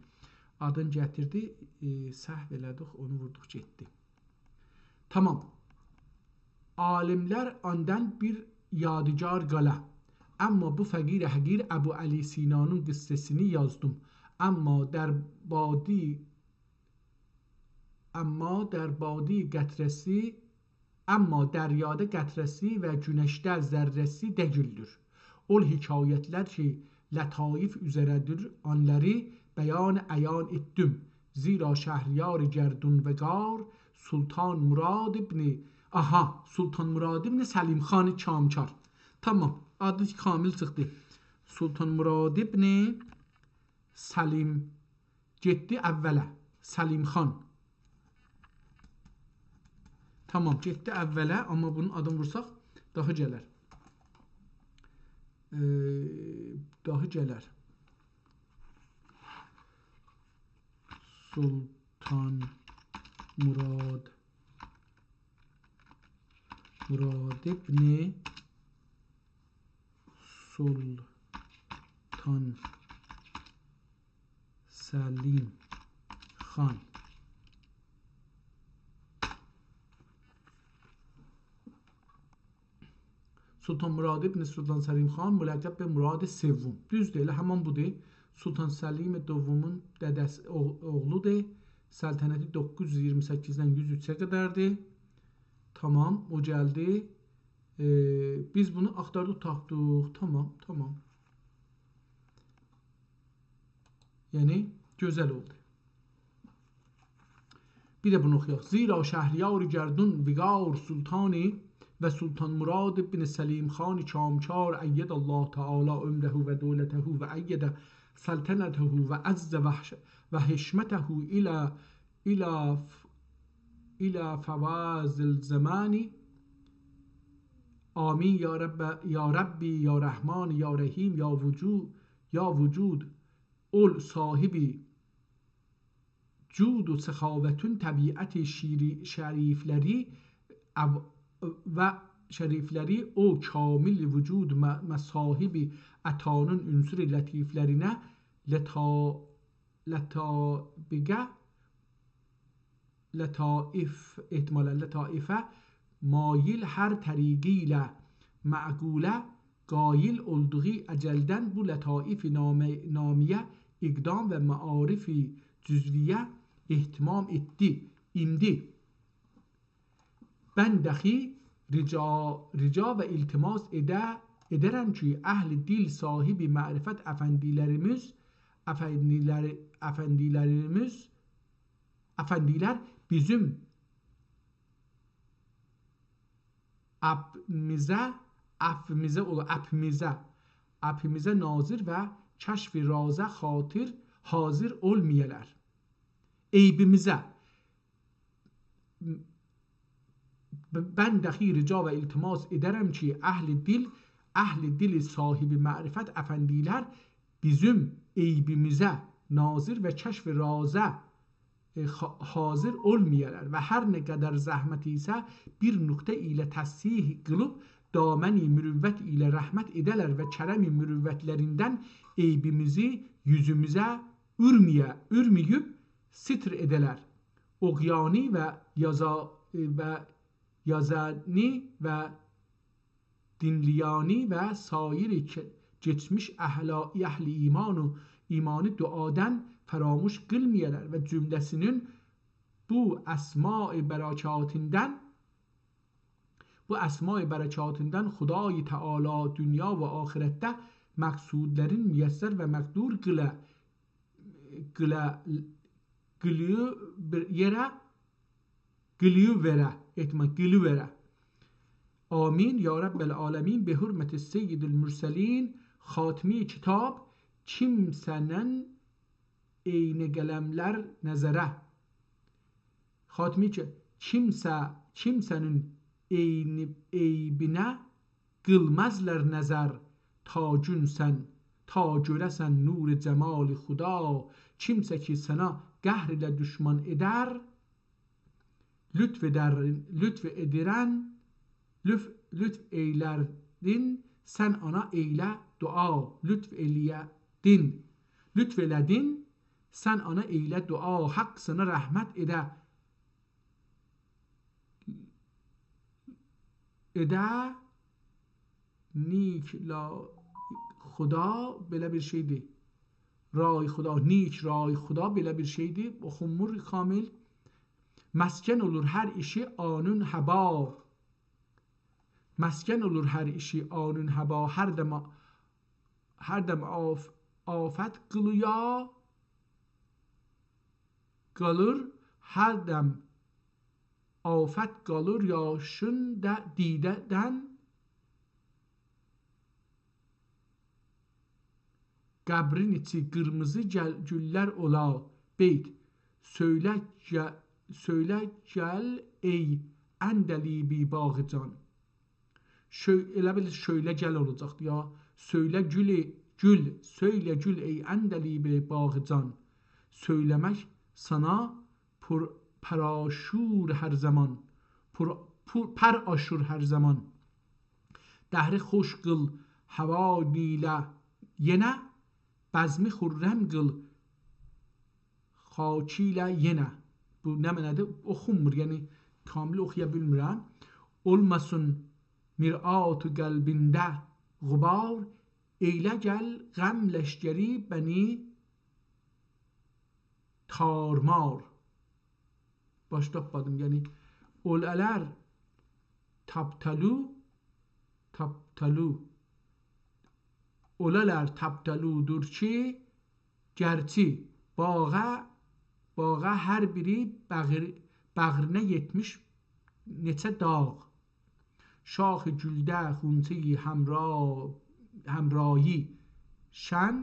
آدینی گتیردی، ائ، سهو ائله‌دیک، اونو ووردوق، گئتدی. تامام. عالم‌لر آندان بیر یادگار قالا. آمما بو فقیر حقیر ابو علی سینانین قصه‌سینی یازدیم. آمما در بادی، آمما در بادی قطره‌سی، آمما دریادا قطره‌سی و گونشده ذره‌سی دئییلدیر. اول حکایت‌لر کی، لطایف اوزره‌دیر، اونلاری بیان عیان ائتدیم. زیرا شهریار گردون وقار، سلطان مراد ابن، آها، سلطان مراد ابن سلیم خان کامکار. تامام، آدی کامل چیخدی. سلطان مراد ابن سلیم گئتدی اوّله. سلیم خان. تامام، گئتدی اوّله، آمما بونون آدینی وورساق داها گلر. ائ، داها گلر. سلطان مراد، مراد ابن سلطان سلیم خان. سلطان مراد ابن سلطان سلیم خان، ملقب به مراد سوم. دوزدور، ائله همان بودور. سلطان سلیم دومون دده‌سی، اوغ-، اوغلودور. سلطنتی دوققوز یوز ایگیرمی سککیزدن یوز اوچه قدردیر. تامام، او گلدی. ائ، بیز بونو آختاردیق، تاپدیق. تامام، تامام. یعنی، گؤزل اولدو. بیر ده بونو اوخویاق. زیرا شهریار گردون وقار سلطانی و سلطان مراد ابن سلیم خان کامکار أید الله تعالی عمره و دولته و أید سلطنته و عز و حش-، و حشمته إلی، إلی ف-، إلی فواضل الزمان آمین یا رب، یا ربی، یا رحمان، یا رحیم، یا وجود، یا وجود، اول صاحبِ جود و سخاوتون طبیعت شیری-، شریفلری او-، و شریفلری او کامل وجود و، و صاحبِ عطانین عنصر لطیفلرینه لطا-، لطابقه، لطائف، احتمالاً لطائفه مایل هر طریقی ایله معقوله قائل اولدوغو اجلدن بو لطائفِ نامه-، نامیه اقدام و معارفِ جزویه اهتمام ائتدی. ایندی بن دخی رجا، رجا و التماس ائده، ائده‌رم کی، اهلِ دل صاحبِ معرفت افندیلریمیز، افندیلر، افندیلریمیز، افندیلر بیزیم اپیمیزه، اپیمیزه، او اپیمیزه، اپیمیزه ناظر و کشفِ رازه خاطر حاضر اولمایالار. عیبیمیزه. ب-، بن دخی رجا و التماس ائده‌رم کی، اهلِ دل، اهلِ دلِ صاحبِ معرفت افندیلر بیزیم عیبیمیزه ناظر و کشفِ رازه، ائ، خا-، حاضر اولمایالار و هر نه قدر زحمت ایسه بیر نقطه ایله تصحیح قیلیب دامنِ مروت ایله رحمت ائده‌لر و کرمِ مروتلریندن عیبیمیزی یوزوموزه اورمه‌یه، اورمه‌ییب ستر ائده‌لر. عقیانی و یازا-، و یازانی و دینلیانی و سایر ک-، کئچمیش اهلا-، اهلِ ایمان و ایمانی دعادان فراموش قیلمایالار و جمله‌سینین بو اسماء برکاتیندان بو اسماء برکاتیندان خدای تعالی دونیا و آخرتده مقصودلرین میسر و مقدور قیله، قیله، قیلیو بیر یئره، قیلیو وئره، احتمال، قیلیو وئره. آمین یا رب العالمین، به حرمت سید المرسلین، خاتمِ کتاب، کیمسه‌نین عینی قلملر نظره. خاتمِ کی، کیمسه، کیمسه‌نین عینی، عیبینه قیلمازلار نظر، تا گون سن، تا گؤره‌سن نورِ جمالِ خدا. کیمسه کی، سنه قهر ایله دشمن ائدر، لطف ائدر، لطف ائدیرن، لطف، لطف ائیلردین، سن آنا ائیله دعا، لطف ائله‌دین، لطف ائله‌دین، سن آنا ائیله دعا، حق سنه رحمت ائده، ائده، نیک لا-، خدا بئله بیر شئیدیر. رای خدا، نیک رای خدا بئله بیر شئیدیر. اوخونمور کامل. مسکن اولور هر ایشی آنون هبا. مسکن اولور هر ایشی آنون هبا. هر دم، هر دم آف-، آفت قیلییا قالیر، هر دم آفت قالیر یاشین دا دیده‌دن. قبرین ایچی قیرمیزی گل-، گوللر اولا. بیت. سؤیله گ-، سؤیله گل ای عندلیبِ باغ جان. شؤ-، ائله بیل شؤیله گل اولاجاقدی یا. سؤیله گول، گول، سؤیله گول ای عندلیبِ باغ جان. سؤیله‌مک سانا پر، پرآشور هر زمان. پر، پر، پر آشور هر زمان. دهری خوش قیل هوا ایله یئنه، بزمی خرم قیل خاکی ایله یئنه. بو نمنه‌دیر؟ اوخونمور، یعنی کامل اوخویا بیلمیرم. اولماسین مرآت قلبینده غبار، ائیله گل غم لشکری بنی تارمار. باش تاپمادیم، یعنی اولالار تاپتالو، تاپتالو. اولالار تاپتالودور کی، گرچی باغا، باغا هر بیری بغیر، بغرینا یئتمیش نئچه داغ. شاخِ گولده غنچه‌ی حمرا، حمرایی شن،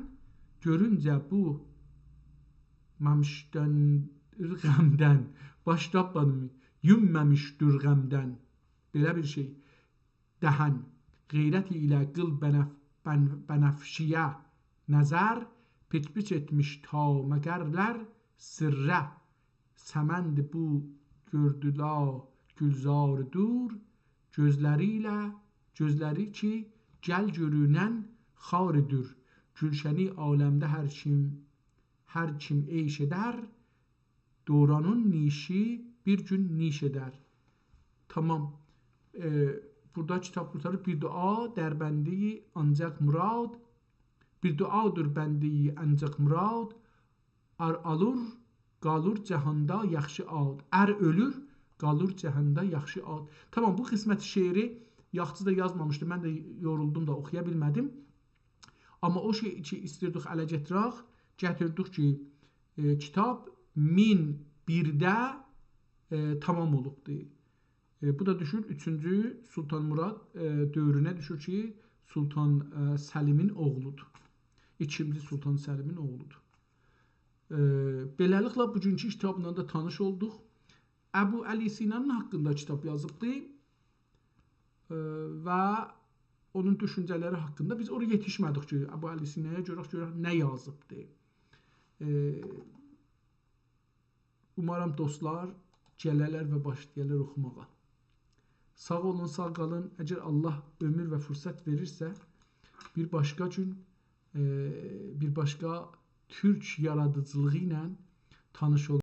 گؤرونجه بو ممشدن غمدن، باش تاپمادیم، یونمامیشدور غمدن. بئله بیر شئی. دهن. غیرت ایله قیل بنف-، بن-، بنفشه‌یه نظر، پچ‌پچ ائتمیش تا مقرلر سرّه. سمندی بو گؤردو لا گلزار دور، گؤزلری ایله، گؤزلری کی گل گؤرونن خار دور. گلشنی عالمده هر کیم، هر کیم عیش ائدر، دورانین نیشی بیر گون نیش ائدر. تامام. ائ، بورادا کیتاب قورتاریر. بیر دعا در بنده‌یی آنجاق مراد، بیر دعادیر بنده‌یی آنجاق مراد، ار اولور، قالور جهاندا یاخشی آد. ار اؤلور، قالور جهاندا یاخشی آد. تامام، بو قسمت شعری یاخچی دا یازمامیشدی. من ده یورولدوم دا، اوخویا بیلمه‌دیم. آمما او شئی کی، ایستیردیک اله گتیرک، گتیردیک کی، ائ، کیتاب مین بیرده، ائ، تامام اولوبدور. ائ، بو دا دوشور اوچونجو سلطان مراد، ائ، دؤورونه دوشور کی، سلطان، ائ، سلیمین اوغلودور. ایکینجی سلطان سلیمین اوغلودور. ائ، بئله‌لیکله، بوگونکو کیتابلا دا تانیش اولدوق. ابوعلی سینانین حاقیندا کیتاب یازیبدی، ائ، و اونون دوشونجه‌لری حاقیندا. بیز اورا یئتیشمه‌دیک کی، ابوعلی سینایا گؤرک، گؤرک نه یازیبدی. ائ، اومارام دوستلار گله‌لر و باشلایالار اوخوماغا. ساغ اولون، ساغ قالین. اگر الله عؤمور و فرصت وئریرسه، بیر باشقا گون، ائ، بیر باشقا تورک یارادیجیلیغی ایله تانیش اولوروق.